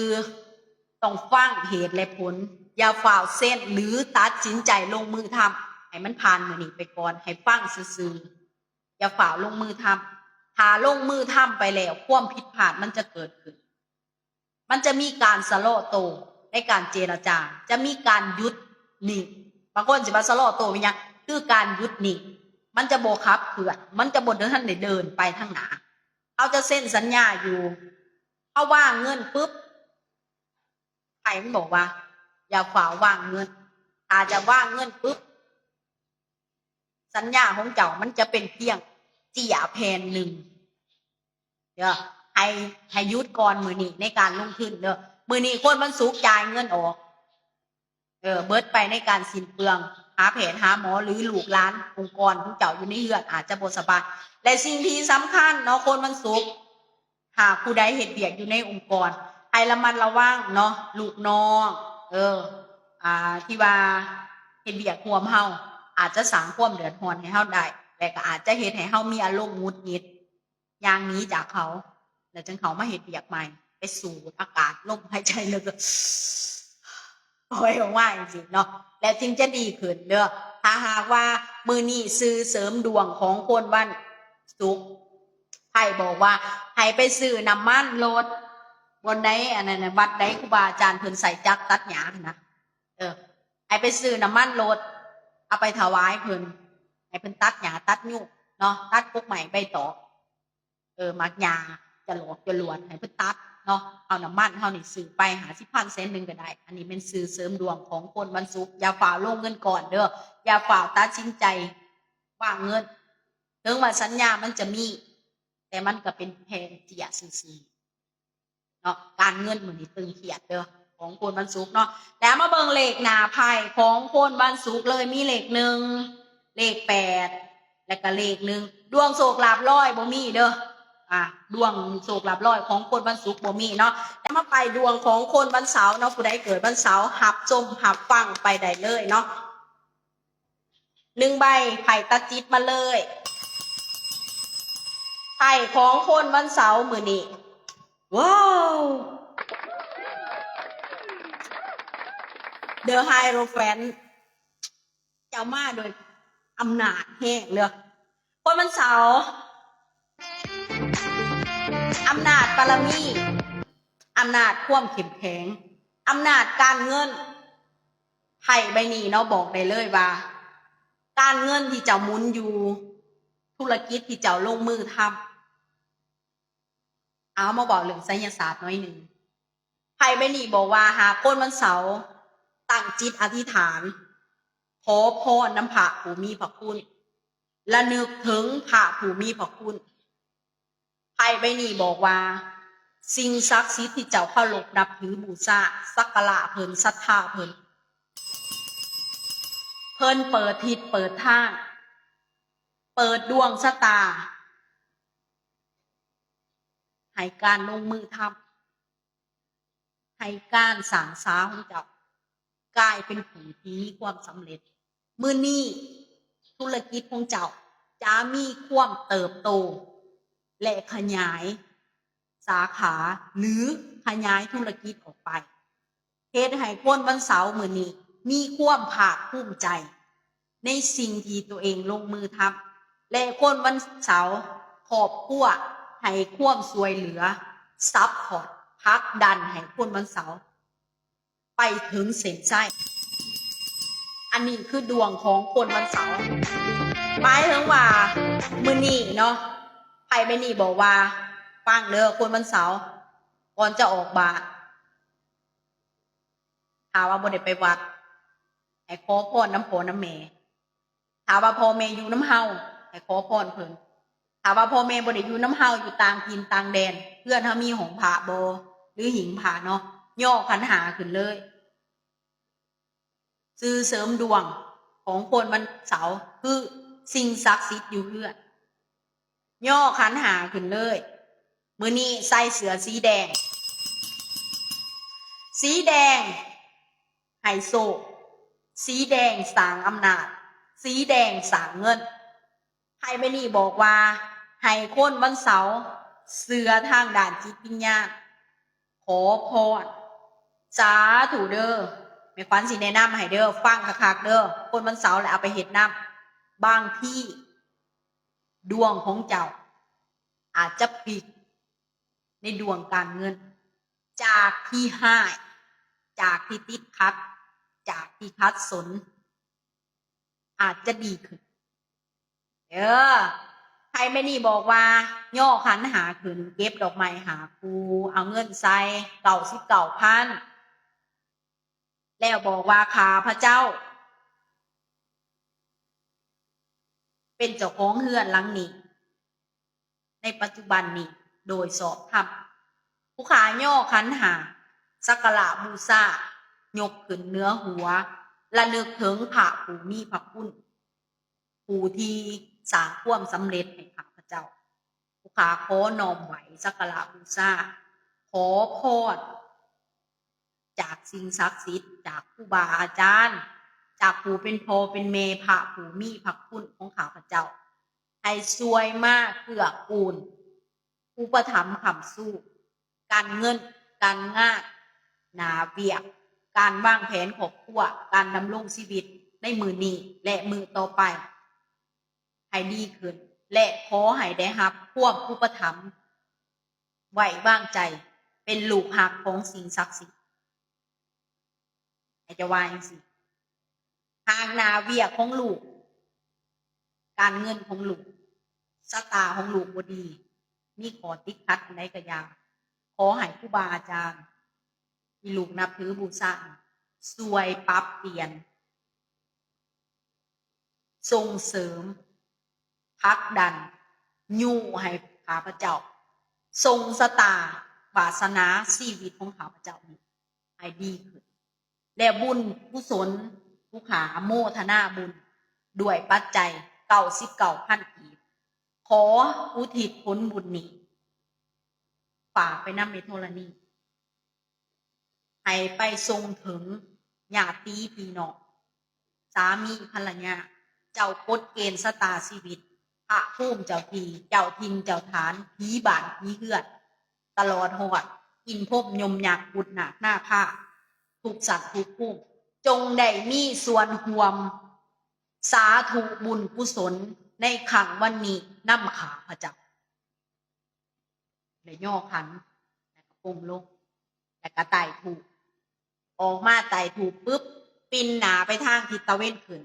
ໆ ຕ້ອງຟັງເຫດແລະຜົນ. ຢ່າຟ້າວເຊັນ ຫຼື ຕັດສິນໃຈລົງມືທຳ ໃຫ້ມັນຜ່ານມື້ນີ້ໄປກ່ອນ ໃຫ້ຟັງຊື່ໆ ຢ່າຟ້າວລົງມືທຳ. ຖ້າລົງມືທຳໄປແລ້ວ ຄວາມຜິດພາດມັນຈະເກີດຂຶ້ນ. ມັນຈະມີການຊະລໍໂຕໃນການເຈລະຈາ, ຈະມີການຢຸດນິ່ງ. ບາງຄົນຊິວ່າຊະລໍໂຕແມ່ນຫຍັງ? ຄືການຢຸດນິ່ງ. ມັນຈະບໍ່ຂັບເຄື່ອນ, ມັນຈະບໍ່ທັນໄດ້ເດີນໄປທາງໜ້າ. ເຮົາຈະເຊັນສັນຍາຢູ່, ເຮົາວາງເງິນປຶບ, ໄພມັນບອກວ່າ ຢ່າຟ້າວວາງເງິນ. ຖ້າຈະວາງເງິນປຶບ, ສັນຍາຂອງເຈົ້າມັນຈະເປັນພຽງເຈ້ຍແຜ່ນໜຶ່ງ. ເດີ ໃຫ້ ໃຫ້ຢຸດກ່ອນມື້ນີ້ໃນການລົງທຶນເດີ. ມື້ນີ້ຄົນວັນສຸກຈ່າຍເງິນອອກ ເອີ ເບິດໄປໃນການສິ້ນເປືອງ ຫາແພດຫາໝໍ ຫຼື ລູກຫຼານ ອົງກອນຂອງເຈົ້າຢູ່ໃນເຮືອນອາດຈະບໍ່ສະບາຍ. ແລະ ສິ່ງທີ່ສຳຄັນເນາະ ຄົນວັນສຸກ ຫາກຜູ້ໃດເຮັດວຽກຢູ່ໃນອົງກອນ ໃຫ້ລະມັດລະວັງເນາະ ລູກນ້ອງ ເອີ ອ່າ ທີ່ວ່າເຮັດວຽກຮ່ວມເຮົາ ອາດຈະສ້າງຄວາມເດືອດຮ້ອນໃຫ້ເຮົາໄດ້ ແລະ ກໍອາດຈະເຮັດໃຫ້ເຮົາມີອາລົມຫງຸດຫງິດ ຍ່າງໜີຈາກເຂົາ ແລ້ວຈຶ່ງເຂົ້າມາເຮັດວຽກໃໝ່ ໄປສູດອາກາດ ລົມຫາຍໃຈ ແລ້ວກໍ ປ່ອຍອອກມາຈັ່ງຊີ້ເນາະ ແລ້ວຈຶ່ງຈະດີຂຶ້ນເດີ້. ຖ້າຫາກວ່າມື້ນີ້ສື່ເສີມດວງຂອງຄົນວັນສຸກ ໄພບອກວ່າໃຫ້ໄປຊື້ນ້ຳມັນລົດ ບ່ອນໃດ ອັນນັ້ນນະ ວັດໃດຄູບາອາຈານເພິ່ນໃຊ້ຈັກຕັດຫຍ້າຫັ້ນນະ ເອີ ໃຫ້ໄປຊື້ນ້ຳມັນລົດ ເອົາໄປຖວາຍເພິ່ນ ໃຫ້ເພິ່ນຕັດຫຍ້າຕັດຍຸງເນາະ ຕັດກົກໄມ້ໃບຕອກ ເອີ ໝາກຫຍ້າຈະຫຼອກຈະຫຼວດ ໃຫ້ເພິ່ນຕັດເນາະ. ເອົານ້ຳມັນເຮົານີ້ຊື້ໄປຫ້າສິບພັນ ແສນໜຶ່ງກໍໄດ້. ອັນນີ້ແມ່ນສື່ເສີມດວງຂອງຄົນວັນສຸກ. ຢ່າຟ້າວລົງເງິນກ້ອນເດີ້, ຢ່າຟ້າວຕັດສິນໃຈວາງເງິນ. ເຖິງວ່າສັນຍາມັນຈະມີ, ແຕ່ມັນກໍເປັນແພງເຈ້ຍຊື່ໆ ເນາະ. ການເງິນມື້ນີ້ຕຶງຄຽດເດີ້ ຂອງຄົນວັນສຸກເນາະ. ແລ້ວມາເບິ່ງເລກໜ້າໄພ້ຂອງຄົນວັນສຸກເລີຍ, ມີເລກໜຶ່ງ ເລກແປດ ແລ້ວກໍເລກໜຶ່ງ. ດວງໂຊກລາບລອຍບໍ່ມີເດີ້ ອ່າ ດວງໂຊກລາບລອຍຂອງຄົນວັນສຸກບໍ່ມີເນາະ. ແລ້ວມາໄປດວງຂອງຄົນວັນເສົາເນາະ, ຜູ້ໃດເກີດວັນເສົາ ຮັບຊົມຮັບຟັງໄປໄດ້ເລີຍເນາະ. ໜຶ່ງໃບ ໄພ້ຕັດຈິດມາເລີຍ. ໄພ້ຂອງຄົນວັນເສົາມື້ນີ້ ວ້າວ The Hierophant ເຈົ້າມາໂດຍອຳນາດແຮງເລີຍ. ຄົນວັນເສົາ ອຳນາດບາລະມີ, ອຳນາດຄວາມເຂັ້ມແຂງ, ອຳນາດການເງິນ. ໄພ້ໃບນີ້ເນາະ ບອກໄດ້ເລີຍວ່າ ການເງິນທີ່ເຈົ້າໝູນຢູ່, ທຸລະກິດທີ່ເຈົ້າລົງມືທຳ, ເອົາມາເວົ້າເລື່ອງໄສຍະສາດໜ້ອຍໜຶ່ງ. ໄພ້ໃບນີ້ບອກວ່າ ຫາກຄົນວັນເສົາຕັ້ງຈິດອະທິຖານ ຂໍພອນນຳພະຜູ້ມີພະຄຸນ, ລະນຶກເຖິງພະຜູ້ມີພະຄຸນ, ໄພ້ໃບນີ້ບອກວ່າ ສິ່ງສັກສິດທີ່ເຈົ້າເຄົາລົບນັບຖືບູຊາ, ສັກກາລະເພິ່ນ, ສັດທາເພິ່ນ, ເພິ່ນເປີດທິດເປີດທາງ, ເປີດດວງຊະຕາ ໃຫ້ການລົງມືທຳ, ໃຫ້ການສ້າງສາຂອງເຈົ້າກາຍເປັນຜູ້ທີ່ມີຄວາມສຳເລັດ. ມື້ນີ້ທຸລະກິດຂອງເຈົ້າຈະມີຄວາມເຕີບໂຕ ແລະ ຂະຫຍາຍສາຂາ ຫຼື ຂະຫຍາຍທຸລະກິດອອກໄປ, ເຮັດໃຫ້ຄົນວັນເສົາມື້ນີ້ມີຄວາມພາກພູມໃຈ ໃນສິ່ງທີ່ຕົວເອງລົງມືທຳ ແລະ ຄົນວັນເສົາ ຄອບຄົວໃຫ້ຄວາມຊ່ວຍເຫຼືອ ຊັບພອດ ຜັກດັນໃຫ້ຄົນວັນເສົາໄປເຖິງເສັ້ນໄຊ. ອັນນີ້ຄືດວງຂອງຄົນວັນເສົາ ໝາຍເຖິງວ່າມື້ນີ້ເນາະ ໄພ້ໃບນີ້ບອກວ່າ ຟັງເດີ້ຄົນວັນເສົາ ກ່ອນຈະອອກບາດ ຖ້າວ່າບໍ່ໄດ້ໄປວັດ ໃຫ້ຂໍພອນນຳພໍ່ນຳແມ່. ຖ້າວ່າພໍ່ແມ່ຢູ່ນຳເຮົາ ໃຫ້ຂໍພອນເພິ່ນ. ຖ້າວ່າພໍ່ແມ່ບໍ່ໄດ້ຢູ່ນຳເຮົາ ຢູ່ຕ່າງຖິ່ນຕ່າງແດນ ເຮືອນເຮົາມີຫ້ອງພະບໍ່ ຫຼື ຫິ້ງພະເນາະ ຍໍຂັນຫ້າຂຶ້ນເລີຍ. ສື່ເສີມດວງຂອງຄົນວັນເສົາ ຄືສິ່ງສັກສິດຢູ່ເຮືອນ. ຍໍຂັນຫ້າຂຶ້ນເລີຍ. ມື້ນີ້ໃສ່ເສື້ອສີແດງ. ສີແດງໃຫ້ໂຊກ. ສີແດງສ້າງອຳນາດ. ສີແດງສ້າງເງິນ. ໄພ້ໃບນີ້ບອກວ່າ ໃຫ້ຄົນວັນເສົາເຊື່ອທາງດ້ານຈິດວິນຍານ. ຂໍພອນ ສາທຸເດີ້. ແມ່ຂວັນຊິແນະນຳໃຫ້ເດີ້ ຟັງຄັກໆເດີ້ ຄົນວັນເສົາ ແລ້ວເອົາໄປເຮັດນຳ. ບາງທີດວງຂອງເຈົ້າອາດຈະພລິກໃນດວງການເງິນ ຈາກທີ່ຮ້າຍ ຈາກທີ່ຕິດຂັດ ຈາກທີ່ຂັດສົນ ອາດຈະດີຂຶ້ນເດີ້. ໄພແມ່ນີ້ບອກວ່າ ຍໍຂັນຫ້າຂຶ້ນ ເກັບດອກໄມ້ຫ້າຄູ່ ເອົາເງິນໃສ່ເກົ້າສິບເກົ້າພັນ ແລ້ວບອກວ່າ ຂ້າພະເຈົ້າເປັນເຈົ້າຂອງເຮືອນຫຼັງນີ້ ໃນປັດຈຸບັນນີ້ໂດຍຊອບທຳ. ຜູ້ຂ້າຍໍຂັນຫ້າ ສັກກາລະບູຊາ ຍົກຂຶ້ນເໜືອຫົວ ລະນຶກເຖິງພະຜູ້ມີພະຄຸນ ຜູ້ທີ່ສ້າງຄວາມສຳເລັດໃຫ້ຂ້າພະເຈົ້າ. ຜູ້ຂ້າຂໍນ້ອມໄຫວ້ສັກກາລະບູຊາ ຂໍພອນຈາກສິ່ງສັກສິດ ຈາກຄູບາອາຈານ ຈາກຜູ້ເປັນພໍ່ເປັນແມ່ ພະຜູ້ມີພະຄຸນຂອງຂ້າພະເຈົ້າ ໃຫ້ຊ່ວຍມາເກື້ອກູນ ອຸປະຖຳຄ້ຳຊູ ການເງິນ ການງານ ໜ້າວຽກ ການວາງແຜນຄອບຄົວ ການດຳລົງຊີວິດໃນມື້ນີ້ ແລະ ມື້ຕໍ່ໄປໃຫ້ດີຂຶ້ນ ແລະ ຂໍໃຫ້ໄດ້ຮັບຄວາມອຸປະຖຳ ໄວ້ວາງໃຈ ເປັນລູກຮັກຂອງສິ່ງສັກສິດ. ໃຫ້ເຈົ້າວ່າຈັ່ງຊີ້ ຫາກໜ້າວຽກຂອງລູກ ການເງິນຂອງລູກ ຊະຕາຂອງລູກບໍ່ດີ ມີຂໍ້ຕິດຂັດອັນໃດກໍຢ່າ ຂໍໃຫ້ຄູບາອາຈານທີ່ລູກນັບຖືບູຊາ ຊ່ວຍປັບປ່ຽນ ສົ່ງເສີມ ຜັກດັນ ຍູ້ໃຫ້ຂ້າພະເຈົ້າ ສົ່ງຊະຕາວາສະໜາຊີວິດຂອງຂ້າພະເຈົ້ານີ້ໃຫ້ດີຂຶ້ນ ແລະ ບຸນກຸສົນ ຜູ້ຂ້າໂມທະນາບຸນດ້ວຍປັດໄຈເກົ້າສິບເກົ້າພັນກີບ ຂໍອຸທິດຜົນບຸນນີ້ ຝາກໄປນຳແມ່ທໍລະນີ ໃຫ້ໄປສົ່ງເຖິງຍາດຕິພີ່ນ້ອງ ສາມີພັນລະຍາ ເຈົ້າກົດເກນຊະຕາຊີວິດ ພະພູມເຈົ້າທີ່ ເຈົ້າຖິ່ນເຈົ້າຖານ ຜີບ້ານຜີເຮືອນ ຕະຫຼອດຮອດອິນພົມຍົມຍັກ ບຸດນາກນາຄາ ທຸກຊັ້ນທຸກພູມ ຈົ່ງໄດ້ມີສ່ວນຮ່ວມ ສາທຸບຸນກຸສົນໃນຄັ້ງວັນນີ້ນຳຂ້າພະເຈົ້າ. ແລະ ຍໍຂັນ ແລະ ກໍກົ້ມລົງ ແລະ ກໍໄຕ້ທູບ ອອກມາໄຕ້ທູບປຶບ ປິ່ນໜ້າໄປທາງທິດຕາເວັນຂຶ້ນ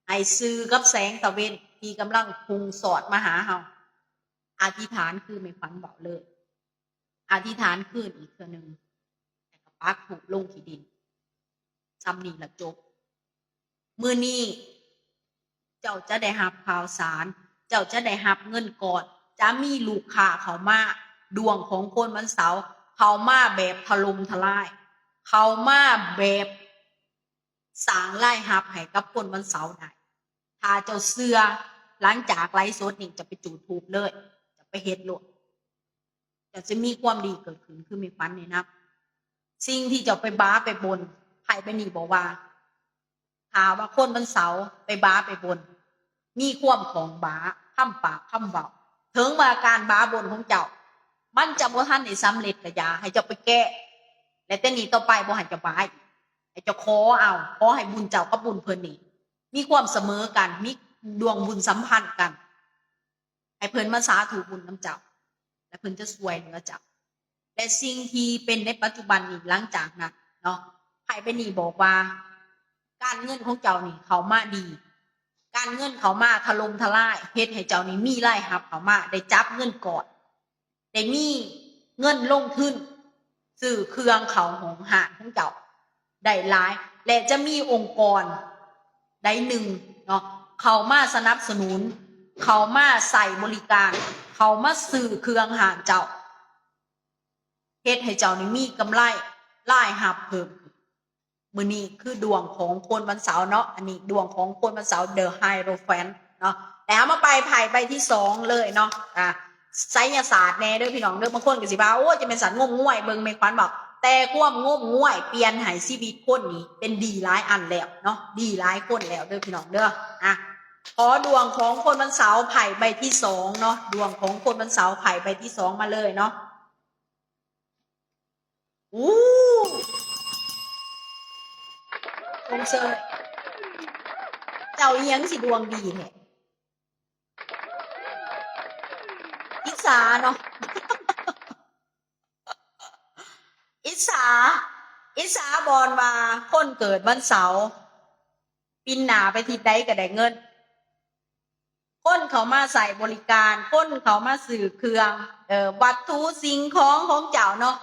ໃຫ້ຊື່ກັບແສງຕາເວັນທີ່ກຳລັງພຸ່ງສອດມາຫາເຮົາ ອະທິຖານຄືແມ່ຂວັນເວົ້າເລີຍ ອະທິຖານຄືນອີກເທື່ອໜຶ່ງ ແລ້ວກໍປັກທູບລົງທີ່ດິນ ສ່ຳນີ້ລະຈົບ. ມື້ນີ້ເຈົ້າຈະໄດ້ຮັບຂ່າວສານ ເຈົ້າຈະໄດ້ຮັບເງິນກ້ອນ ຈະມີລູກຄ້າເຂົ້າມາ ດວງຂອງຄົນວັນເສົາ ເຂົ້າມາແບບຖະຫຼົ່ມທະລາຍ ເຂົ້າມາແບບ ສ້າງລາຍຮັບໃຫ້ກັບຄົນວັນເສົາໄດ້ ຖ້າເຈົ້າເຊື່ອ ຫຼັງຈາກໄລຟ໌ສົດນີ້ ຈະໄປຈູດທູບເລີຍ ຈະໄປເຮັດໂລດ ເຈົ້າຈະມີຄວາມດີເກີດຂຶ້ນ ຄືແມ່ຂວັນແນະນຳ. ສິ່ງທີ່ເຈົ້າໄປບາໄປບົນ ໄພແມ່ນີ້ບອກວ່າ ຖ້າວ່າຄົນວັນເສົາໄປບາໄປບົນ ມີຄວາມຂອງບາ ຄຳປາກຄຳເວົ້າ ເຖິງວ່າການບາບົນຂອງເຈົ້າ ມັນຈະບໍ່ທັນໄດ້ສຳເລັດກະຢ່າ ໃຫ້ເຈົ້າໄປແກ້ ແລະ ແຕ່ນີ້ຕໍ່ໄປບໍ່ໃຫ້ເຈົ້າບາອີກ ໃຫ້ເຈົ້າຂໍເອົາ ຂໍໃຫ້ບຸນເຈົ້າກັບບຸນເພິ່ນນີ້ ມີຄວາມສະເໝີກັນ ມີດວງບຸນສຳພັນກັນ ໃຫ້ເພິ່ນມາສາທຸບຸນນຳເຈົ້າ ແລະ ເພິ່ນຈະຊ່ວຍເຫຼືອເຈົ້າ. ແລະ ສິ່ງທີ່ເປັນໃນປັດຈຸບັນນີ້ ຫຼັງຈາກນັ້ນເນາະ ໄພເບນນີບອກວ່າ ການເງິນຂອງເຈົ້ານີ້ເຂົ້າມາດີ ການເງິນເຂົ້າມາຖະຫຼົ່ມທະລາຍ ເຮັດໃຫ້ເຈົ້ານີ້ມີລາຍຮັບເຂົ້າມາ ໄດ້ຈັບເງິນກ້ອນ ໄດ້ມີເງິນລົງທຶນ ຊື້ເຄື່ອງເຂົ້າຫ້ອງຮ້ານຂອງເຈົ້າໄດ້ຫຼາຍ ແລະ ຈະມີອົງກອນໃດໜຶ່ງເນາະ ເຂົ້າມາສະໜັບສະໜູນ ເຂົ້າມາໃຊ້ບໍລິການ ເຂົ້າມາຊື້ເຄື່ອງຮ້ານເຈົ້າ ເຮັດໃຫ້ເຈົ້ານີ້ມີກຳໄລ ລາຍຮັບເພີ່ມຂຶ້ນ. ມື້ນີ້ຄືດວງຂອງຄົນວັນເສົາເນາະ ອັນນີ້ດວງຂອງຄົນວັນເສົາ The Hierophant ເນາະ ແລ້ວເຮົາມາໄປໄພ້ໃບທີສອງເລີຍເນາະ ອາ ໄສຍະສາດແດ່ເດີພີ່ນ້ອງເດີ ບາງຄົນກໍຊິວ່າ ໂອ້ຍ ຈະແມ່ນສັດງົມງວຍ ເບິ່ງແມ່ຂວັນບອກ ແຕ່ຄວາມງົມງວຍປ່ຽນໃຫ້ຊີວິດຄົນນີ້ເປັນດີຫຼາຍອັນແລ້ວເນາະ ດີຫຼາຍຄົນແລ້ວເດີພີ່ນ້ອງເດີ ອາ ຂໍດວງຂອງຄົນວັນເສົາ ໄພ້ໃບທີສອງເນາະ ດວງຂອງຄົນວັນເສົາ ໄພ້ໃບທີສອງມາເລີຍເນາະ. ອູ້ ຊົມເຊີຍ ເຈົ້າອີ່ຫຍັງຊິດວງດີແທ້? ອິດສາເນາະ ອິດສາ ອິດສາບ່ອນວ່າຄົນເກີດວັນເສົາ ປິ່ນໜ້າໄປທິດໃດກໍໄດ້ເງິນ. ຄົນເຂົ້າມາໃຊ້ບໍລິການ, ຄົນເຂົ້າມາຊື້ເຄື່ອງ, ເອີ ວັດຖຸສິ່ງຂອງຂອງເຈົ້າເນາະ.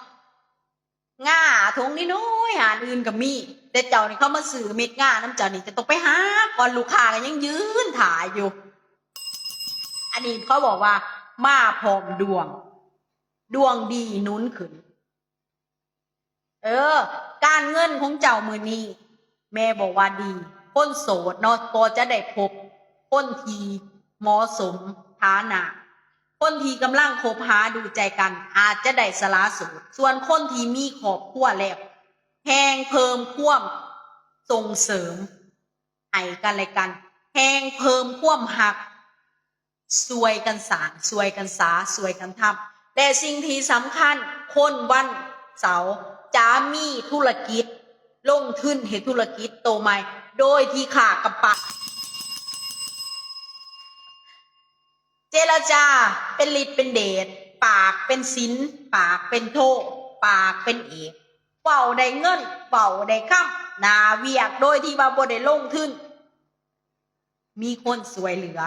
ງ່າຖົງນ້ອຍໆ ຮ້ານອື່ນກໍມີ, ແຕ່ເຈົ້ານີ້ເຂົາມາຊື້ເມັດງ່ານຳເຈົ້ານີ້ ເຈົ້າຕ້ອງໄປຫາກ່ອນ, ລູກຄ້າກໍຍັງຢືນຖ້າຢູ່. ອັນນີ້ເຂົາບອກວ່າມາພ້ອມດວງ, ດວງດີໜູນຂຶ້ນ. ເອີ ການເງິນຂອງເຈົ້າມື້ນີ້ ແມ່ບອກວ່າດີ. ຄົນໂສດເນາະ ກໍຈະໄດ້ພົບຄົນທີ່ເໝາະສົມຖານະ, ຄົນທີ່ກຳລັງຄົບຫາດູໃຈກັນ ອາດຈະໄດ້ສະຫຼະໂສດ. ສ່ວນຄົນທີ່ມີຄອບຄົວແລ້ວ ແຮ່ງເພີ່ມຄວາມສົ່ງເສີມ ໃຫ້ກັນແລະກັນ, ແຮ່ງເພີ່ມຄວາມຮັກ, ຊ່ວຍກັນສ້າງ, ຊ່ວຍກັນສາ, ຊ່ວຍກັນທຳ. ແລະສິ່ງທີ່ສຳຄັນ, ຄົນວັນເສົາຈະມີທຸລະກິດ, ລົງທຶນເຮັດທຸລະກິດໂຕໃໝ່ ໂດຍທີ່ຂ້າກຳປັດ ເຈລະຈາເປັນລິດເປັນເດດ, ປາກເປັນສິນ, ປາກເປັນໂທ, ປາກເປັນເອກ, ເວົ້າໄດ້ເງິນ, ເວົ້າໄດ້ຄຳ, ໜ້າວຽກໂດຍທີ່ວ່າບໍ່ໄດ້ລົງທຶນ, ມີຄົນຊ່ວຍເຫຼືອ,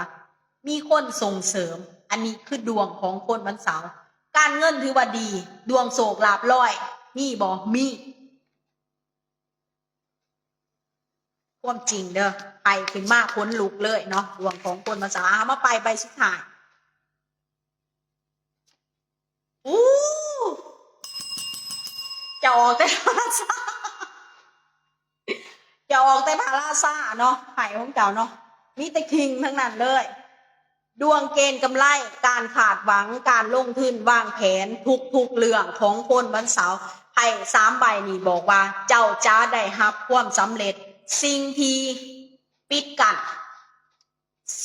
ມີຄົນສົ່ງເສີມ. ອັນນີ້ຄືດວງຂອງຄົນວັນເສົາ. ການເງິນຖືວ່າດີ, ດວງໂຊກລາບລອຍ ມີບໍ່? ມີ. ຄວາມຈິງເດີ, ໄພ້ຂຶ້ນມາຂົນລຸກເລີຍເນາະ, ດວງຂອງຄົນວັນເສົາ. ເອົາ ມາໄປໃບສຸດທ້າຍ. ອູ້ ຈະອອກແຕ່ພະລາຊາ, ຈະອອກແຕ່ພະລາຊາເນາະ, ໄພ້ຂອງເຈົ້າເນາະ, ມີແຕ່ຄິງທັງນັ້ນເລີຍ. ດວງເກນກຳໄລ, ການຄາດຫວັງ, ການລົງທຶນ, ວາງແຜນທຸກໆເລື່ອງຂອງຄົນວັນເສົາ. ໄພ້ສາມໃບນີ້ບອກວ່າເຈົ້າຈະໄດ້ຮັບຄວາມສຳເລັດ. ສິ່ງທີ່ປິດກັ້ນ,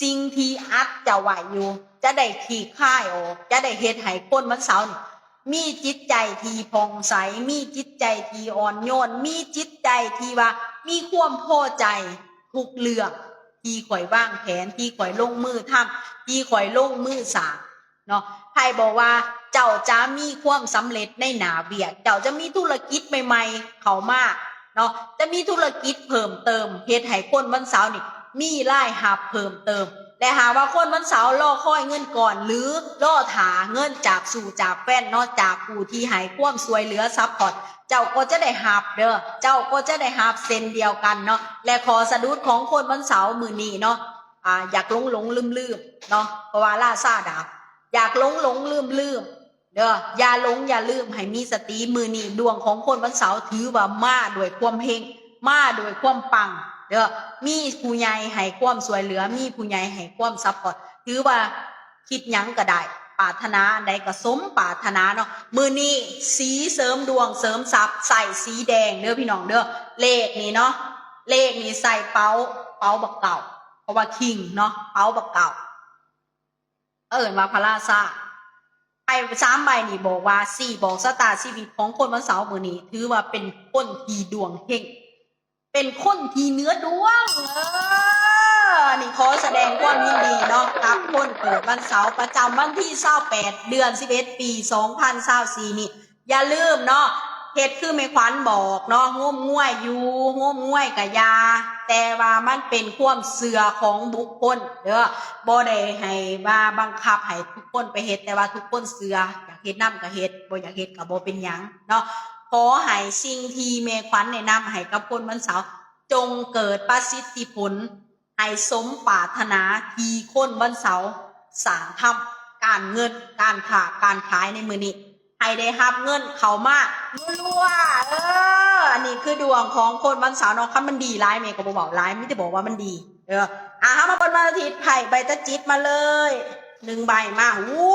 ສິ່ງທີ່ອັດເຈົ້າໄວ້ຢູ່ ຈະໄດ້ຄລີກຄາຍອອກ, ຈະໄດ້ເຮັດໃຫ້ຄົນວັນເສົານີ້ມີຈິດໃຈທີ່ຜ່ອງໃສ, ມີຈິດໃຈທີ່ອ່ອນໂຍນ, ມີຈິດໃຈທີ່ວ່າມີຄວາມພໍໃຈທຸກເລື່ອງ ທີ່ຂ້ອຍວາງແຜນ, ທີ່ຂ້ອຍລົງມືທຳ, ທີ່ຂ້ອຍລົງມືສ້າງເນາະ. ໄພ້ບອກວ່າເຈົ້າຈະມີຄວາມສຳເລັດໃນໜ້າວຽກ, ເຈົ້າຈະມີທຸລະກິດໃໝ່ໆເຂົ້າມາເນາະ, ຈະມີທຸລະກິດເພີ່ມເຕີມ ເຮັດໃຫ້ຄົນວັນເສົານີ້ມີລາຍຮັບເພີ່ມເຕີມ. ແລະຫາກວ່າຄົນວັນເສົາລໍຄອຍເງິນກ່ອນ ຫຼື ລໍຖ້າເງິນຈາກຊູ້ຈາກແຟນເນາະ, ຈາກຜູ້ທີ່ໃຫ້ຄວາມຊ່ວຍເຫຼືອຊັບພອດ, ເຈົ້າກໍຈະໄດ້ຮັບເດີ, ເຈົ້າກໍຈະໄດ້ຮັບເຊັ່ນດຽວກັນເນາະ. ແລະຂໍ້ສະດຸດຂອງຄົນວັນເສົາມື້ນີ້ເນາະ, ອາ ຢາກຫຼົງໆລືມໆເນາະ, ເພາະວ່າລາຊາດາບ ຢາກຫຼົງໆລືມໆເດີ, ຢ່າຫຼົງຢ່າລືມ, ໃຫ້ມີສະຕິ. ມື້ນີ້ດວງຂອງຄົນວັນເສົາຖືວ່າມາດ້ວຍຄວາມເຮັງ, ມາດ້ວຍຄວາມປັງເດີ, ມີຜູ້ໃຫຍ່ໃຫ້ຄວາມຊ່ວຍເຫຼືອ, ມີຜູ້ໃຫຍ່ໃຫ້ຄວາມຊັບພອດ, ຖືວ່າ ຄິດຫຍັງກໍໄດ້, ປາດຖະໜາອັນໃດກໍສົມປາດຖະໜາເນາະ. ມື້ນີ້ສີເສີມດວງເສີມຊັບ ໃສ່ສີແດງເດີພີ່ນ້ອງເດີ. ເລກນີ້ເນາະ, ເລກນີ້ໃສ່ເປົາ, ເປົາບັກເກົ້າ, ເພາະວ່າຄິງເນາະ, ເປົາບັກເກົ້າ ເອີ້ນວ່າພະລາຊາ. ໄພ້ສາມໃບນີ້ບອກວ່າ ຊີ້ບອກຊະຕາຊີວິດຂອງຄົນວັນເສົາມື້ນີ້ ຖືວ່າເປັນຄົນທີ່ດວງເຮັງ. ເປັນຄົນທີ່ເໜືອດວງ. ເອີ ອັນນີ້ຂໍສະແດງຄວາມຍິນດີເນາະ ກັບຄົນເກີດວັນເສົາ ປະຈຳວັນທີຊາວແປດ ເດືອນສິບເອັດ ປີສອງພັນຊາວສີ່ນີ້. ຢ່າລືມເນາະ, ເຮັດຄືແມ່ຂວັນບອກເນາະ, ງົມງວຍຢູ່ ງົມງວຍກະຢ່າ, ແຕ່ວ່າມັນເປັນຄວາມເຊື່ອຂອງບຸກຄົນເດີ, ບໍ່ໄດ້ໃຫ້ວ່າບັງຄັບໃຫ້ທຸກຄົນໄປເຮັດ, ແຕ່ວ່າທຸກຄົນເຊື່ອ, ຢາກເຮັດນຳກະເຮັດ, ບໍ່ຢາກເຮັດກະບໍ່ເປັນຫຍັງເນາະ. ຂໍໃຫ້ສິ່ງທີ່ແມ່ຂວັນແນະນຳໃຫ້ກັບຄົນວັນເສົາ ຈົ່ງເກີດປະສິດທິຜົນ ໃຫ້ສົມປາດຖະໜາທີ່ຄົນວັນເສົາສ້າງທຳ, ການເງິນ, ການຄ້າການຂາຍໃນມື້ນີ້ ໃຫ້ໄດ້ຮັບເງິນເຂົ້າມາລົວໆ. ເອີ ອັນນີ້ຄືດວງຂອງຄົນວັນເສົາເນາະ. ຄັນມັນດີຫຼາຍ ແມ່ກໍບໍ່ເວົ້າຫຼາຍ, ມີແຕ່ບອກວ່າມັນດີ. ເອີ ອາ ເຮົາມາເບິ່ງວັນອາທິດ, ໄພ້ໃບຕາຈິດມາເລີຍ ໜຶ່ງໃບມາ. ໂອ້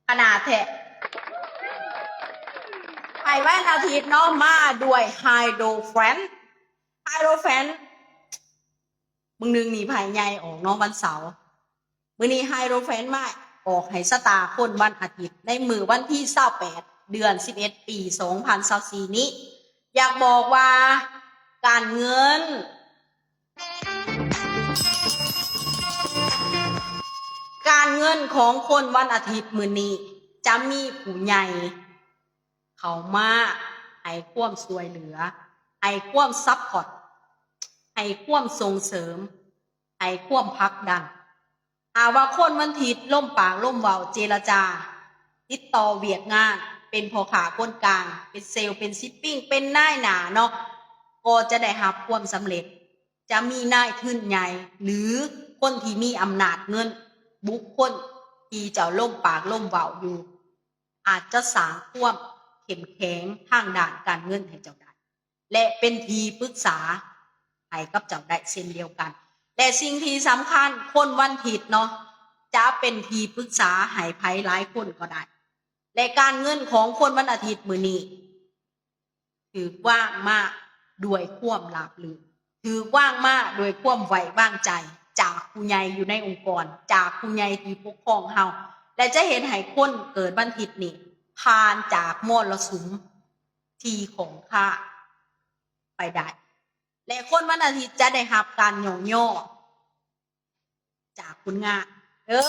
ຂະໜາດແທ້. ໄພ້ວັນອາທິດເນາະ ມາດ້ວຍໄຮໂດຣແຟນ. ໄຮໂດຣແຟນ ມື້ໜຶ່ງນີ້ໄພໃຫຍ່ອອກເນາະ ວັນເສົາ. ມື້ນີ້ໄຮໂຣແຟນມາອອກໃຫ້ຊະຕາຄົນວັນອາທິດ ໃນມື້ວັນທີຊາວແປດ ເດືອນສິບເອັດ ປີສອງພັນຊາວສີ່ນີ້ ຢາກບອກວ່າ ການເງິນ ການເງິນຂອງຄົນວັນອາທິດມື້ນີ້ ຈະມີຜູ້ໃຫຍ່ເຂົ້າມາໃຫ້ຄວາມຊ່ວຍເຫຼືອ, ໃຫ້ຄວາມຊັບພອດ, ໃຫ້ຄວາມສົ່ງເສີມ, ໃຫ້ຄວາມຜັກດັນ. ຖ້າວ່າຄົນວັນທິດລົມປາກລົມເວົ້າເຈລະຈາ, ຕິດຕໍ່ວຽກງານ, ເປັນພໍ່ຄ້າຄົນກາງ, ເປັນເຊວ, ເປັນຊິບປິງ, ເປັນນາຍໜ້າເນາະ, ກໍຈະໄດ້ຮັບຄວາມສຳເລັດ. ຈະມີນາຍທຶນໃຫຍ່ ຫຼື ຄົນທີ່ມີອຳນາດເງິນ, ບຸກຄົນທີ່ເຈົ້າລົມປາກລົມເວົ້າຢູ່ ອາດຈະສ້າງຄວາມເຂັ້ມແຂງທາງດ້ານການເງິນໃຫ້ເຈົ້າໄດ້ ແລະ ເປັນທີ່ປຶກສາໃຫ້ກັບເຈົ້າໄດ້ເຊັ່ນດຽວກັນ. ແລະ ສິ່ງທີ່ສຳຄັນ, ຄົນວັນທິດເນາະ ຈະເປັນທີ່ປຶກສາໃຫ້ໃຜຫຼາຍຄົນກໍໄດ້. ແລະ ການເງິນຂອງຄົນວັນອາທິດມື້ນີ້ ຖືກວາງມາດ້ວຍຄວາມລາບລື່ນ, ຖືກວາງມາດ້ວຍຄວາມໄວ້ວາງໃຈຈາກຜູ້ໃຫຍ່ຢູ່ໃນອົງກອນ, ຈາກຜູ້ໃຫຍ່ທີ່ປົກຄອງເຮົາ ແລະ ຈະເຮັດໃຫ້ຄົນເກີດວັນທິດນີ້ຜ່ານຈາກມໍລະສຸມທີ່ຂ້ອງຄາໄປໄດ້ ແລະ ຄົນວັນອາທິດຈະໄດ້ຮັບການຍ້ອງຍໍ ຈາກຜົນງານ. ເອີ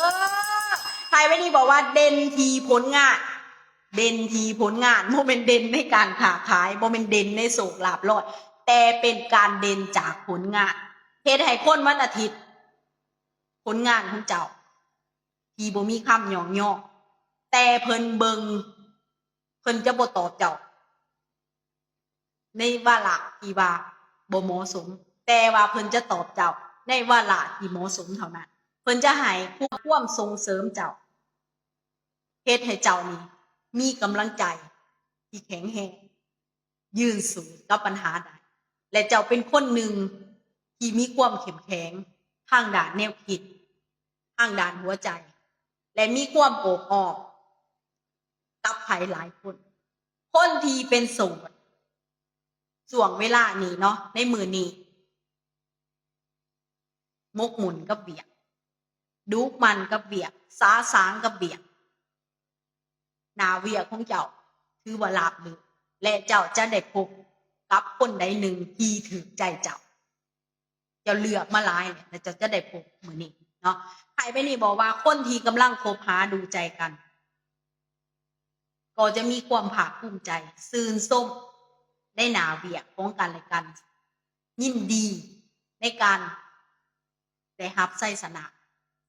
ໄພໃບນີ້ບອກວ່າເດັ່ນທີ່ຜົນງານ, ເດັ່ນທີ່ຜົນງານ, ບໍ່ແມ່ນເດັ່ນໃນການຄ້າຂາຍ, ບໍ່ແມ່ນເດັ່ນໃນໂຊກລາບລອຍ, ແຕ່ເປັນການເດັ່ນຈາກຜົນງານ. ເຮັດໃຫ້ຄົນວັນອາທິດ ຜົນງານຂອງເຈົ້າທີ່ບໍ່ມີຄຳຍ້ອງຍໍ, ແຕ່ເພິ່ນເບິ່ງ, ເພິ່ນຈະບໍ່ຕອບເຈົ້າ ໃນວາລະທີ່ວ່າບໍ່ເໝາະສົມ, ແຕ່ວ່າເພິ່ນຈະຕອບເຈົ້າໃນວາລະທີ່ເໝາະສົມເທົ່ານັ້ນ. ເພິ່ນຈະໃຫ້ຄວາມສົ່ງເສີມເຈົ້າ, ເຮັດໃຫ້ເຈົ້ານີ້ມີກຳລັງໃຈທີ່ແຂງແຮງ, ຢືນສູ້ກັບບັນຫາໄດ້ ແລະ ເຈົ້າເປັນຄົນໜຶ່ງທີ່ມີຄວາມເຂັ້ມແຂງທາງດ້ານແນວຄິດ, ທາງດ້ານຫົວໃຈ ແລະ ມີຄວາມໂອບອ້ອມກັບໃຜຫຼາຍຄົນ. ຄົນທີ່ເປັນໂສດ ຊ່ວງເວລານີ້ເນາະ, ໃນມື້ນີ້ ໝົກໝຸ່ນກັບວຽກ, ດຸໝັ່ນກັບວຽກ, ສາສາງກັບວຽກ. ໜ້າວຽກຂອງເຈົ້າຖືວ່າລາບລື່ນ ແລະ ເຈົ້າຈະໄດ້ພົບກັບຄົນໃດໜຶ່ງທີ່ຖືກໃຈເຈົ້າ. ເຈົ້າເລືອກມາຫຼາຍແລ້ວ ແລະ ເຈົ້າຈະໄດ້ພົບມື້ນີ້ເນາະ. ໄພໃບນີ້ບອກວ່າຄົນທີ່ກຳລັງຄົບຫາດູໃຈກັນ ກໍຈະມີຄວາມພາກພູມໃຈ, ຊື່ນຊົມໃນໜ້າວຽກຂອງກັນແລະກັນ, ຍິນດີໃນການໄດ້ຮັບໄຊຊະນະ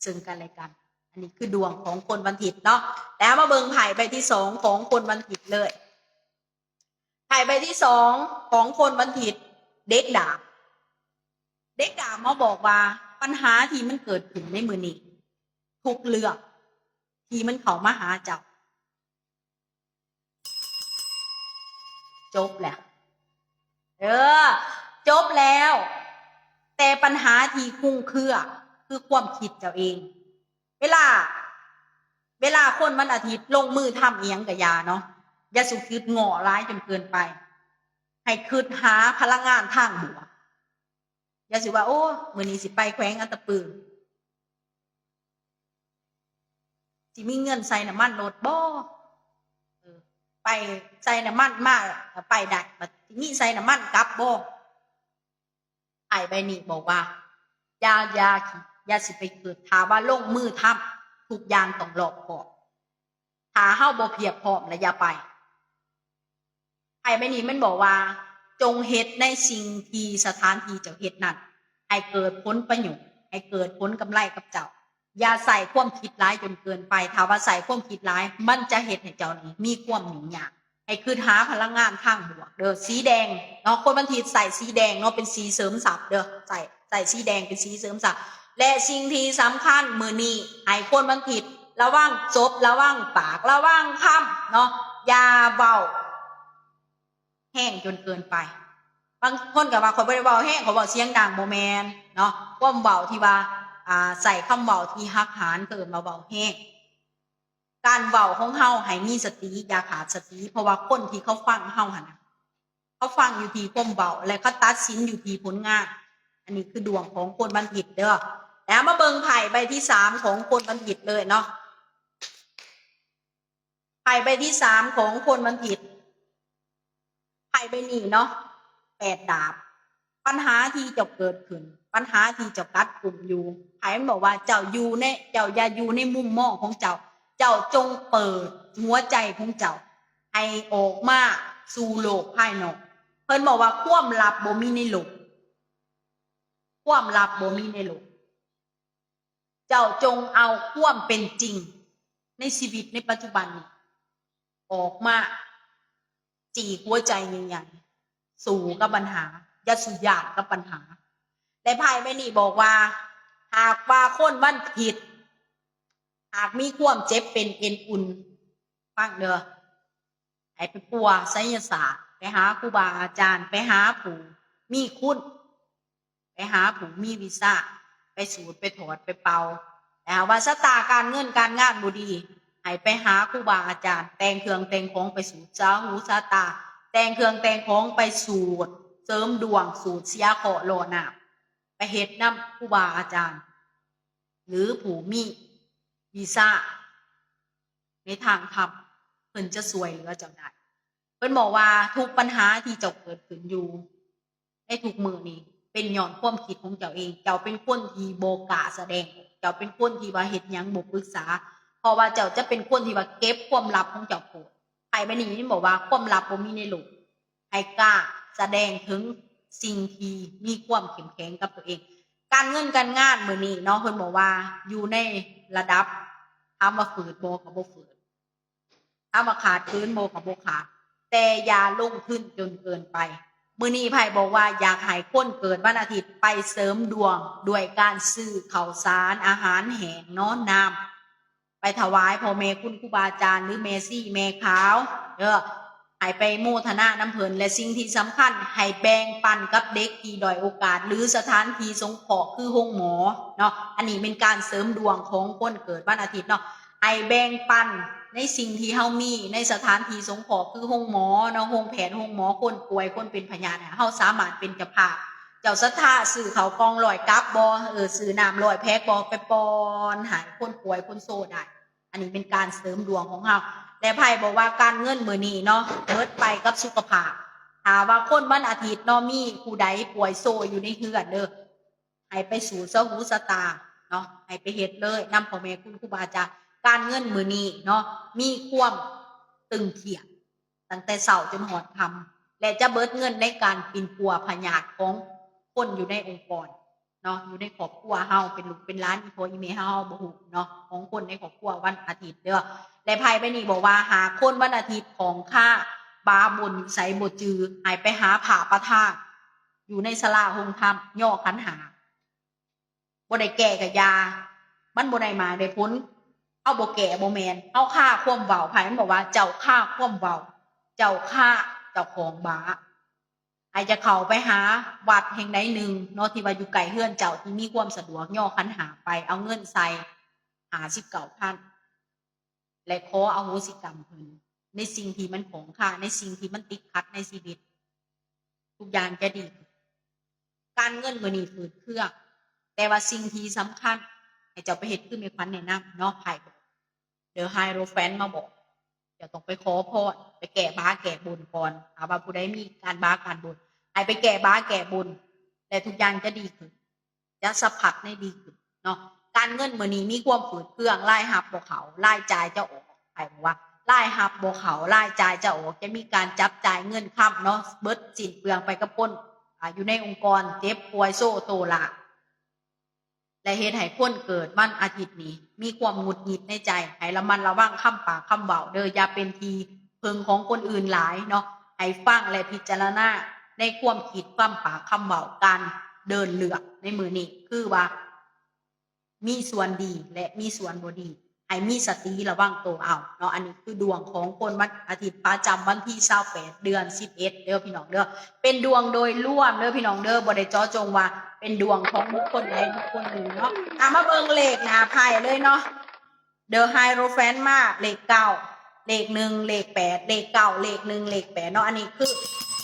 ເຊິ່ງກັນແລະກັນ. ອັນນີ້ຄືດວງຂອງຄົນວັນທິດເນາະ. ແລ້ວມາເບິ່ງໄພ້ໃບທີສອງຂອງຄົນວັນທິດເລີຍ. ໄພ້ໃບທີສອງຂອງຄົນວັນທິດ ເດັກດາບ. ເດັກດາບມາບອກວ່າ ບັນຫາທີ່ມັນເກີດຂຶ້ນໃນມື້ນີ້ ທຸກເລື່ອງທີ່ມັນເຂົ້າມາຫາເຈົ້າ ຈົບແລ້ວ. ເອີ ຈົບແລ້ວ. ແຕ່ບັນຫາທີ່ຄຸມເຄືອຄືຄວາມຄິດເຈົ້າເອງ. ເວລາ ເວລາຄົນວັນອາທິດລົງມືທຳອີ່ຫຍັງກະຢ່າເນາະ, ຢ່າສຸຄິດງໍ້ຫຼາຍຈົນເກີນໄປ. ໃຫ້ຄິດຫາພະລັງງານທາງບວກ. ຢ່າຊິວ່າ ໂອ້ ມື້ນີ້ຊິໄປແຂວງອັດຕະປື ຊິມີເງິນໃສ່ນ້ຳມັນລົດບໍ່? ເອີ ໄປໃສ່ນ້ຳມັນມາ ກະໄປໄດ້, ບັດຊິມີໃສ່ນ້ຳມັນກັບບໍ່? ໄພ້ໃບນີ້ບອກວ່າ ຢ່າ ຢ່າ ຢ່າຊິໄປຄິດ. ຖ້າວ່າລົງມືທຳ ທຸກຢ່າງຕ້ອງລອບຄອບ. ຖ້າເຮົາບໍ່ພຽບພ້ອມລະຢ່າໄປ. ໄພ້ໃບນີ້ມັນບອກວ່າ ຈົ່ງເຮັດໃນສິ່ງທີ່ສະຖານທີ່ເຈົ້າເຮັດນັ້ນ ໃຫ້ເກີດຜົນປະໂຫຍດ, ໃຫ້ເກີດຜົນກຳໄລກັບເຈົ້າ. ຢ່າໃຊ້ຄວາມຄິດຫຼາຍຈົນເກີນໄປ. ຖ້າວ່າໃຊ້ຄວາມຄິດຫຼາຍ ມັນຈະເຮັດໃຫ້ເຈົ້ານີ້ມີຄວາມຫຍຸ້ງຍາກ. ໃຫ້ຄິດຫາພະລັງງານທາງບວກເດີ. ສີແດງເນາະ, ຄົນວັນທິດໃຊ້ສີແດງເນາະ ເປັນສີເສີມຊັບເດີ. ໃຊ້ ໃຊ້ສີແດງເປັນສີເສີມຊັບ. ແລະ ສິ່ງທີ່ສຳຄັນມື້ນີ້ ໃຫ້ຄົນວັນທິດລະວັງຈົບ, ລະວັງປາກ, ລະວັງຄຳເນາະ, ຢ່າເວົ້າແຮງຈົນເກີນໄປ. ບາງຄົນກໍວ່າ ຂ້ອຍບໍ່ໄດ້ເວົ້າແຮງ, ຂ້ອຍເວົ້າສຽງດັງ. ບໍ່ແມ່ນເນາະ, ຄວາມເວົ້າທີ່ວ່າ ອ່າ ໃຊ້ຄຳເວົ້າທີ່ຫັກຫານ ເຂົາເອີ້ນວ່າເວົ້າແຮງ. ການເວົ້າຂອງເຮົາໃຫ້ມີສະຕິ, ຢ່າຂາດສະຕິ, ເພາະວ່າຄົນທີ່ເຂົາຟັງເຮົາຫັ້ນນະ ເຂົາຟັງຢູ່ທີ່ຄວາມເວົ້າ ແລະ ເຂົາຕັດສິນຢູ່ທີ່ຜົນງານ. ນີ້ຄືດວງຂອງຄົນວັນທິດເດີ້. ແລ້ວມາເບິ່ງໄພ້ໃບທີສາມຂອງຄົນວັນທິດເລີຍເນາະ. ໄພ້ໃບທີສາມຂອງຄົນວັນທິດ ໄພ້ໃບນີ້ເນາະ ແປດດາບ. ບັນຫາທີ່ເຈົ້າເກີດຂຶ້ນ ບັນຫາທີ່ເຈົ້າກັກກຸ້ມຢູ່ ໄພ້ມັນບອກວ່າເຈົ້າຢູ່ໃນ ເຈົ້າຢ່າຢູ່ໃນມຸມມອງຂອງເຈົ້າ. ເຈົ້າຈົ່ງເປີດຫົວໃຈຂອງເຈົ້າໃຫ້ອອກມາສູ່ໂລກພາຍນອກ. ເພິ່ນບອກວ່າຄວາມລັບບໍ່ມີໃນໂລກ ຄວາມລັບບໍ່ມີໃນໂລກ. ເຈົ້າຈົ່ງເອົາຄວາມເປັນຈິງໃນຊີວິດໃນປັດຈຸບັນນີ້ອອກມາຈີກຫົວໃຈໃຫຍ່ໆ ສູ້ກັບບັນຫາ ຢ່າສູ້ຢ້ານກັບບັນຫາ. ແລະໄພ້ໃບນີ້ບອກວ່າ ຫາກວ່າຄົນວັນທິດ ຫາກມີຄວາມເຈັບເປັນເອັນອຸ່ນ ຟັງເດີ້ ໃຫ້ໄປປົວໄສຍະສາດ ໄປຫາຄູບາອາຈານ ໄປຫາຜູ້ມີຄຸນ ໄປຫາຜູ້ມີວິຊາ ໄປສູດ ໄປຖອດ ໄປເປົ່າ. ແຕ່ຫາກວ່າຊະຕາການເງິນການງານບໍ່ດີ ໃຫ້ໄປຫາຄູບາອາຈານ ແຕ່ງເຄື່ອງແຕ່ງຂອງໄປສູດ ຊາຫູຊາຕາ ແຕ່ງເຄື່ອງແຕ່ງຂອງໄປສູດ ເສີມດວງ ສູດເສຍເຄາະລໍ້ນ້ຳ ໄປເຮັດນຳຄູບາອາຈານ ຫຼືຜູ້ມີວິຊາໃນທາງທຳ ເພິ່ນຈະຊ່ວຍເຫຼືອເຈົ້າໄດ້. ເພິ່ນບອກວ່າທຸກບັນຫາທີ່ເຈົ້າເກີດຂຶ້ນຢູ່ໃນທຸກມື້ນີ້ ເປັນຍ້ອນຄວາມຄິດຂອງເຈົ້າເອງ. ເຈົ້າເປັນຄົນທີ່ບໍ່ກ້າສະແດງອອກ ເຈົ້າເປັນຄົນທີ່ວ່າເຮັດຫຍັງບໍ່ປຶກສາ ເພາະວ່າເຈົ້າຈະເປັນຄົນທີ່ວ່າເກັບຄວາມລັບຂອງເຈົ້າໂພດ. ໄພ້ໃບນີ້ມັນບອກວ່າຄວາມລັບບໍ່ມີໃນໂລກ. ໃຫ້ກ້າສະແດງເຖິງສິ່ງທີ່ມີຄວາມເຂັ້ມແຂງກັບຕົວເອງ. ການເງິນການງານມື້ນີ້ເນາະ ເພິ່ນບອກວ່າຢູ່ໃນລະດັບ ຖາມວ່າຝືດບໍ່ ກໍບໍ່ຝືດ, ຖາມວ່າຂາດເຂີນບໍ່ ກໍບໍ່ຂາດ, ແຕ່ຢ່າລົງທຶນຈົນເກີນໄປ. ມື້ນີ້ໄພ້ບອກວ່າຢາກໃຫ້ຄົນເກີດວັນອາທິດໄປເສີມດວງດ້ວຍການຊື້ເຂົ້າສານ, ອາຫານແຫ້ງເນາະ, ນ້ຳ ໄປຖວາຍພໍ່ແມ່ຄຸນຄູບາອາຈານ ຫຼືແມ່ຊີແມ່ຂາວເດີ້ ໃຫ້ໄປໂມທະນານຳເພິ່ນ ແລະສິ່ງທີ່ສຳຄັນ ໃຫ້ແບ່ງປັນກັບເດັກທີ່ດ້ອຍໂອກາດ ຫຼືສະຖານທີ່ສົງເຄາະ ຄືໂຮງໝໍເນາະ. ອັນນີ້ແມ່ນການເສີມດວງຂອງຄົນເກີດວັນອາທິດເນາະ, ໃຫ້ແບ່ງປັນໃນສິ່ງທີ່ເຮົາມີ ໃນສະຖານທີ່ສົງເຄາະ ຄືໂຮງໝໍເນາະ, ໂຮງແພດ ໂຮງໝໍ, ຄົນປ່ວຍ ຄົນເປັນພະຍາດ ເຮົາສາມາດເປັນເຈົ້າພາບ. ເຈົ້າສັດທາຊື້ເຂົ້າກ່ອງຮ້ອຍກັບບໍ່? ເອີ ຊື້ນ້ຳຮ້ອຍແພັກບໍ່? ໄປປ່ອນໃຫ້ຄົນປ່ວຍຄົນໂຊໄດ້. ອັນນີ້ເປັນການເສີມດວງຂອງເຮົາ. ແລະໄພ້ບອກວ່າການເງິນມື້ນີ້ເນາະ ເບິດໄປກັບສຸຂະພາບ. ຖ້າວ່າຄົນວັນອາທິດເນາະ ມີຜູ້ໃດປ່ວຍໂຊຢູ່ໃນເຮືອນເດີ້ ໃຫ້ໄປສູດຊະຫູຊະຕາເນາະ, ໃຫ້ໄປເຮັດເລີຍນຳພໍ່ແມ່ຄຸນຄູບາອາຈານ. ການເງິນມື້ນີ້ເນາະ ມີຄວາມຕຶງຄຽດ ຕັ້ງແຕ່ເຊົ້າຈົນຮອດຄ່ຳ ແລະຈະເບິດເງິນໃນການປິ່ນປົວພະຍາດຂອງຄົນຢູ່ໃນອົງກອນເນາະ, ຢູ່ໃນຄອບຄົວເຮົາ ເປັນລູກເປັນຫຼານ ອີ່ພໍ່ອີ່ແມ່ເຮົາ ເຮົາບໍ່ຮູ້ເນາະ, ຂອງຄົນໃນຄອບຄົວວັນອາທິດເດີ້. ແລະໄພ້ໃບນີ້ບອກວ່າ ຫາກຄົນວັນອາທິດຂ້ອງຄາບາບຸນໃສບໍ່ຈື່ ໃຫ້ໄປຫາພະປະທານຢູ່ໃນສາລາໂຮງທຳ ຍໍຂັນຫ້າ ບໍ່ໄດ້ແກ້ກະຢ່າ ມັນບໍ່ໄດ້ໝາກໄດ້ຜົນ. ເຮົາບໍ່ແກ້ບໍ່ແມ່ນ ເຮົາຄາຄວາມເວົ້າ. ໃຜມັນບອກວ່າເຈົ້າຄາຄວາມເວົ້າ ເຈົ້າຄາເຈົ້າຂອງບາ. ໃຫ້ຈະເຂົ້າໄປຫາວັດແຫ່ງໃດໜຶ່ງເນາະ ທີ່ວ່າຢູ່ໃກ້ເຮືອນເຈົ້າ ທີ່ມີຄວາມສະດວກ ຍໍຂັນຫ້າໄປ ເອົາເງິນໃສ່ຫ້າສິບເກົ້າພັນ ແລະຂໍອະໂຫສິກຳເພິ່ນ ໃນສິ່ງທີ່ມັນຂ້ອງຄາ ໃນສິ່ງທີ່ມັນຕິດຂັດໃນຊີວິດ ທຸກຢ່າງຈະດີຂຶ້ນ. ການເງິນມື້ນີ້ຝືດເຄືອງ ແຕ່ວ່າສິ່ງທີ່ສຳຄັນ ໃຫ້ເຈົ້າໄປເຮັດຄືແມ່ຂວັນແນະນຳເນາະ ໃຫ້ເດີໄຮໂຣແຟນມາບອກ ເຈົ້າຕ້ອງໄປຂໍພອນ ໄປແກ້ບາແກ້ບຸນກ່ອນ. ຖ້າວ່າຜູ້ໃດມີການບາການບຸນ ໃຫ້ໄປແກ້ບາແກ້ບຸນ ແລະທຸກຢ່າງຈະດີຂຶ້ນ ຈະສະພັດໃນດີຂຶ້ນເນາະ. ການເງິນມື້ນີ້ມີຄວາມຝືດເຄືອງ ລາຍຮັບບໍ່ເຂົ້າ ລາຍຈ່າຍຈະອອກ. ໃຜບອກວ່າລາຍຮັບບໍ່ເຂົ້າ ລາຍຈ່າຍຈະອອກ ຈະມີການຈັບຈ່າຍເງິນຄຳເນາະ ເບິດສິ້ນເປືອງໄປກັບຄົນ ອາ ຢູ່ໃນອົງກອນ ເຈັບປ່ວຍໂຊໂຕລາ ແລະເຮັດໃຫ້ຄົນເກີດວັນອາທິດນີ້ມີຄວາມຫງຸດຫງິດໃນໃຈ. ໃຫ້ລະມັດລະວັງຄຳປາກຄຳເວົ້າເດີ້ ຢ່າເປັນທີ່ເພິ່ງຂອງຄົນອື່ນຫຼາຍເນາະ. ໃຫ້ຟັງ ແລະ ພິຈາລະນາໃນຄວາມຄິດ ຄຳປາກຄຳເວົ້າ ການເດີນເລືອກໃນມື້ນີ້ ຄືວ່າມີສ່ວນດີ ແລະ ມີສ່ວນບໍ່ດີ ໃຫ້ມີສະຕິລະວັງໂຕເອົາເນາະ. ອັນນີ້ຄືດວງຂອງຄົນວັນອາທິດ ປະຈຳວັນທີຊາວແປດ ເດືອນສິບເອັດເດີ້ພີ່ນ້ອງເດີ້. ເປັນດວງໂດຍລວມເດີ້ພີ່ນ້ອງເດີ້ ບໍ່ໄດ້ເຈາະຈົງວ່າເປັນດວງຂອງບຸກຄົນໃດບຸກຄົນໜຶ່ງເນາະ. ອາ ມາເບິ່ງເລກໜ້າໄພ້ເລີຍເນາະ ເດີໄຮໂຣແຟນມາ ເລກເກົ້າ ເລກໜຶ່ງ ເລກແປດ ເລກເກົ້າ ເລກໜຶ່ງ ເລກແປດເນາະ. ອັນນີ້ຄື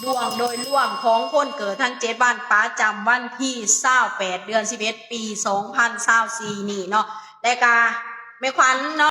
ດວງໂດຍລວມຂອງຄົນເກີດທັງເຈັດວັນ ປະຈຳວັນທີຊາວແປດ ເດືອນສິບເອັດ ປີສອງພັນຊາວສີ່ນີ້ເນາະ ແລະກະແມ່ຂວັນເນາະ